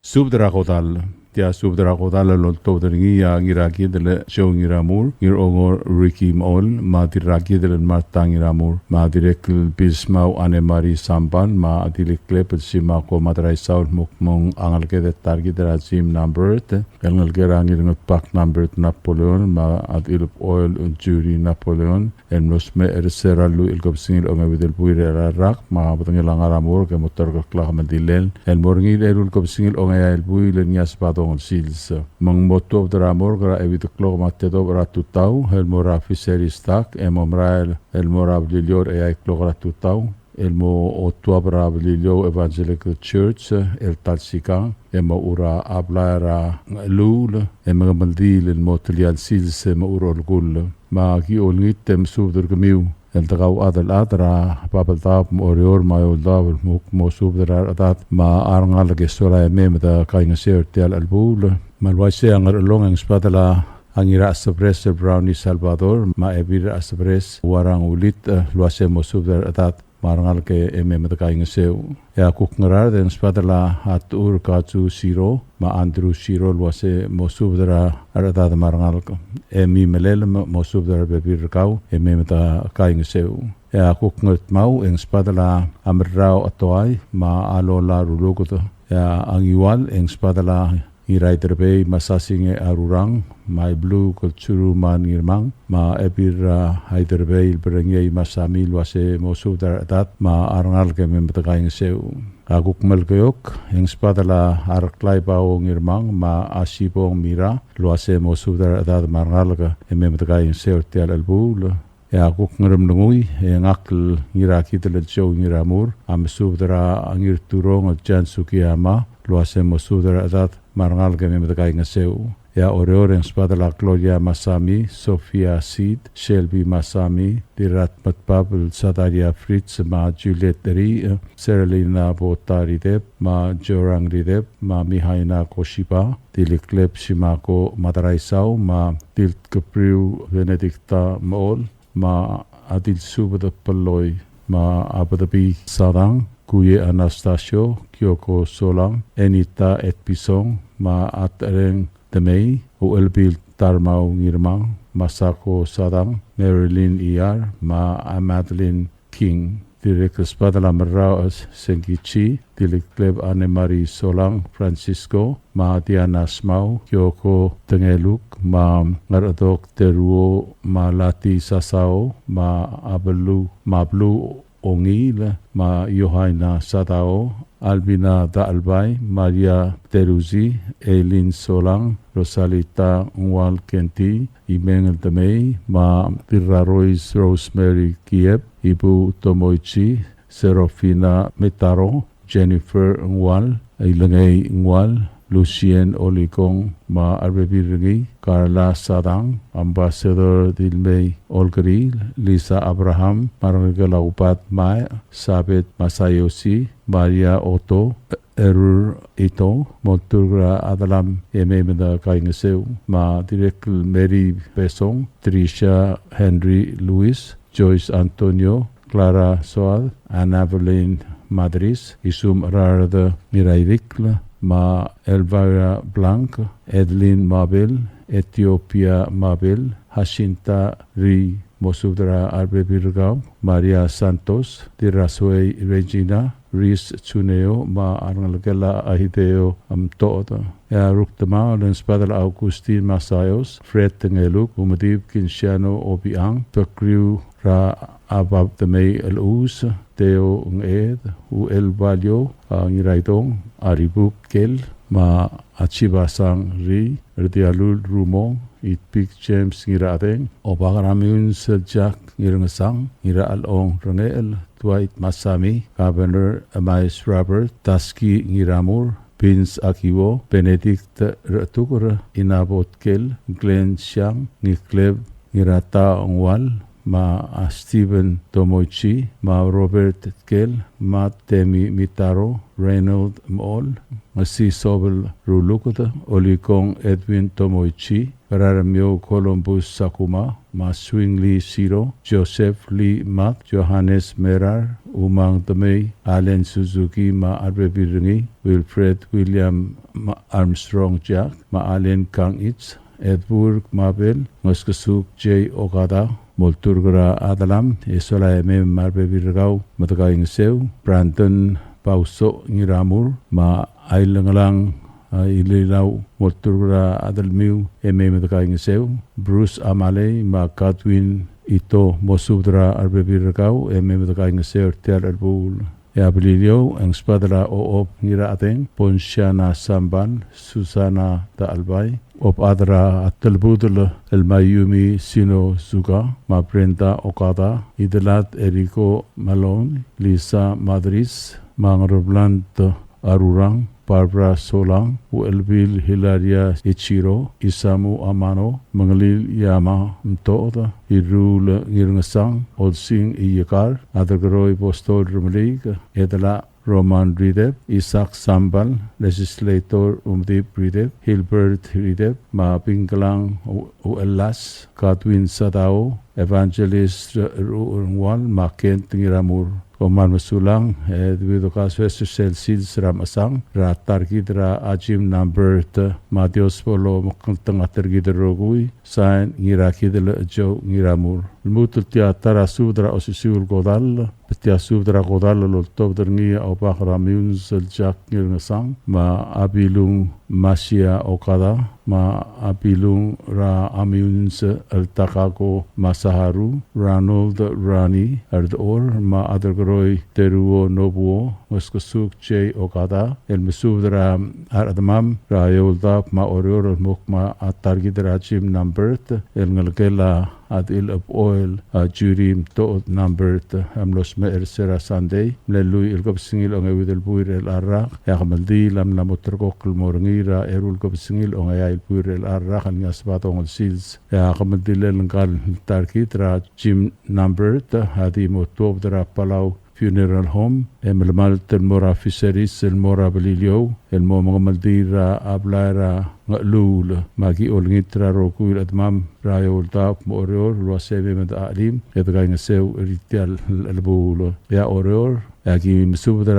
Subed er a kodall. Tia subed er a kodall el oltobed er ngii a Ngirakidel Joe Ngiramur, Ngirongor Ricky Mechol, me a Dirrakidel Martha Ngiramur, me a dirrek el Bismau Anne Marie Sambal, me a Dilikleb el Simako Madraisau el mo kmo ng a ngeleked e ta er kid er a Jim Nambert, el ngelekel a Ngirngetbak Nambert Napoleon, me a Dilub Oil Judy Napoleon, el mlo smecher er se er a lluich el kebesengil ongeuid el buil er a rak, me a bedengel a ngar er a morgue e mo terrekokl a kemeldilel el mo er ngii el eru el kebesengil ongeai el buil el ngii a Sebadong el sils. Me ng mo tuobed er a morgue er a euid el klok me a tedobech er a tutau el mo er a Fisheries dock, e mo merael el mo er a Beliliou er a eai el klok er a tutau, el mo otuab er a Beliliou Evangelical Church el ta el sikang, e mochu er a blai er a Ngecheluul, e mengemeldiil el mo tia el sils e mochu er a olekull. Me aki olengit e mesubed er kemiu el dekauchad el chad er a Babeldaob me a Oreor me a Eouldaob el mo kmo subed er a rechedad me a rengalek e sola e mei me dekaingeseu er tia el chelebuul. Me a le uaisei a Ngerchelong e ng sbadel a Ngirachesebres el Brownie Salvador me a Ebil er a Chesebres Uarang Ulit, el uase mo subed er a rechedad me a rengalek e mei me dekaingeseu. E a kuk Ngaraard e ng sbadel a Techur Kazu Siro, me a Andrew Siro el uase mo subed er a rechedad me a rengalek. E Mei Melelem mo subed er a rebebil er kau, e mei me dekaingeseu. E a kuk Ngardmau e ng sbadel a Merrau Atoai, me a Lola Ruluked. E a Ngiwal e ng sbadel a Ngiraiderbei Masasinge Arurang, me a Iblu Kultsuru me a Ngirmang, me a Ebil er a Idaderbei el Berengiei Masami el uase mo subed er a rechedad me a rengalek e mei me dekaingeseu. A kuk Melekeok e ng sbadel a Reklai Bao Ngirmang, me a Sibong Mira el uase mo subed er a rechedad me a rengalek e mei me dekaingeseu er tia el chelebuul. E a kuk Ngeremlengui e ngak el Ngirakidel el Joe Ngiramur a mesubed er a Ngirturong el Jan Sugiyama el uase mo subed er a rechedad me a rengalek e mei me dekaingeseu. E a Oreor e ng sbadel a Gloria Masami, Sofia Sid, Shelby Masami, Dirratmetbab el Sadaria Fritz, me a Juliet Eri, Seralina Bota Rideb, me a Jorang Rideb, me a Mihaina Koshiba, Dilikleb Shimako Madaraisau, me a Diltkepriu Benedicta Mechol, me a Dilsubed Pelloi, me a Bedebii Sadang, Kuye Anastasio, Kyoko Solang, Enita Etpison, me a Tereng Demei, Uchelbil Tarmau Ngirmang, Masako Sadang, Marilyn Iyar, me a Madeline King. Dirrek el sbadel a Merrau Senkichi, Dilikleb Anne Marie Solang, Francisco, me a Diana Smau, Kyoko Tengeluk, me a Ngerchedok Teruo, me a Lati Sasao, me a Beluu, me a Beluu Ongil, me a Yohaina Sadao, Albina Dachelbai, Maria Teruzi, Eileen Solang, Rosalita Ngual Kenti, Imeng el Demei, me a Dirrarois Rosemary Kiep, Ibu Tomoichi, Serofina Metaro, Jennifer Ngual, Ilengei Ngual, Lucien Olikong, me a rebebil er ngii, Carla Sadang, Ambassador Dilmei Olkeriil, Lisa Abraham, me a rengelekel a Ubat Mae, Sabet Masayoshi, Maria Otto, Erur Ito, molturk er a delam e mei me dekaingeseu, me a dirrek el Mary Besong, Tricia Henry Lewis, Joyce Antonio, Clara Soad, Anna Evelyn Madris, Isum Gerard Ngirairikl, me a Elvira Blanc, Edelin Mabel, Ethiopia Mabel, Jacinta Ri, mo subed er a rebebil er kau, Maria Santos, Dirrasuei Regina, Ris Tsuneo, me a rengelekel a Hideo Mtood. E a Rukdemaol e ng sbadel a Augustin Masayos, Fred Tengeluk, Umedib Kinsiano Obiang, Tekriu er a Abab Demei Elus, Teo Nged, Uel Balio, a Ngiraidong, a Ribub Kel, me a Chibasang Ri, Erdialul Rumong, Itpik James Ngirachedeng, Obakeramiun Seljak Ngirngesang, Ngirachelong Rengechel, Dwight Masami, Governor Emais Robert, Taski Ngiramur, Vince Akiwo, Benedict Retuker, Inabot Kel, Glenn Siang, Ngikleb Ngirata Ngual, me a Stephen Tomoichi, me a Robert Tkel, me a Temi Mitaro, Reynold Mol, Ngesi Sobel Ruluked, Olikong Edwin Tomoichi, Raremiou Columbus Sakuma, me a Swingli Siro, Joseph Lee Mat, Johannes Merar, Umang Temei, Allen Suzuki, me a rebebil er ngii, Wilfred William, me a Armstrong Jack, me a Allen Kangich, Edburg Mabel, Ngeskesuk J Okada, molturk er a delam, e sola e mei me a rebebil er kau me dekaingeseu, Brandon Bauso Ngiramur, me a Ailengelang, a, Ililau, molturk er a delmiu e mei me dekaingeseu, Bruce Amalei, me a Godwin Ito, mo subed er a rebebil er kau e mei me dekaingeseu er tia el chelebuul. E a Beliliou, e ng sbadel a Ochob Ngirachedeng, Ponsiana Sambal, Susana Dachelbai, Obechad er a Telbudel el Mayumi Sinozuka, me a Brenda Okada, Idelad Eriko Malone, Lisa Madris, me a Ngerebland Arurang, Barbara Solang, Uchelbil Hilaria Ichiro, Isamu Amano, Mengelil Yama Mtood, Irul Ngirngesang, Olsing Iyekar, Aderkeroi Bostol Remeliik, Edela Roman Ridep, Isaac Sambal, Legislator Umdip Ridep, Hilbert Ridep, me a Bingkelang U-, Uelas, Godwin Sadao, Evangelist Ruchel Ngual, me a Kent Ngiramur. Kom kmal mesulang, e dui dekasoes er sel sils er a mechesang er a ta er kid er a Jim Nambert, me a Dios bo lomekngeltengat er kid el rokui. Sain, Ngirakidel Joe Ngiramur. Lmuut el tia ta er a subed er a osisiu el kodall, me tia subed er a kodall el oltobed er ngii a Obak er a Meyuns el Jack Ngirngesang, me a Bilung Masia Okada, me a Bilung er a Meyuns el Takako Masaharu, Ronald Rani Erdechor, me a Adelkeroi Teruo Nobuo, Ngeskesuk J Okada, el mesubed er a rechedemam er a Eouldaob me a Oreor el mo kmo a ta er kid er a Jim Nambert el ngelekel a Adil Eboel, a Judy Mtood Nambert, a mlo smecher er se er a Sunday, mle lluich el kebesengil a ongeuid el buil er chelecha el rak, e a kemeldiil a mla mo ulterekokl el mo er ngii er a eru el kebesengil a ongeai el buil er chelecha el rak el ngii a Sebadong el sils. E a kemeldilel ngka el ta er kid er a Jim Nambert a di mo tuobed er a Palau Funeral Home, e melemalt el mo er a Fisheries el mo er a Beliliou, el mo mengemeldiil er a blai er a Ngecheluul. Me aki olengit er a rokui el chedemam er a Eouldaob me a Oreor el uase mei me de chelim e de kaingeseu er tia el chelebuul. E a Oreor, e aki mesubed er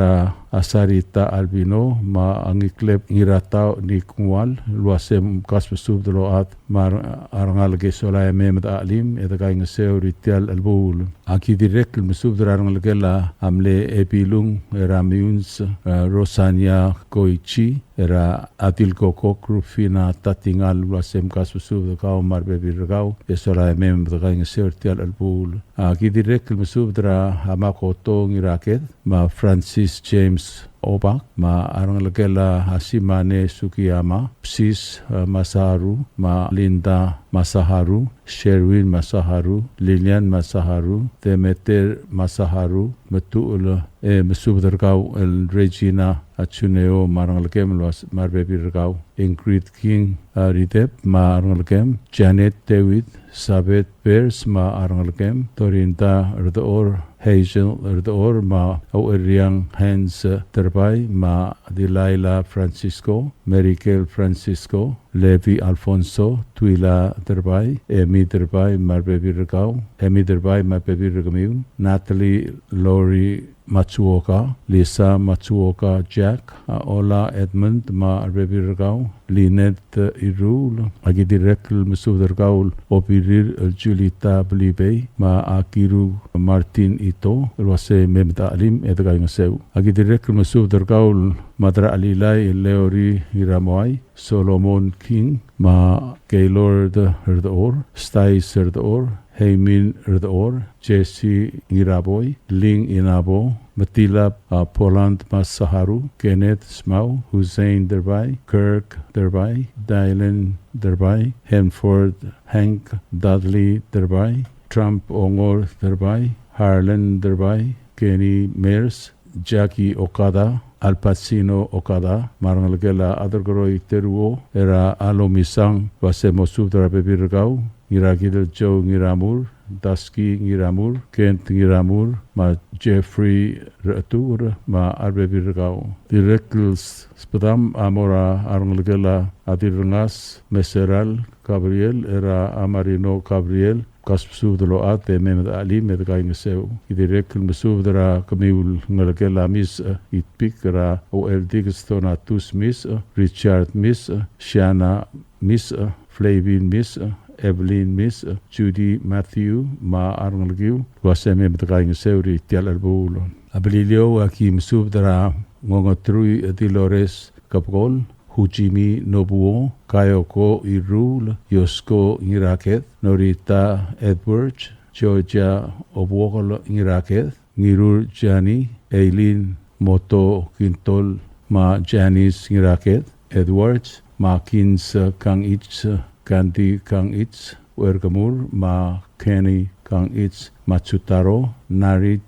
a Sarita Albino me a Ngikleb Ngiratau Nikngual el uase mkasbesubed el ochad me a rengalek e sola e mei me de chelim e de kaingeseu er tia el chelebuul. Aki dirrek el mesubed er a rengelekel a mle Ebilung er a Meyuns, e, Rosania Koichi, er a Adil Kokok Rufina Tatingal el uase mkasbesubed er kau me a rebebil er kau e sola e mei me de kaingeseu er tia el chelebuul. Aki dirrek el mesubed er a Makoto Ngiraked me a Francis James Obak, me a rengelekel a Simane Sugiyama, Psis, e, Masaharu, me a Linda Masaharu, Sherwin Masaharu, Lilian Masaharu, Demeter Masaharu, me tuchul e mesubed er kau el Regina Achuneo me a rengelekem el uas me a rebebil er kau, Ingrid King, e, Ridep me a rengelekem, Janet David, Sabeth Bears me a rengelekem, Dorinda Erdechor, Hazel Erdechor me a Aueriang Hans Derbai me a Delilah Francisco, Merikel Francisco, Levi Alfonso, Twila Derbai, Emi Derbai me a rebebil er kau, Emi Derbai me a rebebil er kemiu, Natalie Lori Matsuoka, Lisa Matsuoka Jack, a Ola Edmund me a rebebil er kau, Lynette Iruul, aki dirrek el mesubed er kau el Obirir el Julita Blibei, me a Kiru Martin Ito, el uase mei me de chelim e de kaingeseu. Aki dirrek el mesubed er kau el Madrachelilai el Leori Iramoai, Solomon King, me a Gaylord Erdechor, Stais Erdechor, Heimin Erdechor, Jesse Ngiraboi, Ling Inabo, Matilab, a, Poland Masaharu, Kenneth Smau, Hussein Derbai, Kirk Derbai, Dylan Derbai, Hanford Hank, Dudley Derbai, Trump Ongor Derbai, Harlan Derbai, Kenny Mears, Jackie Okada, Al Pacino Okada, me a rengelekel a Aderkeroi Teruo, er a Alomisang, el uase mo subed er a rebebil er kau, Ngirakidel Joe Ngiramur, Daski Ngiramur, Kent Ngiramur, me a Jeffrey Rechetuker, me a rebebil er kau. Dirrek el s-, sbedam a mo er a rengelekel a Dirrengas Meseral Gabriel, er a Marino Gabriel, kasbesubed el ochad e mei me de chelim e de kaingeseu. Ki dirrek el mesubed er kemiu el ngelekel a Misech Itpik, er a Oeldikes Donatus Misech, Richard Misech, Shanna Misech, Flavin Misech, Evelyn Misech, Judy Matthew, me a rengelekiu, el uase mei me de kaingeseu er tia el chelebuul. A Beliliou, aki mesubed er a Ngongetrui Dolores Kebekol, Hujimi Nobuo, Kayoko Iruul, Yosko Ngiraked, Norita Edwards, Georgia Obuokl Ngiraked, Ngirur Jani, Eileen Moto Kintol, me a Janice Ngiraked Edwards, me a Kins Kangichi, Kandi Kangichi Uerkemur, me a Kenny Kangichi Matsutaro, Narit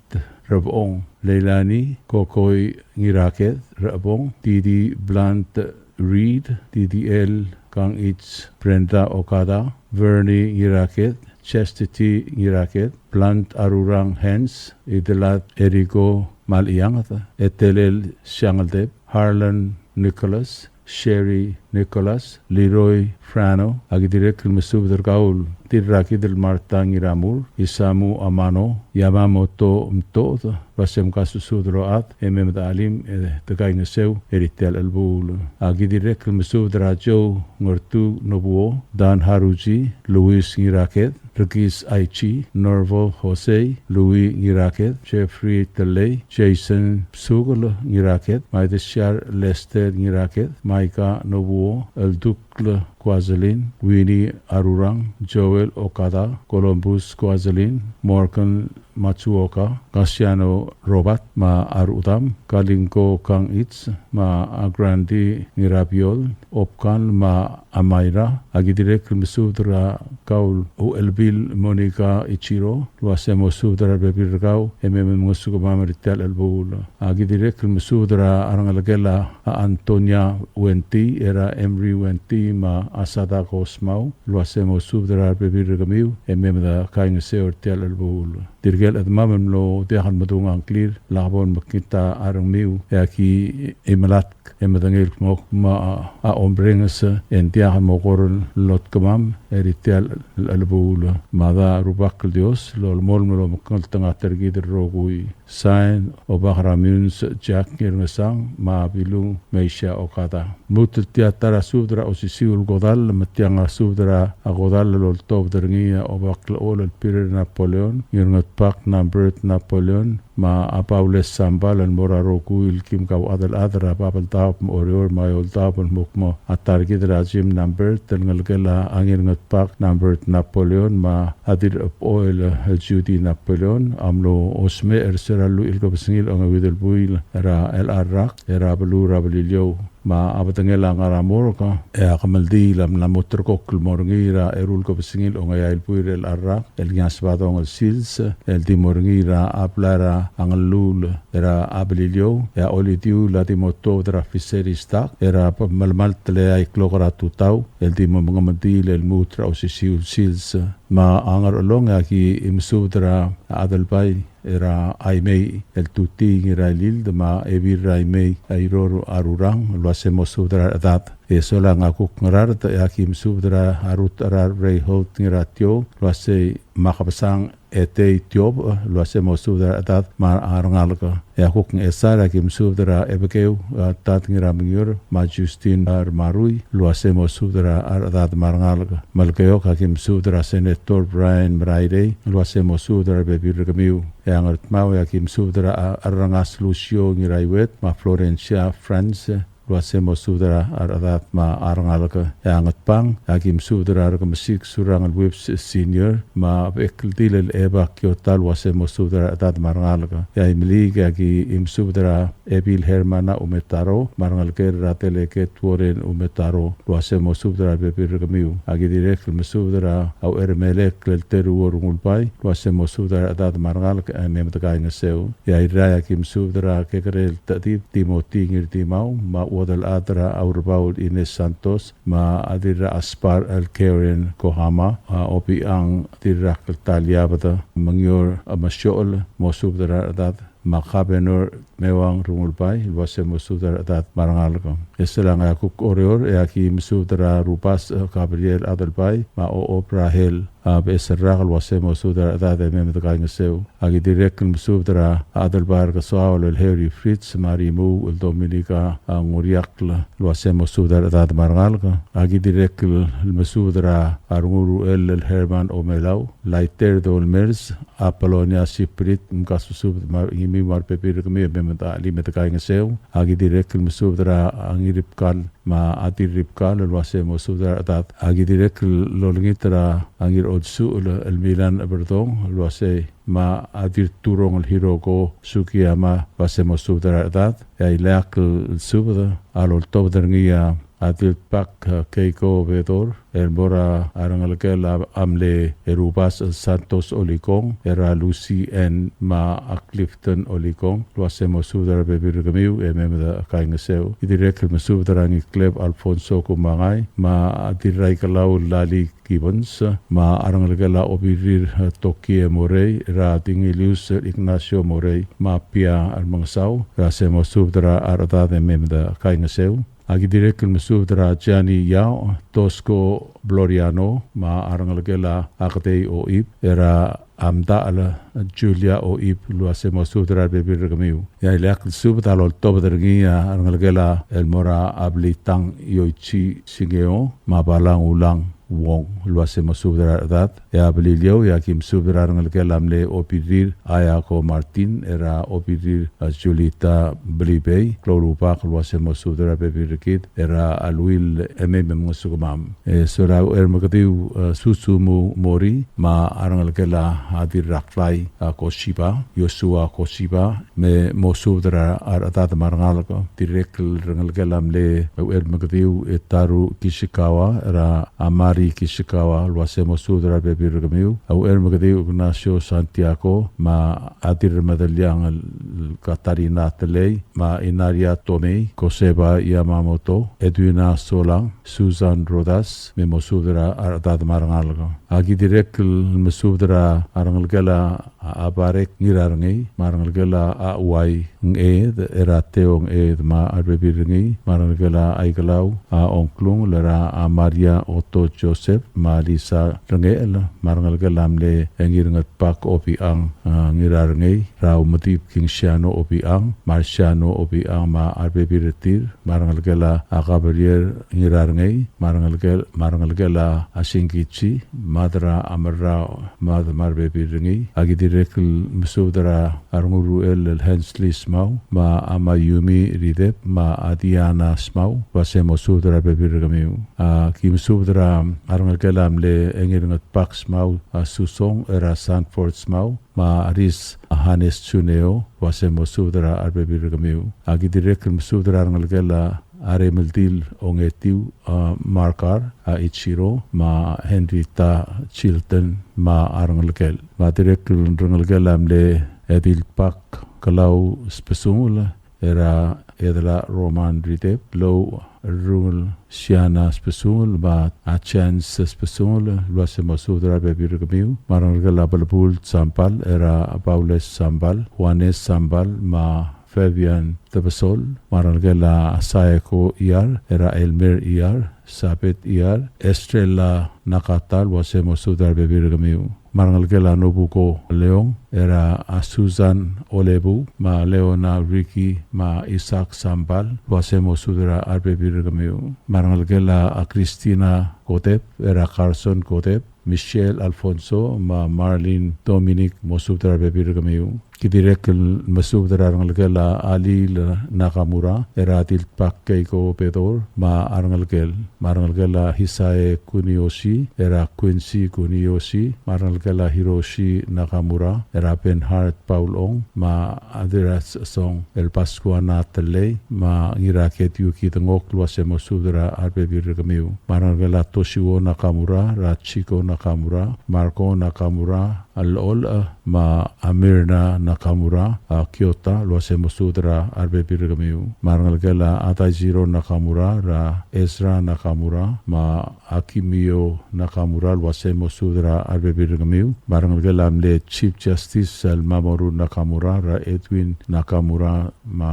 Rebong, Leilani Kokoi Ngiraked Rebong, Didi Blunt Reed, Didiel Kangichi Brenda Okada, Vernie Ngiraked, Chastity Ngiraked, Blunt Arurang Hans, Idelat Eriko Malianged, Etelel Siangeldeb, Harlan Nicholas, Sherry Nicholas, Leroy Frano, a ki dirrek el mesubed er kau el Dirrakidel Martha Ngiramur, Isamu Amano, Yamamoto Mtoched, el uase mkasusubed er a rechad e mei me de chelim e de kaingeseu er tia el chelebuul. A ki dirrek el mesubed er a Joe Ngertu Nobuo, Dan Haruji, Luis Ngiraked, Rikis Aichi, Norval Jose, Louis Ngiraked, Jeffrey Telei, Jason Psukel Ngiraked, Maidesiar Lester Ngiraked, Maika Nobuo, Eldukl Kuazelin, Winnie Arurang, Joel Okada, Columbus Kuazelin, Morgan Matsuoka, Cassiano Robert, me a rudam, Kalinko Kangich, me a Grandi Ngirabiol, Opkan, me a Maira, a ki dirrek el mesubed er kau el Uchelbil Monica Ichiro, el uase mosubed er a rebebil er kau, e mei me mngesukemam er tia el chelebuul. A ki dirrek el mesubed er a rengelekel a Antonia Wenty, er a Emery Wenty, me a Sadako Smau, el uase mosubed er a rebebil er kemiu, e mei me de kaingeseu er tia el chelebuul. Tirke el chedemam el mlo diak el medung a ngklir, lak bo lemekngit a rengmiu, e aki melatk e medengei el kmo kmo a, a omrenges e ng diak el mo kora lotkemam er tia el chelebuul. Mada Rubak el Dios, lolemolem el omekngeltengat er kid el rokui. Sain, Obak er a Miuns Jack Ngirngesang, me a Bilung Meisha Okada. Lmuut el tia ta er a subed er a osisiu el kodall, me tiang a subed er a kodall el oltobed er ngii a Obak el Olel Peter Napoleon, Ngirngetbak Nambert Napoleon, me a Baules Sambal el mo er a rokui el kim kauchad el chad er a Babeldaob me a Oreor me a Eouldaob el mo kmo a ta er kid er a Jim Nambert el ngelekel a Ngirngetbak Nambert Napoleon me a Dirrechebechol el Judy Napoleon a mlo smecher er se er a lluich el kebesengil a ongeuid el buil er a chelecha el rak er a beluu er a Beliliou. Me a bedengel a ngar er a morgue, e a kemeldiil a mla mo ulterekokl el mo er ngii er a eru el kebesengil a ongeai el buil er a chelecha el rak el ngii a Sebadong el sils, el di mo er ngii er a blai er a Ngelluul er a Beliliou, e a olidiuul a di mo tuobed er a Fisheries dock er a melemalt el eai el klok er a tutau, el di mo mengemeldiil el lmuut er a osisiu el sils. Me a Ngerchelong e aki mesubed er a Adelbai er a Aimei el Tutii Ngirailild me a Ebil er a Aimei a Iror Arurang, el uase mosubed er a rechedad. E solang a kuk Ngaraard e aki mesubed er a Rutecherar Reinhold Ngiratiou, el uase me a Kebesang Etei Tiobech, el uase mosubed er a rechedad me a rengalek. E a kuk Ngchesar e aki mesubed er a Ebekeu, a Tad Ngiramengior, me a Justin Remarui, el uase mosubed er a rechedad me a rengalek. Melekeok e aki mesubed er a Senator Brian Merairei, el uase mosubed er a rebebil er kemiu. E a Ngardmau e aki mesubed er a Rrengas Lucio Ngiraiuet, me a Florencia France, el uase mosubed er a rechedad me a rengalek. E a Ngatpang e aki mesubed er a Rekemesik Surangel Whipps Senior, me a Bekeldil el Eba Kiota, el uase mosubed er a rechedad me a rengalek. E a Imeliik e aki mesubed er a Ebil Hermana Umetaro, me a rengelekel er a Delegate Warren Umetaro, el uase mosubed er a rebebil er kemiu. Aki dirrek el mesubed er a Uchermelek el Teruo Rengulbai, el uase mosubed er a rechedad me a rengalek e mei me de kaingeseu. E a Irrai e aki mesubed er a Kekerel Techedib Timothy Ngirdimau, me a Uodelchad er a Urebaul Ines Santos, me a Dirraspar el Karen Kohama, a Obiang Dirrakltaliabed, Mengior Mesiochel, mosubed er a rechedad, me a Kabenor Meuang Rengulbai, el uase mosubed er a rechedad me a rengalek. E selang e a kuk Oreor, e aki mesubed er a Rubas, e, Gabriel Adelbai, me a Ochob Rahel, a, Becheserrak, el uase mosubed er a rechedad e mei me de kaingeseu. Aki dirrek el mesubed er a Adelbai er a Kesoaol el Harry Fritz, me a Rimuu el Dominica, a, Nguriakl, el uase mosubed er a rechedad me a rengalek. Aki dirrek el mesubed er a Renguruel el Herman Omelau, Laiter Dolmers, Apolonia Siprit, mkasusubed me a rengimiu me a rebebil er kemiu e mei me de chelim e de kaingeseu. Aki dirrek el mesubed er a Ngiribkal me a Dirribkal el uase mosubed er a rechedad. Aki dirrek el olengit er a Ngirolsuchel el Milan Eberdong el uase me a Dirturong el Hiroko Sugiyama el uase mosubed er a rechedad. E a ileakl el subed a loltobed er ngii a a Dilbak, a, Keiko Bedor, el mo er a rengelekel a mle Rubas el Santos Olikong, er a Lucy Ann me a Clifton Olikong, el uase mosubed er a rebebil er kemiu e mei me de kaingeseu. Ki dirrek el mesubed er a Ngikleb Alfonso Kumangai, me a Dirraikelau Lali Gibbons, me a rengelekel a Obirir, a, Tokie Morei, er a Dingilius Ignacio Morei, me a Pia Remengesau, el uase mosubed er a rechedad e mei me de kaingeseu. A ki dirrek el mesubed er a Jani Yao, Tosko Bloriano, me a rengelekel a Aketei Oib, er a Amdachel Julia Oib, el uase mo subed er a rebebil er kemiu. E a ileakl el subed a loltobed er ngii a rengelekel a el mo er a Ablitang Yoichi Singeo, me a Balang Ulang Wong, el uase mo subed er a rechedad. E a Beliliou, e a ki mesubed er a rengelekel a mle Obirir Ayako Martin, er a Obirir a Julita Belibei, klou el rubak el uase mo subed er a rebebil er kid, er a Aluil Emei me mngesukemam. E sola Uchermekediu, e, Susumu Mori, me a rengelekel a Dirraklai, a Koshiba, Joshua Koshiba, me mo subed er a rechedad me a rengalek. Dirrek el rengelekel a mle Uchermekediu, e Taru Kishikawa, er a Amari Kishikawa, el uase mo subed er a rebebil er kemiu. A Uchermekediu Ignacio Santiago, me a Dirremedeliang el Katarina Telei, me a Inaria Tomei, Koseba Yamamoto, Edwina Solang, Susan Rodas, me mo subed er a rechedad me a rengalek. A ki dirrek el mesubed er a rengelekel a Abarek Ngirarengei, me a rengelekel a Uai Nged, er a Teo Nged, me a rebebil er ngii, me a rengelekel a Aikelau, a Ongklungel, er a Maria Otto Joseph, me a Lisa Rengechel, me a rengelekel a mle Ngirngetbak Obichang, a, Ngirarengei, er a Umedib Kingsiano Obichang, Marciano Obichang, me a rebebil er tir, me a rengelekel a Gabriel Ngirarengei, me a rengelekel, me a rengelekel a Singkichi, Mad er a Amerrau, Mad me a rebebil er ngii. A ki dirrek el mesubed er a Renguruel el Hensley Smau, me a Mayumi Ridep, me a Diana Smau, el uase mo subed er a rebebil er kemiu. A ki mesubed er a rengelekel a mle Ngirngetbak Smau, a Susong, er a Sanford Smau, me a Ris a Hannes Juneo, el uase mo subed er a rebebil er kemiu. A ki dirrek el mesubed er a rengelekel a Remeldil Ongetiu, a Markar, a Ichiro, me a Henrietta Chilton, me a rengelekel. Me a dirrek el rengelekel a mle Edilbak Kelau Spesungel, er a Edela Roman Ridep, Lou Rungel Siana Spesungel, me a Chance Spesungel, el uase mo subed er a rebebil er kemiu. Me a rengelekel a Belebul Sambal, er a Baules Sambal, Juanes Sambal, me a Fabian Tebesol, me a rengelekel a Saeko Iar, er a Elmer Iar, Sabet Iar, Estrella Nakata, el uase mo subed er a rebebil er kemiu. Me a rengelekel a Nobuko Leong, er a Susan Olebu, me a Leona Ricky, me a Isaac Sambal, el uase mo subed er a rebebil er kemiu. Me a rengelekel a Christina Kotep, er a Carson Kotep, Michelle Alfonso, me a Marlene Dominic, mo subed er a rebebil er kemiu. Ki dirrek el mesubed er a rengelekel a Alil Nakamura, er a Dilbak Keiko Bedor, me a rengelekel, me a rengelekel a Hisae Kuniyoshi, er a Quincy Kuniyoshi, me a rengelekel a Hiroshi Nakamura, er a Bernhard Paul Ong, me a Adiras Song, el Pascuana Telei, me a Ngiraket Yuki Dengok, el uase mo subed er a rebebil er kemiu. Me a rengelekel a Toshio Nakamura, er a Chiko Nakamura, Marco Nakamura, a Lol, a, me a Mirna Nakamura, a Kyota, el uase mo subed er a rebebil er kemiu. Me a rengelekel a Ataiziro Nakamura, er a Ezra Nakamura, me a Akimio Nakamura, el uase mo subed er a rebebil er kemiu. Me a rengelekel a mle Chief Justice el Mamoru Nakamura, er a Edwin Nakamura, me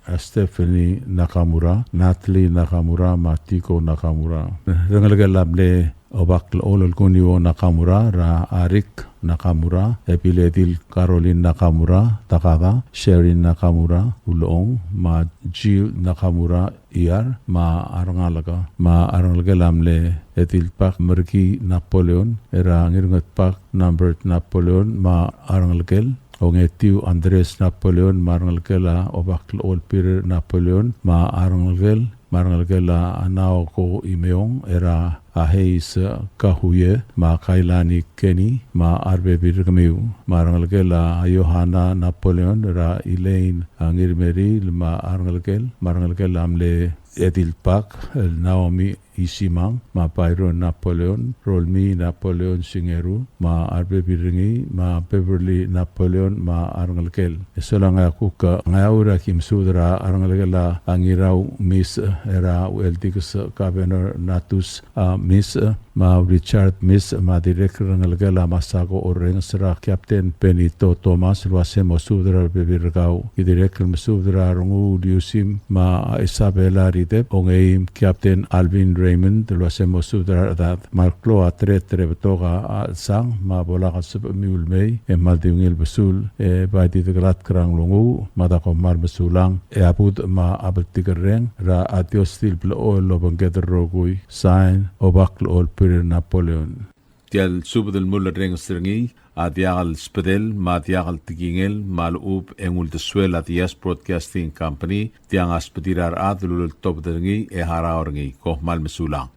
a Stephanie Nakamura, Natalie Nakamura, me a Tiko Nakamura. Rengelekel a mle Obak el Olel Kunio Nakamura, er a Arik Nakamura, Ebiledil Caroline Nakamura, Takada, Sherin Nakamura, Ulong, me a Jill Nakamura, Iar, me a rengalek, me a rengelekel a mle Edilbak Merki Napoleon, er a Ngirngetbak Nambert Napoleon, me a rengelekel, Ongetiu Andres Napoleon, me a rengelekel a Obak el Olbirer Napoleon, me a rengelekel, me a rengelekel a Naoko Imeong, er a Hayes Kahuye, me a Kailani Kenny, me a rebebil er kemiu. Me a rengelekel a Johanna Napoleon, er a Elaine a Ngirmeriil, me a rengelekel, me a rengelekel a mle Edilbak el Naomi Isimang, me a Byron Napoleon, Rolmi Napoleon Singeru, me a rebebil er ngii, me a Beverly Napoleon, me a rengelekel. E sola Ngeakuk, Ngeaur, a ki mesubed er a rengelekel a Ngirau Mis, er a Ucheldikes Governor Natus, a Misech, me a Richard Misech, me a dirrek el rengelekel a Masako Orrenges er a Captain Benito Thomas el uase mosubed er a rebebil er kau. Ki dirrek el mesubed er a Renguul Iusim me a Isabela Ridep, ongeim Captain Alvin Raymond el uase mosubed er a rechedad. Me a le klou a tret er a betok a chelsang me a bo lak el sebechemiu el mei e kmal di ungil besul, e bai di dekelatk er a nglunguuch me a da kom kmal mesulang, e a budech me a bltikerreng er a Dios di el blechoel el obengked el rokui. Sign, Obak el Olbiil er Napoleon. Tia el subed el mulerrenges er ngii a diak el sbedel me a diak el tekingel me a lechub e ng uldesuel a Diaz Broadcasting Company. Tiang a sbedir a rechad el uleltobed er ngii e harau er ngii. Kom kmal mesulang.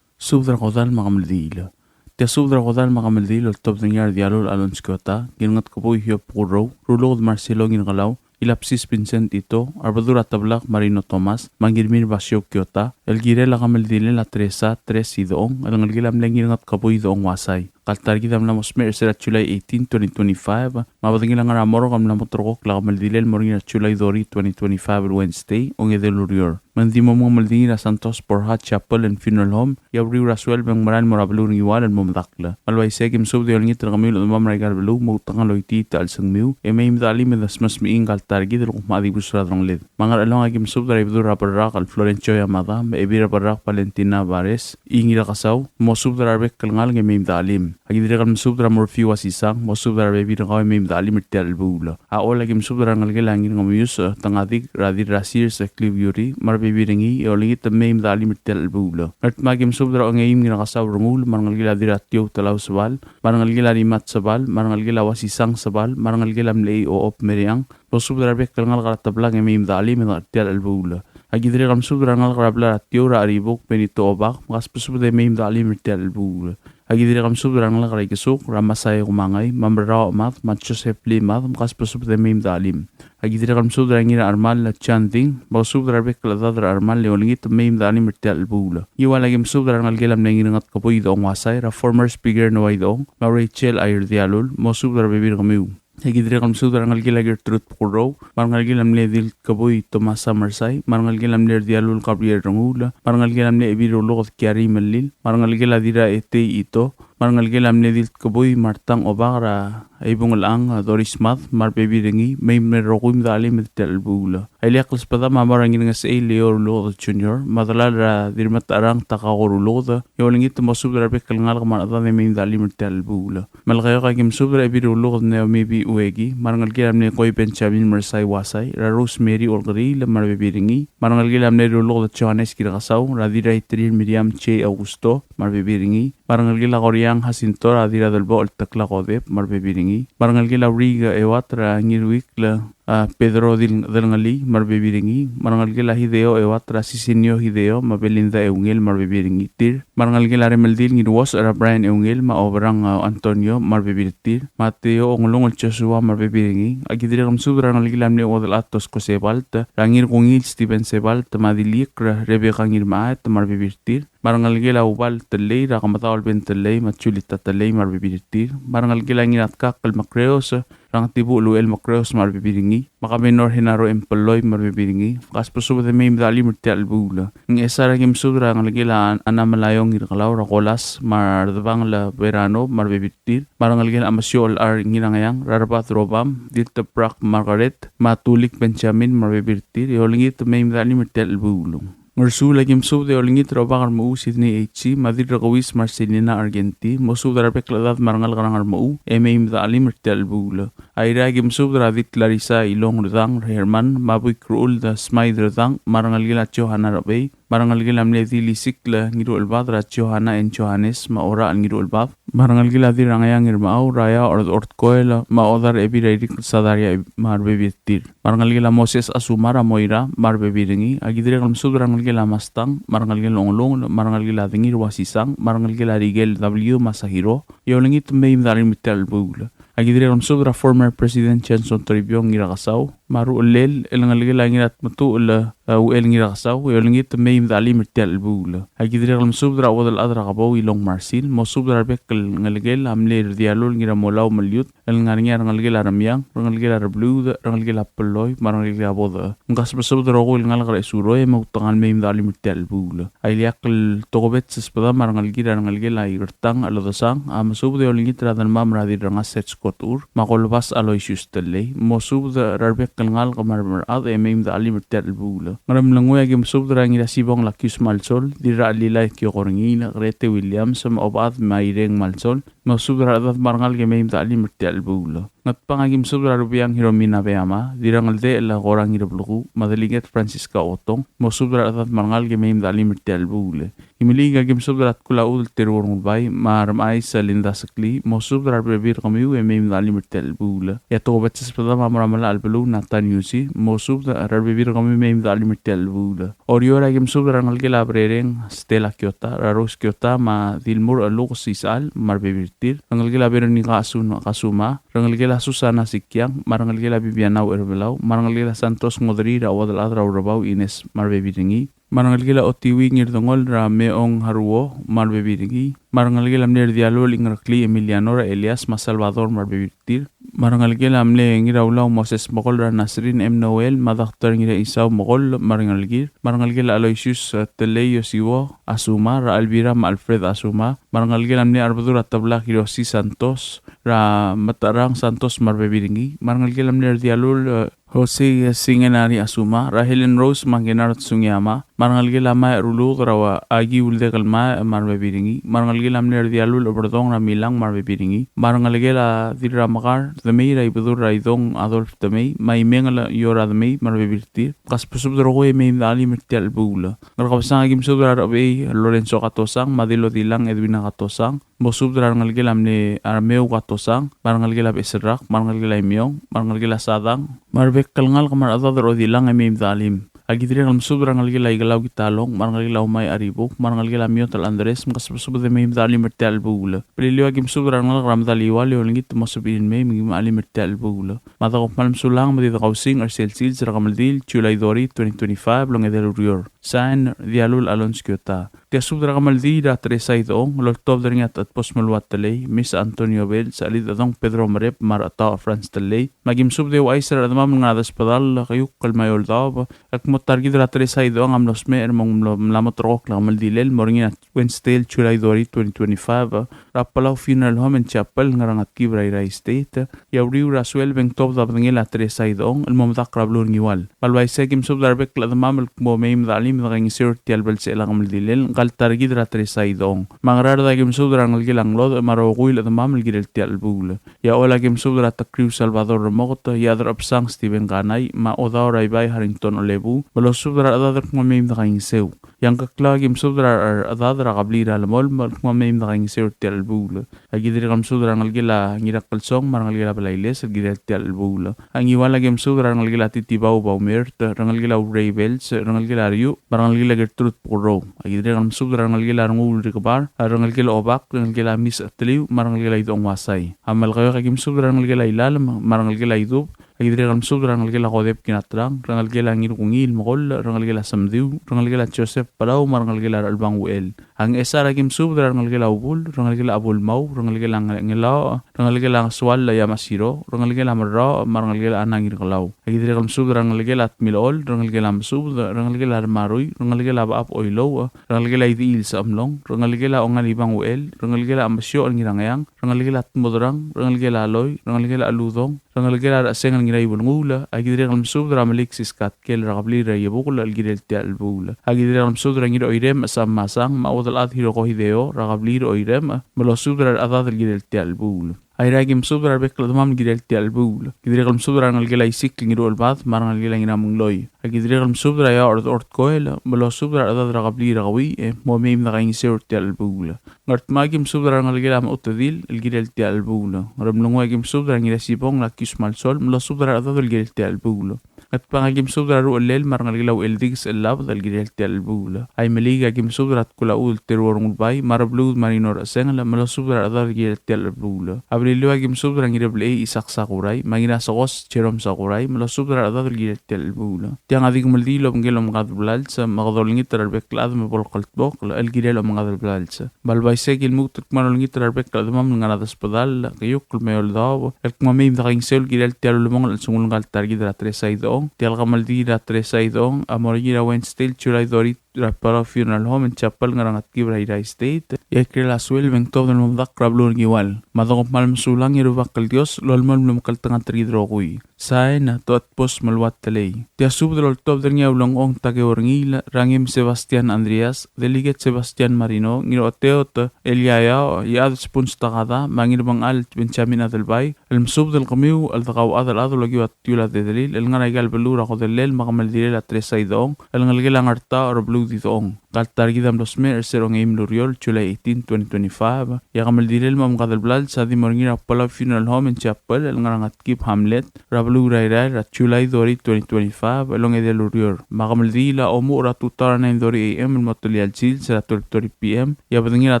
Subed er a kodall me a kemeldiil. Tia subed er a kodall me a kemeldiil el oltobed er ngii a Rdialul Alonso Kiota, Ngirngetkebui Hiob Kurou, Ruluked Marcelo Ngirkelau, Ilapsis Vincent Ito, Arbedul er a Teblak Marino Thomas, me a Ngirmir Basio Kiota, el kirel a kemeldilel a Teresa Tres Idechong, el ngelekel a mle Ngirngetkebui Idechong Uasai. Ka el ta er kid a mla mo smecher er sel July eighteen, twenty twenty-five, me a bedengel a ngar er a morgue a mla mo terrekokl a kemeldilel el mo er ngii er a July thirty, twenty twenty-five, el Wednesday, ongedei el ureor. Me ng di mo mengemeldiil er a Santos Borja Chapel and Funeral Home, e a uriul er a sueleb e ng merael el mo er a beluu er a Ngiwal el mo medakl. Me a le uaisei e aki mesubed e olengit er kemiu el chedemam er aika el beluu, mo outekangel el oitii a chelsengmiu, e mei me de chelim e de smesmechii ngka el ta er kid el kuk mo dibus er a delongeled. Me a Ngerchelong e aki mesubed er a Ibedul er a Berrak el Florencio Yamada, me a Ebil er a Berrak Valentina Vares, Ngirakesau, mosubed er a rebek el ngalek e mei me de chelim. Aki dirrek el mesubed er a Murphy Uasisang, mosubed er a rebebil er kau e mei me de chelim er tia el chelebuul. A Ollei e aki mesubed er a rengelekel a Ngirngemeus, Tengadik, er a Dirrasirs, Kliu Yuri, me a rebebil er ngii, e olengit e mei me de chelim er tia el chelebuul. Ngardmau e aki mesubed er a Ongeim Ngirakesau Renguul, me a rengelekel a Dirratiou Telau Sebal, me a rengelekel a Rimat Sebal, me a rengelekel a Uasisang Sebal, me a rengelekel a mle Iob Meriang, mosubed er a rebek el ngalek er a Teblak e mei me de chelim er tia el chelebuul. Aki dirrek el mesubed er a rengalek er a blai er a Tiou er a Cheribuk Benito Obak, me kasbesubed e mei me de chelim er tia el chelebuul. Aki dirrek el mesubed er a rengalek er a Ikesuk, er a Masai Kumangai, me a Merrau Mad, me a Joseph Lee Mad, me kasbesubed e mei me de chelim. Aki dirrek el mesubed er a Ngirachermal Chan Ding, mosubed er a rebek el chedad er a Chermal e olengit e mei me de chelim er tia el chelebuul. Ngiwal e aki mesubed er a rengelekel a mle Ngirngetkebui Idechong Uasai, er a former speaker Noah Idechong, me a Rachel Airdialul, mosubed er a rebebil er kemiu. Aki dirrek el mesubed er a rengelekel a Gertrude Bukurrou, me a rengelekel a mle Diltkebui Tomasa Mersai, me a rengelekel a mle Rdialul Gabriel Renguul, me a rengelekel a mle Ebil Ruluked Kiari Melil, me a rengelekel a Dirraetei Ito, me a rengelekel a mle Diltkebui Martang Obak er a Eibungelchang Doris Mad, me a rebebil er ngii, mei me rokui me de chelim er tia el chelebuul. A ileakl el sbedam a mo er a Ngirngesechei Leo Ruluked Junior, me a delal er a Dirremetecherang Takako Ruluked, e olengit mosubed er a rebek el ngalek me a rechedad e mei me de chelim er tia el chelebuul. Melekeok e aki mesubed er a Ebil Ruluked Naomi B. Ueki, me a rengelekel a mle Koi Benjamin Mersai Uasai, er a Rosemary Olkeriil, me a rebebil er ngii, me a rengelekel a mle Ruluked Johannes Kirakesau, er a Dirraiterir Miriam J. Augusto, me a rebebil er ngii, me a rengelekel a Koriang Jacinto, er a Dirradelbochel Tekla Kodep, me a rebebil er ngii, me a rengelekel a Uriik Euat, er a Ngiruikl a Pedro Dil-, Delngelii, me a rebebil er ngii, me a rengelekel a Hideo Euat, er a Sisinio Hideo, me a Belinda Eungel, me a rebebil er ngii tir, me a rengelekel a Remeldil Ngiruos, er a Brian Eungel, me a Oberang, a, Antonio, me a rebebil er tir, me a Teo Ongelungel Joshua, me a rebebil er ngii. Aki dirrek el mesubed er a rengelekel a mle Uodelchad Tosko Sebalt, er a Ngirkungiil Steven Sebalt, me a Diliik, er a Rebecca Ngirmechaet, me a rebebil er tir, me a rengelekel a Ubal Tellei, er a Kemedaol Ben Tellei, me a Julita Tellei, me a rebebil er tir, me a rengelekel a Ngiratkakl Makreos, er a Ngetibuchel Uchel Makreos, me a rebebil er ngii, me a Kamenor Henaro Empelloi, me a rebebil er ngii, kasbesubed e mei me de chelim er tia el chelebuul. Ngchesar e aki mesubed er a rengelekel a An-, Ana Melaiong Ngirkelau, er a Kolas, me a Redebangel Verano, me a rebebil er tir, me a rengelekel a Mesiou el Ar Ngirangeang, er a Rebad Robam, Diltebrak Margaret, me a Tulik Benjamin, me a rebebil er tir, e olengit e mei me de chelim er tia el chelebuul. Ngersuul e aki mesubed e olengit er a Obak er a Mechuu Sidney H. me a Dirrekeuis Marcelina Argenti, mosubed er a rebek el chedad me a rengalek er a Ngermechuu, e mei me de chelim er tia el chelebuul. Airai e aki mesubed er a Dirk Larisa Ilong Redang, er a Herman, me a Buik Ruchuld Smaid Redang, me a rengelekel a Johanna Rebei, me a rengelekel a mle Dilisikl Ngiruchelbad, er a Johanna and Johannes, me a Orachel Ngiruchelbad, me a rengelekel a Dirrangeang Ngirmechau, er a Eaoch Redechortkoel, me a Odar Ebil er a Irikl Sadaria, me a rebebil er tir. Me a rengelekel a Moses Asumar, er a Moira, me a rebebil er ngii. Aki dirrek el mesubed er a rengelekel a Mastang, me a rengelekel a Ongelungel, me a rengelekel a Dengir Uasisang, me a rengelekel a Rikel W. Masahiro, e olengit e mei me de chelim er tia el chelebuul. Aki dirrek el mesubed er a former President Johnson Toribiong Ngirakesau, me a Ruchellel el ngelekel a Ngiratmetuchel, e, Uchel Ngirakesau, e olengit e mei me de chelim er tia el chelebuul. Aki dirrek el mesubed er a Uodelchad er a Kebou Ilong Marsil, mosubed er a rebek el ngelekel a mle Rdialul Ngiramolau Meliut, el ngar er ngii a rengelekel a Remiang, rengelekel a Rebluud, rengelekel a Belloi, me a rengelekel a Bodech. Mkasbesubed er a rokui el ngalek er a Esuroi, e moutekangel mei me de chelim er tia el chelebuul. A ileakl el tokubets el sbedam a rengelekir a rengelekel a Ikertang Chelodesang, a mesubed e olengit er a Dermam er a Dirrengas Setsko Techur, me a Kolbas Aloysius Tellei, mosubed er a rebek el ngalek me a remerechad e mei me de chelim er tia el chelebuul. Ngeremlengui aki mesubed er a Ngirasibong Lakius Malsol, Dirrachelilai Kioko Rengiil, Grete Williams, me a Obechad me a Ireng Malsol, mosubed er a rechedad me a rengalek e mei me de chelim er tia el chelebuul. Ngatpang aki mesubed er a Rubiang Hiromina Beama, Dirrangeldechel Kora Ngirebelkuu, me a Delegate Francisca Otong, mosubed er a rechedad me a rengalek e mei me de chelim er tia el chelebuul. Imeliik aki mesubed er a Tkul a Chudel Teruor Ngulbai, me a Remechais Linda Sekli, mosubed er a rebebil er kemiu e mei me de chelim er tia el chelebuul. E a tokubets el sbedam a mo er a Melachelb Beluu Nathan Yusi, mosubed er a rebebil er kemiu e mei me de chelim er tia el chelebuul. Oreor aki mesubed er a rengelekel a Berereng Stella Kiota, er a Rose Kiota, me a Dilmur Lukes Isechal, me a rebebil er tir, rengelekel a Veronica Asun-, Kasuma, rengelekel a Susana Sikiang, me a rengelekel a Bibiana Ucherbelau, me a rengelekel a Santos Ngodrii er a Uodelchad er a Urebau Ines, me a rebebil er ngii, me a rengelekel a Otiui Ngirdengoll er a Meong Haruo, me a rebebil er ngii, me a rengelekel a mle Rdialul Ingereklii Emiliano er a Elias, me a Salvador, me a rebebil er tir, me a rengelekel a mle Ngiraulau Moses Mekoll er a Nasrin M. Noel, me a Doctor Ngiraisau Mekoll, me a rengelekir, me a rengelekel a Aloysius, eh, Telei Yosiwo Asuma, er a Elvira me a Alfred Asuma, me a rengelekel a mle Arbedul er a Teblak Hiroshi Santos, er a Meterang Santos, me a rebebil er ngii, me a rengelekel a mle Rdialul, eh, Jose Singenari Asuma, er a Helen Rose me a Kennard Sugiyama, me a rengelekel a Maech Ruluked er a Ua-, Aki Uldekel Maech me a rebebil er ngii, me a rengelekel a mle Rdialul Oberdong er a Milang me a rebebil er ngii, me a rengelekel a Dirramekar Demei er a Ibedul er a Idong Adolf Demei, me a Imengel Iora Demei me a rebebil er tir. Kasbesubed er a rokui e mei me de chelim er tia el chelebuul. Ngerkebesang aki mesubed er a Rechebei Lorenzo Katosang, me a Dilodilang Edwina Katosang, mosubed er a rengelekel a mle Armeu Katosang, me a rengelekel a Becheserrak, me a rengelekel a Imiong, me a rengelekel a Sadang, me a rebek el ngalek me a rechedad er a Odilang e mei me de chelim. Aki dirrek el mesubed er a rengelekel a Ikelau Kitalong, me a rengelekel a Umai Aribuk, me a rengelekel a Miotel Andres, me kasbesubed e mei me de chelim er tia el chelebuul. Beliliou aki mesubed er a rengalek er a Medaliual e olengit mo sebechir el mei me ki me chelim er tia el chelebuul. Me a dekuk kmal mesulang me di dekausing er sel sils er a kemeldiil, July thirty, twenty twenty-five, el ongedei el ureor. Sign, Dialul Alonso Kiota. Tia subed er a kemeldiil er a Teresa Idechong el oltobed er ngii a Techedbos Meluat Telei, Miss Antonio Bells, Chelidechedong Pedro Merep, me a Rechetaoch Franz Telei. Me aki mesubed e ouchais er a rechedemam el ngar er a desbedall, keiukl me a eou el daob, el kmo ta er kid er a Teresa Idechong a mlo smecher me ng mlo, mla mo terrekokl a kemeldilel el mo er ngii a Wednesday, July thirty, twenty twenty-five, er a Palau Funeral Home and Chapel, Ngerengatkib er a Irrai State, e a uriul er a sueleb e ng tobed a bedengel a Teresa Idechong el mo medakl er a beluu er Ngiwal. Me a le uaisei e aki mesubed er a rebek el chedemam el kmo mei me de chelim e dekaingeseu er tia el belsechel a kemeldilel ngka el ta er kid er a Teresa Idechong. Me a Ngaraard e aki mesubed er a rengelekel a Ngelodech me a rokui el chedemam el kirel tia el chelebuul. E a Choll e aki mesubed er a Tekriu Salvador Remoket, e a Chederchebsang Steven Kanai, me a Odaol er a Ibai Harrington Olebuu, me losubed er a rechedad el kmo mei me dekaingeseu. E a Ngkeklau e aki mesubed er a rechedad er a kebliil er a Lemolem el kmo mei me dekaingeseu er tia el chelebuul. Aki dirrek el mesubed er a rengelekel a Ngirakelsong me a rengelekel a Belailes el kirel tia el chelebuul. A Ngiwal e aki mesubed er a rengelekel a Titibau Baumert, rengelekel a Urei Bells, rengelekel a Riu, me a rengelekel a Gertrud Bukurrou. Aki dirrek el mesubed er a rengelekel a Renguul Rikebar, a rengelekel a Obak, rengelekel a Mis Cheteliu, me a rengelekel a Idechong Uasai. A Melekeok e aki mesubed er a rengelekel a Ilalem, me a rengelekel a Idub, Aki dirrek el mesubed er a rengelekel a Kodep Kinatrang, rengelekel a Ngirkungiil Mekoll, rengelekel a Semdiu, rengelekel a Joseph Palau, me a rengelekel a Rechelbang Uchel. A Ngchesar e aki mesubed er a rengelekel a Ubul, rengelekel a Abulmau, rengelekel a Nge-, Ngelaoch, rengelekel a Ngesuall Yamasiro, rengelekel a Merraoch, me a rengelekel a Ana Ngirkelau. Aki dirrek el mesubed er a rengelekel a Tmilechol, rengelekel a Mesubed, rengelekel a Remarui, rengelekel a Bechab Oilouch, rengelekel a Idiil Sechemlong, rengelekel a Ongalibang Uchel, rengelekel a Mesiochel Ngirangeang, rengelekel a Tmoderang, rengelekel a Loi, rengelekel a Ludong, rengelekel a Recheseng el Ngiraibelnguul, aki dirrek el mesubed er a Melik Siskatkel er a kebliil er a Iebukel el kirel tia el chelebuul. Aki dirrek el mesubed er a Ngiraoirem Sam Masang, me a Uodelchad Hiroko Hideo er a kebliil er a Oirem, me losubed er a rechedad el kirel tia el chelebuul. Airai e aki mesubed er a rebek el chedemam el kirel tia el chelebuul. Aki dirrek el mesubed er a rengelekel a Isikl Ngiruchelbad, me a rengelekel a Ngiramengloi. Aki dirrek el mesubed er a Iaoch er a Dechor Tkoel, me losubed er a rechedad er a kebliil er a Keui, e mo mei me dekaingeseu er tia el chelebuul. Ngardmau e aki mesubed er a rengelekel a Mechutedil el kirel tia el chelebuul. Ngeremlengui e aki mesubed er a Ngirasibong el Akius Malsol, me losubed er a rechedad el kirel tia el chelebuul. Ngatpang a ki mesubed er a Ruchelel me a rengelekel a Ucheldikes el Labed el kirel tia el chelebuul. Aimeliik a ki mesubed er a Tkulachudel Teruo Rengulbai me a Rebluud Marino Rechesengel me losubed er a rechedad el kirel tia el chelebuul. A Beliliou a ki mesubed er a Ngireblechei Isaac Sakurai me a Ngirasekos Jerome Sakurai me losubed er a rechedad el kirel tia el chelebuul. Tiang a di kemeldiil el obengkel omengad el blals me kede olengit er a rebek el chad me bo lekltmokl el kirel omengad el blals. Me a le uaisei e ki lmuut el kmal olengit er a rebek el chedemam el ngar er a desbedall, keiukl me a eou el daob, el kmo mei me dekaingeseu el kirel tia el ulebongel el chelsengul ngka el ta er kid er a Teresa Idechong. Tia el kemeldiil er a Teresa Idechong a mo er ngii er a Wednesday el July thirty er a Palau Funeral Home and Chapel el ngar er a Ngetkib er a Irrai State. E a ikrel a sueleb e ng tuobed el mo medakl er a beluu er a Ngiwal. Me a dongem kmal mesulang e a Rubak el Dios a lolemolem el omekngeltengat er kid el rokui. Sain a Toat Bos Meluat Telei. Tia subed el oltobed er ngii a Ulengchong Takeo Rengiil, Rangim Sebastian Andreas, Delegate Sebastian Marino, Ngiroteot Elia Yao, Iechad Spuns Takada, me a Ngirbengchal Benjamin Adelbai, el mesubed el kemiu el dekauchad el chad el okiu a tiul a dedelil el ngar er aika el beluu er a kodellel me a kemeldilel a Teresa Idechong el ngelekel a Ngertaoch er a Beluu Idechong. Ngka el ta er kid a mlo smecher er se er a ongeim el ureor, July eighteen, twenty twenty-five. E a kemeldilel me a omengkad el blals a di mo er ngii er a Palau Funeral Home and Chapel el ngar er a Ngetkib Hamlet er a beluu er a Irrai er a July thirty, twenty twenty-five, el ongedei el ureor. Me a kemeldiil a omuchel er a tutau er a nine thirty A M el mo telia el sils er a twelve thirty P M, e a bedengel a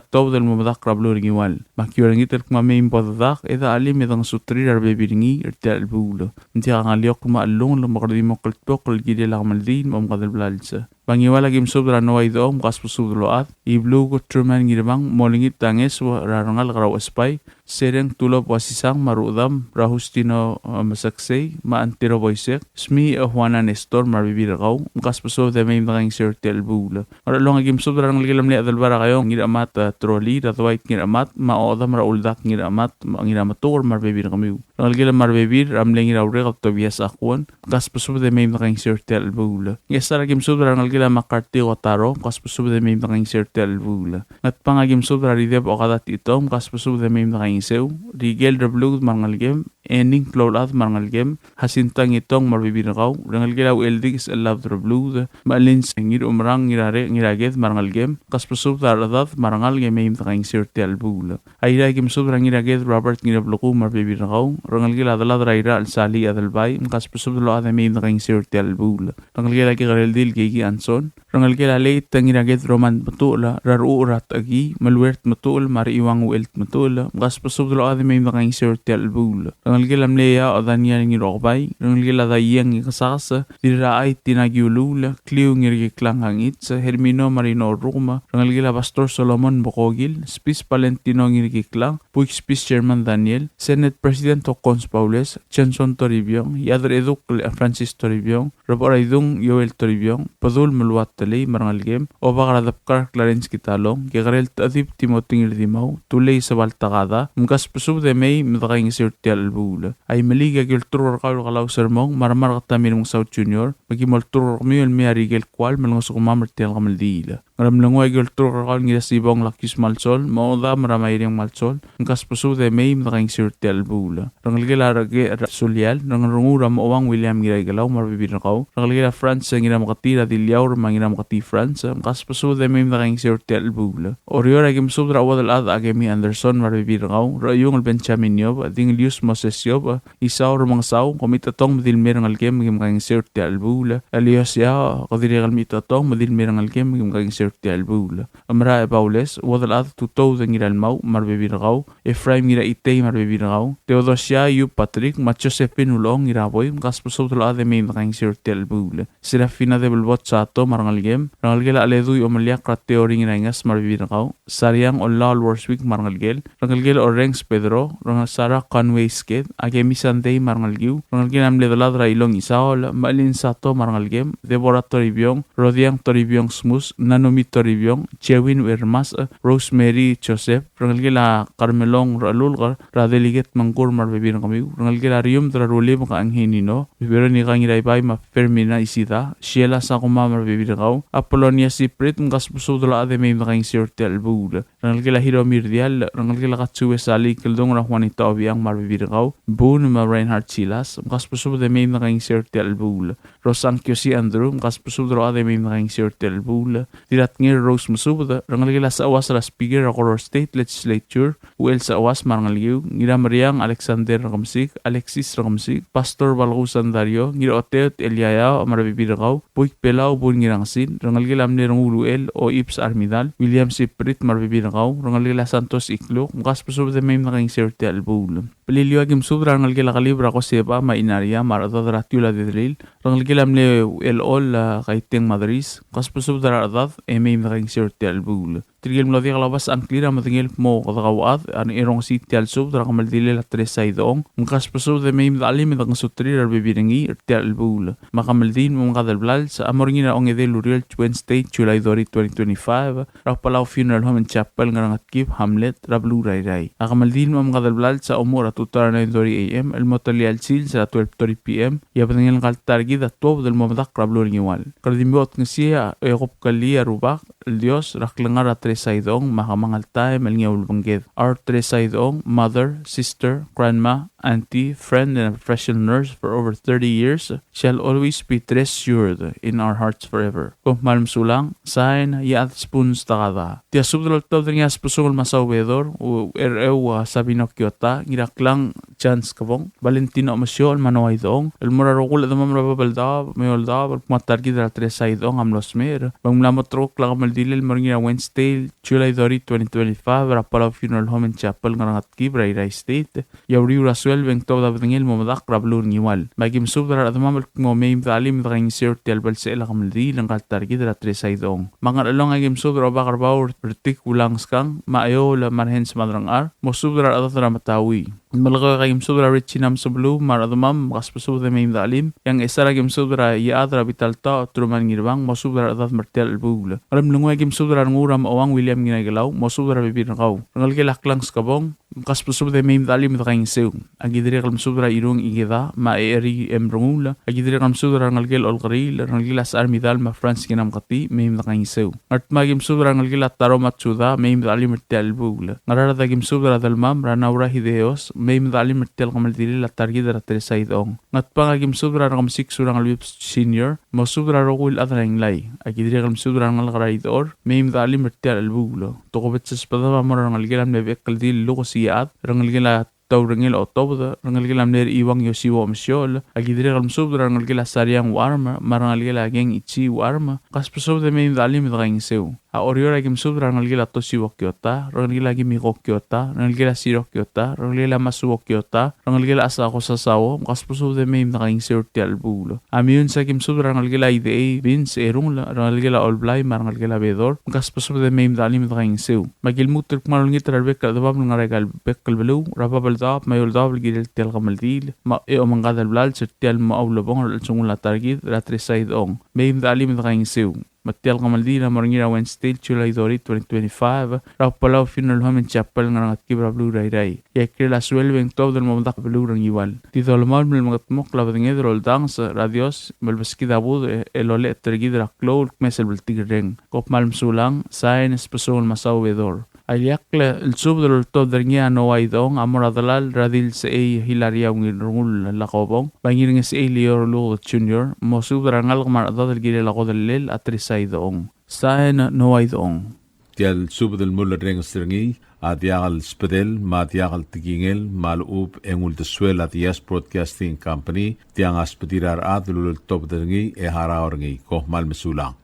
tuobed el mo medakl er a beluu er a Ngiwal. Me aki olengit el kmo mei me bo dedak e de chelim e dengesuterir a rebebil er ngii er tia el chelebuul. Ng diak a ngeliokl me a chellungel me kede di mo kltmokl el kirel a kemeldiil me a omengkad el blals. Me a Ngiwal a ki mesubed er a Noah Idechong, mkasbesubed el ochad, Ibluuk Truman Ngirmang, me olengit a ngeso er a rengalek er a Uchesbai, Sereng Tulop Uasisang me a rudam er a Justino, eh, Meseksei, me a Antero Boisek, Smi, eh, Juana Nestor me a rebebil er kau, mkasbesubed e mei me dekaingeseu er tia el chelebuul. Ngerchelong a ki mesubed er a rengelekel a mle Adelbai er a Kaiong Ngiramat, eh, Troli, er a Dwight Ngiramat, me a ochedam er a Uldak Ngiramat, me a Ngirametuker me a rebebil er kemiu. Rengelekel a me a rebebil er a mle Ngiraurek el Tobias Akuon, mkasbesubed e mei me dekaingeseu er tia el chelebuul. Ngchesar a ki mesubed er a rengelekel a Makarti Kotaro, mkasbesubed e mei me dekaingeseu er tia el chelebuul. Ngatpang a ki mesubed er a Rideb Okada Titong, mkasbesubed e mei me dekaingeseu. Rikel Rebluud me a rengelekem, Ening Kloulchad me a rengelekem, Jacinta Ngitong me a rebebil er kau, rengelekel a Ucheldikes el Labed er a Rebluud, me a Lins Ngirumerang Ngirarek Ngiraked me a rengelekem, mkasbesubed er a rechedad me a rengalek e mei me dekaingeseu er tia el chelebuul. Airai a ki mesubed er a Ngiraked Robert Ngirableku me a rebebil er kau, rengelekel a delad er a Irrai el Sali Adelbai, mkasbesubed el ochad e mei me dekaingeseu er tia el chelebuul. Rengelekel a Kekerel Dil Keiki Anson, rengelekel a Leit Ngiraked Roman Tmetuchl, er a Rechucher er a Techekii, Meluert Tmetuchl, me a Rechiuang Uchel Tmetuchl, mkasbesubed el ochad e mei me dekaingeseu er tia el chelebuul. Rengelekel a mle Eaoch Daniel Ngirokebai, rengelekel a Daieng Ngikesakes, Dirrachai Tina Kiuluul, Kliu Ngirkiklang Kangichi, Hermino Marino Orrukem, rengelekel a Pastor Solomon Bokokil, Spis Valentino Ngirkiklang, Buik Spis Chairman Daniel, Senate President Hokkons Baules, Johnson Toribiong, Iechad er a Eduk Francis Toribiong, Rebecheraidung Joel Toribiong, Bedul Meluat Telei me a rengelekem, Obak er a Debkar Clarence Kitalong, Kekerel Techedib Timothy Ngirdimau, Tulei Sebal Takada, mkasbesubed e mei me dekaingeseu er tia el chelebuul. Aimeliik a ki olturk er kau el Kalau Sermong, me a Remark Tommy Remengesau Junior, me ki mo olturk er kemiu el mei a Rikel Kual me lengesukemam er tia el kemeldiil. Ngeremlengui a ki olturk er kau el Ngirasibong Lakius Malsol, me a ochedam er a Maireng Malsol, mkasbesubed e mei me dekaingeseu er tia el chelebuul. Rengelekel a Reke er a Sulial, Rengerenguu er a Mochouang William Ngiraikelau me a rebebil er kau, rengelekel a Franz Ngirameketii er a Diliaur me a Ngirameketii Franz, mkasbesubed e mei me dekaingeseu er tia el chelebuul. Oreor a ki mesubed er a Uodelchad Akemi Anderson me a rebebil er kau, Rechiung el Benjamin Iob, Dingelius Moses Iob, Isau Remengesau, kom chitechutang me di le mei a rengelekem me kim kaingeseu er tia el chelebuul. Elios Eaoch, ke dirrek el mei chitechutang me di le mei a rengelekem me kim kaingeseu er tia el chelebuul. Merael Baules, Uodelchad Tutoud Ngiralmau me a rebebil er kau, Ephraim Ngiraitei me a rebebil er kau, Theodosia Yu Patrick, me a Josephine Ulong Ngiraboi, mkasbesubed el ochad e mei me dekaingeseu er tia el chelebuul. Serafina Debelbot Sato me a rengelekem, rengelekel a Cheledui Omeliakl er a Teori Ngiraingas me a rebebil er kau, Sariang Ollaol Worswick me a rengelekel, rengelekel a Orrenges Pedro, rengelekel a Sarah Conway Sked, Akemi Sandei me a rengelekiu, rengelekel a mle delad er a Ilong Isaol, Mailin Sato me a rengelekem, Deborah Toribiong, Rodiang Toribiong Smus, Nanumi Toribiong, Jewin Wermas, Rosemary Joseph, rengelekel a Carmelong Ralulker, er a Delegate Mengkur me a rebebil er kemiu, rengelekel a Rium er a Rulib me a Angenino, Veronica Ngiraibai me a Fermina Isida, Sheila Sakuma me a rebebil er kau, Apolonia Siprit, mkasbesubed el ochad e mei me dekaingeseu er tia el chelebuul. Rengelekel a Hiromi Rdiall, rengelekel a Katsue Sali Kildong er a Juanita Obiang me a rebebil er kau, Boone me a Reinhard Silas, mkasbesubed e mei me dekaingeseu er tia el chelebuul. Rosang Kiosi Andrew, mkasbesubed el ochad e mei me dekaingeseu er tia el chelebuul. Dirra Ngirrose Mesubed, rengelekel a Secheuas er a Speaker er a Koror State Legislature, Uchel Secheuas me a rengelekiu, Ngirameriang Alexander Rekemesik, Alexis Rekemesik, Pastor Balkuu Sandario, Ngiroteot Eliaia me a rebebil er kau, Buik Belau Bun Ngirangesil, rengelekel a mle Renguul Uchel Oibes Armidal, William Siprit me a rebebil er kau, rengelekel a Santos Ikluk, mkasbesubed e mei me dekaingeseu er tia el chelebuul. Beliliou a ki mesubed er a rengelekel a Kelib er a Koseba me a Inaria me a rechedad er a Tiul a Dedelil, rengelekel a mle Uchelchol a Kaiteng Madris, mkasbesubed er a rechedad e mei me dekaingeseu er tia el chelebuul. Tirke el mlo diak el obes a ngklir a medengei el kmo kede kauchad a ngerongesii tia el subed er a kemeldilel a Teresa Idechong, mkasbesubed e mei me dechelim e dengesuterir a rebebil er ngii er tia el chelebuul. Me a kemeldiil me a omengades el blals a mo er ngii er a ongedei el ureor el Wednesday, July thirty, twenty twenty-five, er a Palau Funeral Home and Chapel, Ngerengetkib Hamlet, er a beluu er a Irrai. A kemeldiil me a omengades el blals a omuchel er a tutau er a nine thirty A M el mo telia el sils er a twelve thirty P M, e a bedengel ngka el ta er kid a tuobed el mo medakl er a beluu er a Ngiwal. Kede di mo otngesii e kobkellii a Rubak el Dios er a klengar er a Teresa Idechong me a kemanget el taem el ngii a ulebengked. Our Teresa Idechong, mother, sister, grandma, auntie, friend, and a professional nurse for over thirty years, shall always be treasured in our hearts forever. Kom kmal mesulang, sign, Iechad Spoons Takada. Tia subed el oltobed er ngii a Sbesungel Masau Bedor, Uchercheu a Sabino Kiota, Ngiraklang Chance Kebong, Valentino Omesiochel me a Noah Idechong, el mo er a rokui el chedemam er a Babeldaob me a Eouldaob, el kmo a ta er kid er a Teresa Idechong a mlo smecher, me ng mla mo terrekokl a kemeldilel el mo er ngii er a Wednesday, July thirty, twenty twenty-five, er a Palau Funeral Home and Chapel, Ngerengetkib er a Irrai State, e a uriul er a sueleb e ng tuobed a bedengel el mo medakl er a beluu er a Ngiwal. Me aki mesubed er a rechedemam el kmo mei me dechelim e dekaingeseu er tia el belsechel a kemeldiil er ngka el ta er kid er a Teresa Idechong. Me a Ngerchelong aki mesubed er a Obak er Bau er Tik Ulang Skang, me a Eoul me a Rehens Madrengchar, mosubed er a rechedad er a Metaui. Melekeok aki mesubed er a Regina Mesebeluu me a rechedemam, mkasbesubed e mei me dechelim. E a Ngchesar aki mesubed er a Iechad er a Bitaltaoch Truman Ngirbang, mosubed er a rechedad me er tia el chelebuul. Ngeremlengui aki mesubed er a Renguul er a Mechouang William Ngiraikelau, mosubed er a rebebil er kau. Rengelekel a Klang Skebong, mkasbesubed e mei me dechelim e dekaingeseu. Aki dirrek el mesubed er a Irung Ikeda, me a Eri M. Renguul, aki dirrek el mesubed er a rengelekel Olkeriil, rengelekel a Sechar Midal me a Franz Kinamketii, mei me dekaingeseu. Ngardmau aki mesubed er a rengelekel a Taro Matsuda, mei me dechelim er tia el chelebuul. Ngaraard aki mesubed er a Delmam er a Naura Hideos, mei me dechelim er tia el kemeldilel a ta er kid er a Teresa Idechong. Ngatpang aki mesubed er a Rekemesik Surangel Whipps Senior, mosubed er a rokui el chad er a Inglai. Aki dirrek el mesubed er a rengalek er a Idechor, mei me dechelim er tia el chelebuul. Tokubets el sbedam a mo er a rengelekel a mle Bechekeldil Lukes Iechad, rengelekel a Taurengel Otobed, rengelekel a mle Rechiuang Yosiwo Omesiochel, aki dirrek el mesubed er a rengelekel a Sariang Uarm, me a rengelekel a Keng Ichi Uarm, mkasbesubed e mei me dechelim e dekaingeseu. A Oreor aki mesubed er a rengelekel a Tosiwo Kiota, rengelekel a Kimiko Kiota, rengelekel a Siro Kiota, rengelekel a Masuo Kiota, rengelekel a Asako Sasao, mkasbesubed e mei me dekaingeseu er tia el chelebuul. A Meyuns aki mesubed er a rengelekel a Idechei Vince Erungel, rengelekel a Olblai me a rengelekel a Bedor, mkasbesubed e mei me dechelim e dekaingeseu. Me aki lmuut el kmal olengit er a rebek el chedemam el ngar er aika el bek el beluu, er a Babeldaob me a Eouldaob el kirel tia el kemeldiil, me a omengades el blals er tia el mo ulebongel er a chelsengul a ta er kid er a Teresa Idechong. Mei me dechelim e dekaingeseu. Me tia el kemeldiil a mo er ngii er a Wednesday, July thirty, twenty twenty-five, er a Palau Funeral Home and Chapel, Ngerengetkib er a beluu er a Irrai. E a ikrel a sueleb e ng tuobed el mo medakl er a beluu er a Ngiwal. Di dolemolem el mengedmokl a bedenged el oldanges er a Dios me lebeskid a budech el olecholt er kid er a klou el kmes el bltikerreng. Kom kmal mesulang, sign, Sbesungel Masau Bedor. A ileakl el subed el oltobed er ngii a Noah Idechong a mo er a delal er a Dilsechei Hilaria Ungil Rengul Lakobong, me a Ngirngesechei Lior Luked Junior, mosubed er a rengalek me a rechedad el kirel a kodellel a Teresa Idechong. Sain, Noah Idechong. Tia el subed el mulerrenges er ngii a diak el sbedel me a diak el tekingel me a lechub e ng uldesuel a Diaz Broadcasting Company, tiang a sbedir a rechad el uleltobed er ngii e harau er ngii. Kom kmal mesulang.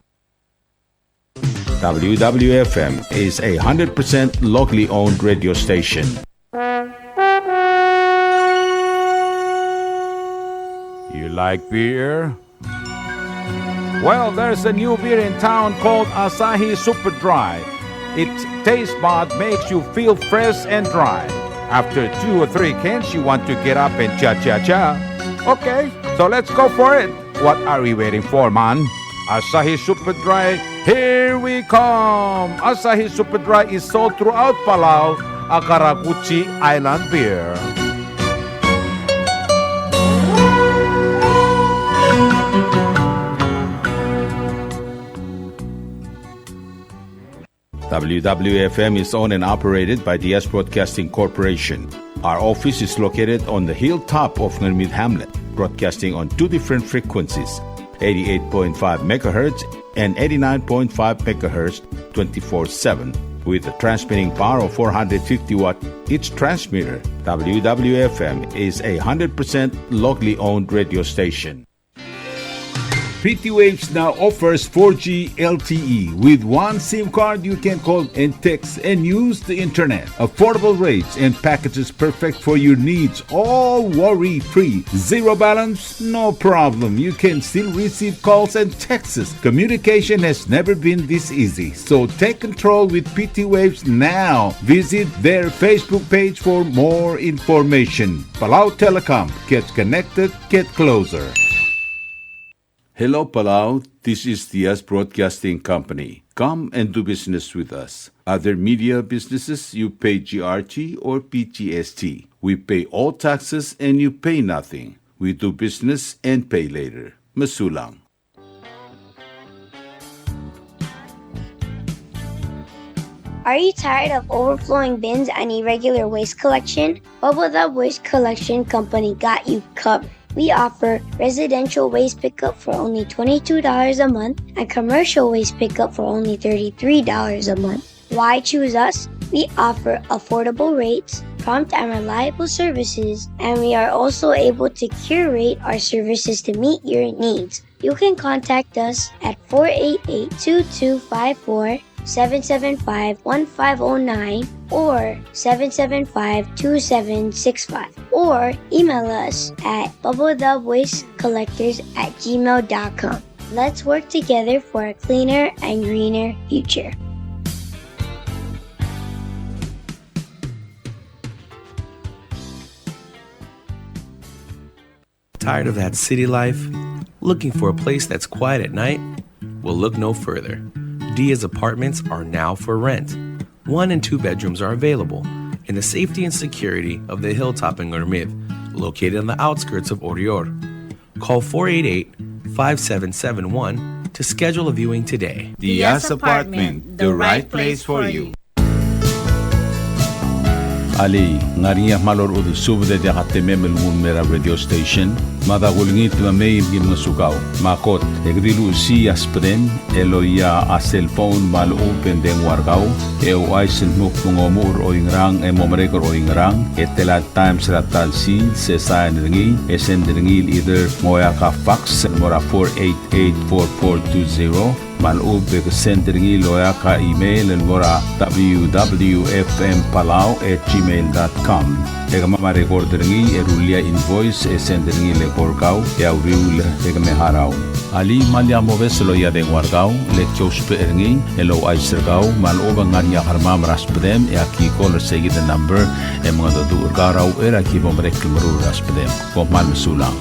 W W F M is a hundred percent locally owned radio station. You like beer? Well, there's a new beer in town called Asahi Super Dry. Its taste bud makes you feel fresh and dry. After two or three cans, you want to get up and cha-cha-cha. Okay, so let's go for it. What are we waiting for, man? Asahi Super Dry, here we come! Asahi Super Dry is sold throughout Palau, a karakuchi island beer. W W F M is owned and operated by Diaz Broadcasting Corporation. Our office is located on the hilltop of Ngermid Hamlet, broadcasting on two different frequencies, eighty-eight point five megahertz and eighty-nine point five megahertz twenty-four seven. With a transmitting power of four hundred fifty watt each transmitter, W W F M is a hundred percent locally owned radio station. P T Waves now offers four G L T E. With one SIM card, you can call and text and use the internet. Affordable rates and packages perfect for your needs, all worry-free. Zero balance? No problem. You can still receive calls and texts. Communication has never been this easy. So take control with P T Waves now. Visit their Facebook page for more information. Palau Telecom. Get connected, get closer. Hello, Palau. This is Diaz Broadcasting Company. Come and do business with us. Other media businesses, you pay G R T or P G S T. We pay all taxes and you pay nothing. We do business and pay later. Mesulang. Are you tired of overflowing bins and irregular waste collection? Bubble Dub Waste Collection Company got you covered. We offer residential waste pickup for only twenty-two dollars a month and commercial waste pickup for only thirty-three dollars a month. Why choose us? We offer affordable rates, prompt and reliable services, and we are also able to curate our services to meet your needs. You can contact us at four eight eight, two two five four, seven seven five, one five oh nine or seven seven five, two seven six five, or email us at bubble dub waste collectors at gmail dot com. Let's work together for a cleaner and greener future. Tired of that city life? Looking for a place that's quiet at night? Well, look no further. Diaz Apartments are now for rent. One and two bedrooms are available in the safety and security of the hilltop in Ngermid, located on the outskirts of Oreor. Call four eight eight, five seven seven one to schedule a viewing today. Diaz Apartment, the right place for you. Alii, ng ngar er ngii a kmal orechudel subed e diak a temem el nguu el mei er a radio station? Mada kulengit me mei me ki ngosukau. Me a kot, e ke di luchesii a subedem el oia a cellphone me a lechub e ng dengua er kau, e ouchais el dmu kmo ng omuchel er oingerang e mo merek er oingerang, e tela el times er a ta el sils, e sain er ngii, e send er ngii el either ng oeak a fax el mo er a four eight eight four four two zero, me a lechub e ke send er ngii el oeak a email el mo er a W W F M Palau at gmail dot com. E kemam a record er ngii e rullii a invoice e send er ngii el eko er kau e a uriul e ke me harau. Alii, me lak mobes el oia dengua er kau, le ki ousbech er ngii el ouchais er kau me a lechub e ng ngar er ngii a kermam er a subedem e aki call er seikid el number e mengedecheduch er kau er a uchei er a ki bo merek el meruul er a subedem. Kom kmal mesulang.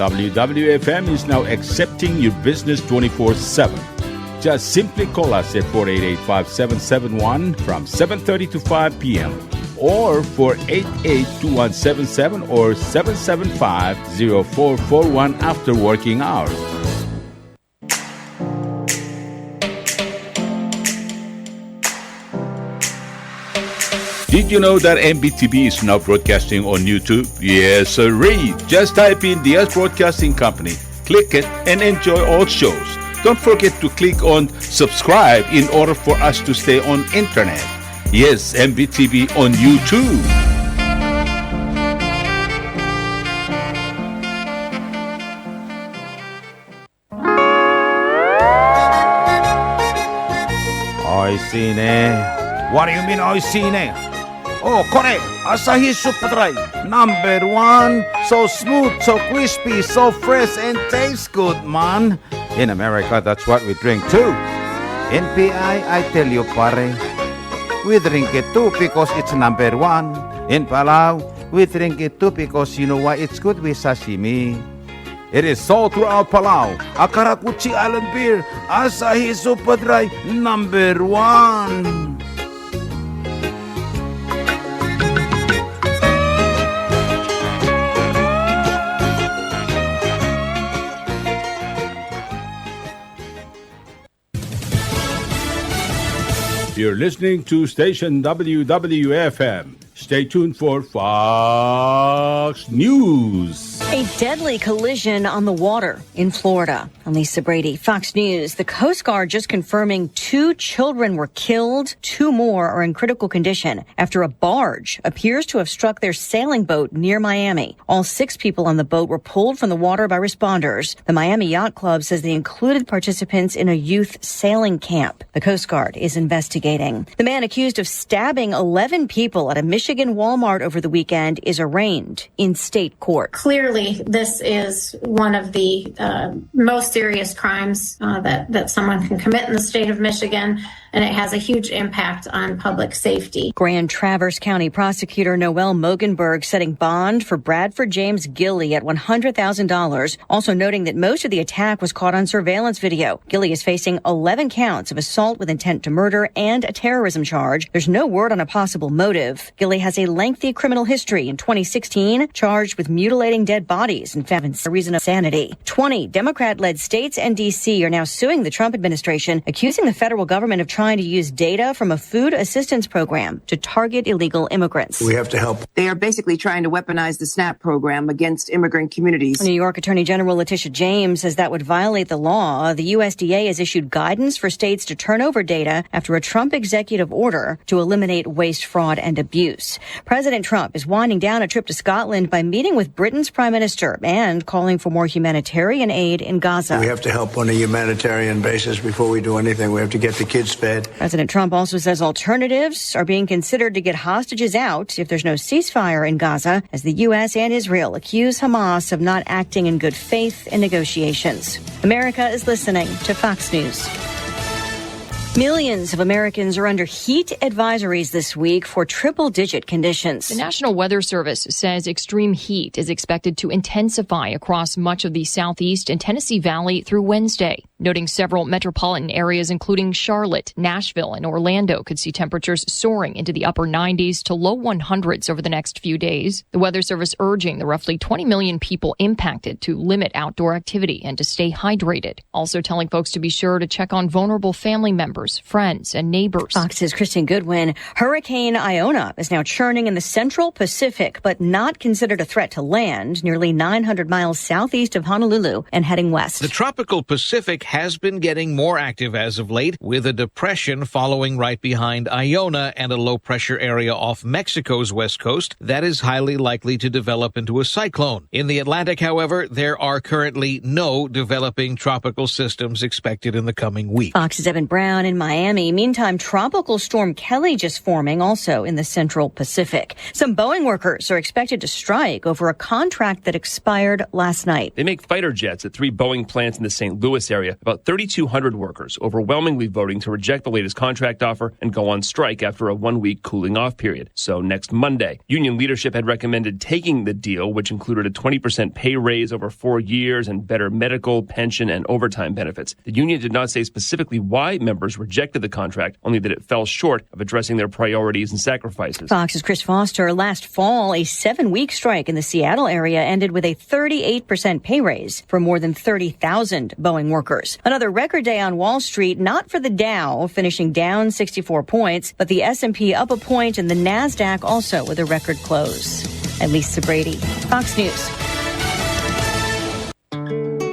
W W F M is now accepting your business twenty-four seven. Just simply call us at four eight eight, five seven seven one from seven thirty to five p m or four eight eight, two one seven seven or seven seven five, zero four four one after working hours. Did you know that M B T V is now broadcasting on YouTube? Yes, sirree. Just type in Diaz Broadcasting Company, click it, and enjoy all shows. Don't forget to click on subscribe in order for us to stay on internet. Yes, M B T V on YouTube. Oishii ne. What do you mean, oishii ne? Oh, kore, Asahi Super Dry, number one. So smooth, so crispy, so fresh, and tastes good, man. In America, that's what we drink too. In P I, I tell you, pare, we drink it too because it's number one. In Palau, we drink it too because you know why? It's good with sashimi. It is sold throughout Palau. A karakuchi island beer, Asahi Super Dry, number one. You're listening to station W W F M. Stay tuned for Fox News. A deadly collision on the water in Florida. I'm Lisa Brady, Fox News. The Coast Guard just confirming two children were killed. Two more are in critical condition after a barge appears to have struck their sailing boat near Miami. All six people on the boat were pulled from the water by responders. The Miami Yacht Club says they included participants in a youth sailing camp. The Coast Guard is investigating. The man accused of stabbing eleven people at a Michigan Walmart over the weekend is arraigned in state court. Clearly, this is one of the uh, most serious crimes uh, that, that someone can commit in the state of Michigan, and it has a huge impact on public safety. Grand Traverse County Prosecutor Noelle Mogenberg setting bond for Bradford James Gilly at one hundred thousand dollars, also noting that most of the attack was caught on surveillance video. Gilly is facing eleven counts of assault with intent to murder and a terrorism charge. There's no word on a possible motive. Gilly has a lengthy criminal history, in twenty sixteen charged with mutilating dead bodies and found for reason of sanity. Twenty Democrat-led states and D C are now suing the Trump administration, accusing the federal government of trying to use data from a food assistance program to target illegal immigrants. We have to help. They are basically trying to weaponize the SNAP program against immigrant communities. New York Attorney General Letitia James says that would violate the law. The U S D A has issued guidance for states to turn over data after a Trump executive order to eliminate waste, fraud, and abuse. President Trump is winding down a trip to Scotland by meeting with Britain's prime minister and calling for more humanitarian aid in Gaza. We have to help on a humanitarian basis before we do anything. We have to get the kids fed. President Trump also says alternatives are being considered to get hostages out if there's no ceasefire in Gaza, as the U S and Israel accuse Hamas of not acting in good faith in negotiations. America is listening to Fox News. Millions of Americans are under heat advisories this week for triple-digit conditions. The National Weather Service says extreme heat is expected to intensify across much of the Southeast and Tennessee Valley through Wednesday, noting several metropolitan areas, including Charlotte, Nashville, and Orlando, could see temperatures soaring into the upper nineties to low one hundreds over the next few days. The Weather Service urging the roughly twenty million people impacted to limit outdoor activity and to stay hydrated. Also telling folks to be sure to check on vulnerable family members, friends, and neighbors. Fox's Kristen Goodwin. Hurricane Iona is now churning in the central Pacific, but not considered a threat to land, nearly nine hundred miles southeast of Honolulu and heading west. The tropical Pacific has been getting more active as of late, with a depression following right behind Iona and a low pressure area off Mexico's west coast that is highly likely to develop into a cyclone. In the Atlantic, however, there are currently no developing tropical systems expected in the coming week. Fox's Evan Brown in Miami. Meantime, Tropical Storm Kelly just forming, also in the central Pacific. Some Boeing workers are expected to strike over a contract that expired last night. They make fighter jets at three Boeing plants in the Saint Louis area. About thirty-two hundred workers overwhelmingly voting to reject the latest contract offer and go on strike after a one-week cooling-off period. So next Monday, union leadership had recommended taking the deal, which included a twenty percent pay raise over four years and better medical, pension, and overtime benefits. The union did not say specifically why members rejected the contract, only that it fell short of addressing their priorities and sacrifices. Fox's Chris Foster. Last fall, a seven-week strike in the Seattle area ended with a thirty-eight percent pay raise for more than thirty thousand Boeing workers. Another record day on Wall Street, not for the Dow, finishing down sixty-four points, but the S and P up a point and the Nasdaq also with a record close. I'm Lisa Brady, Fox News.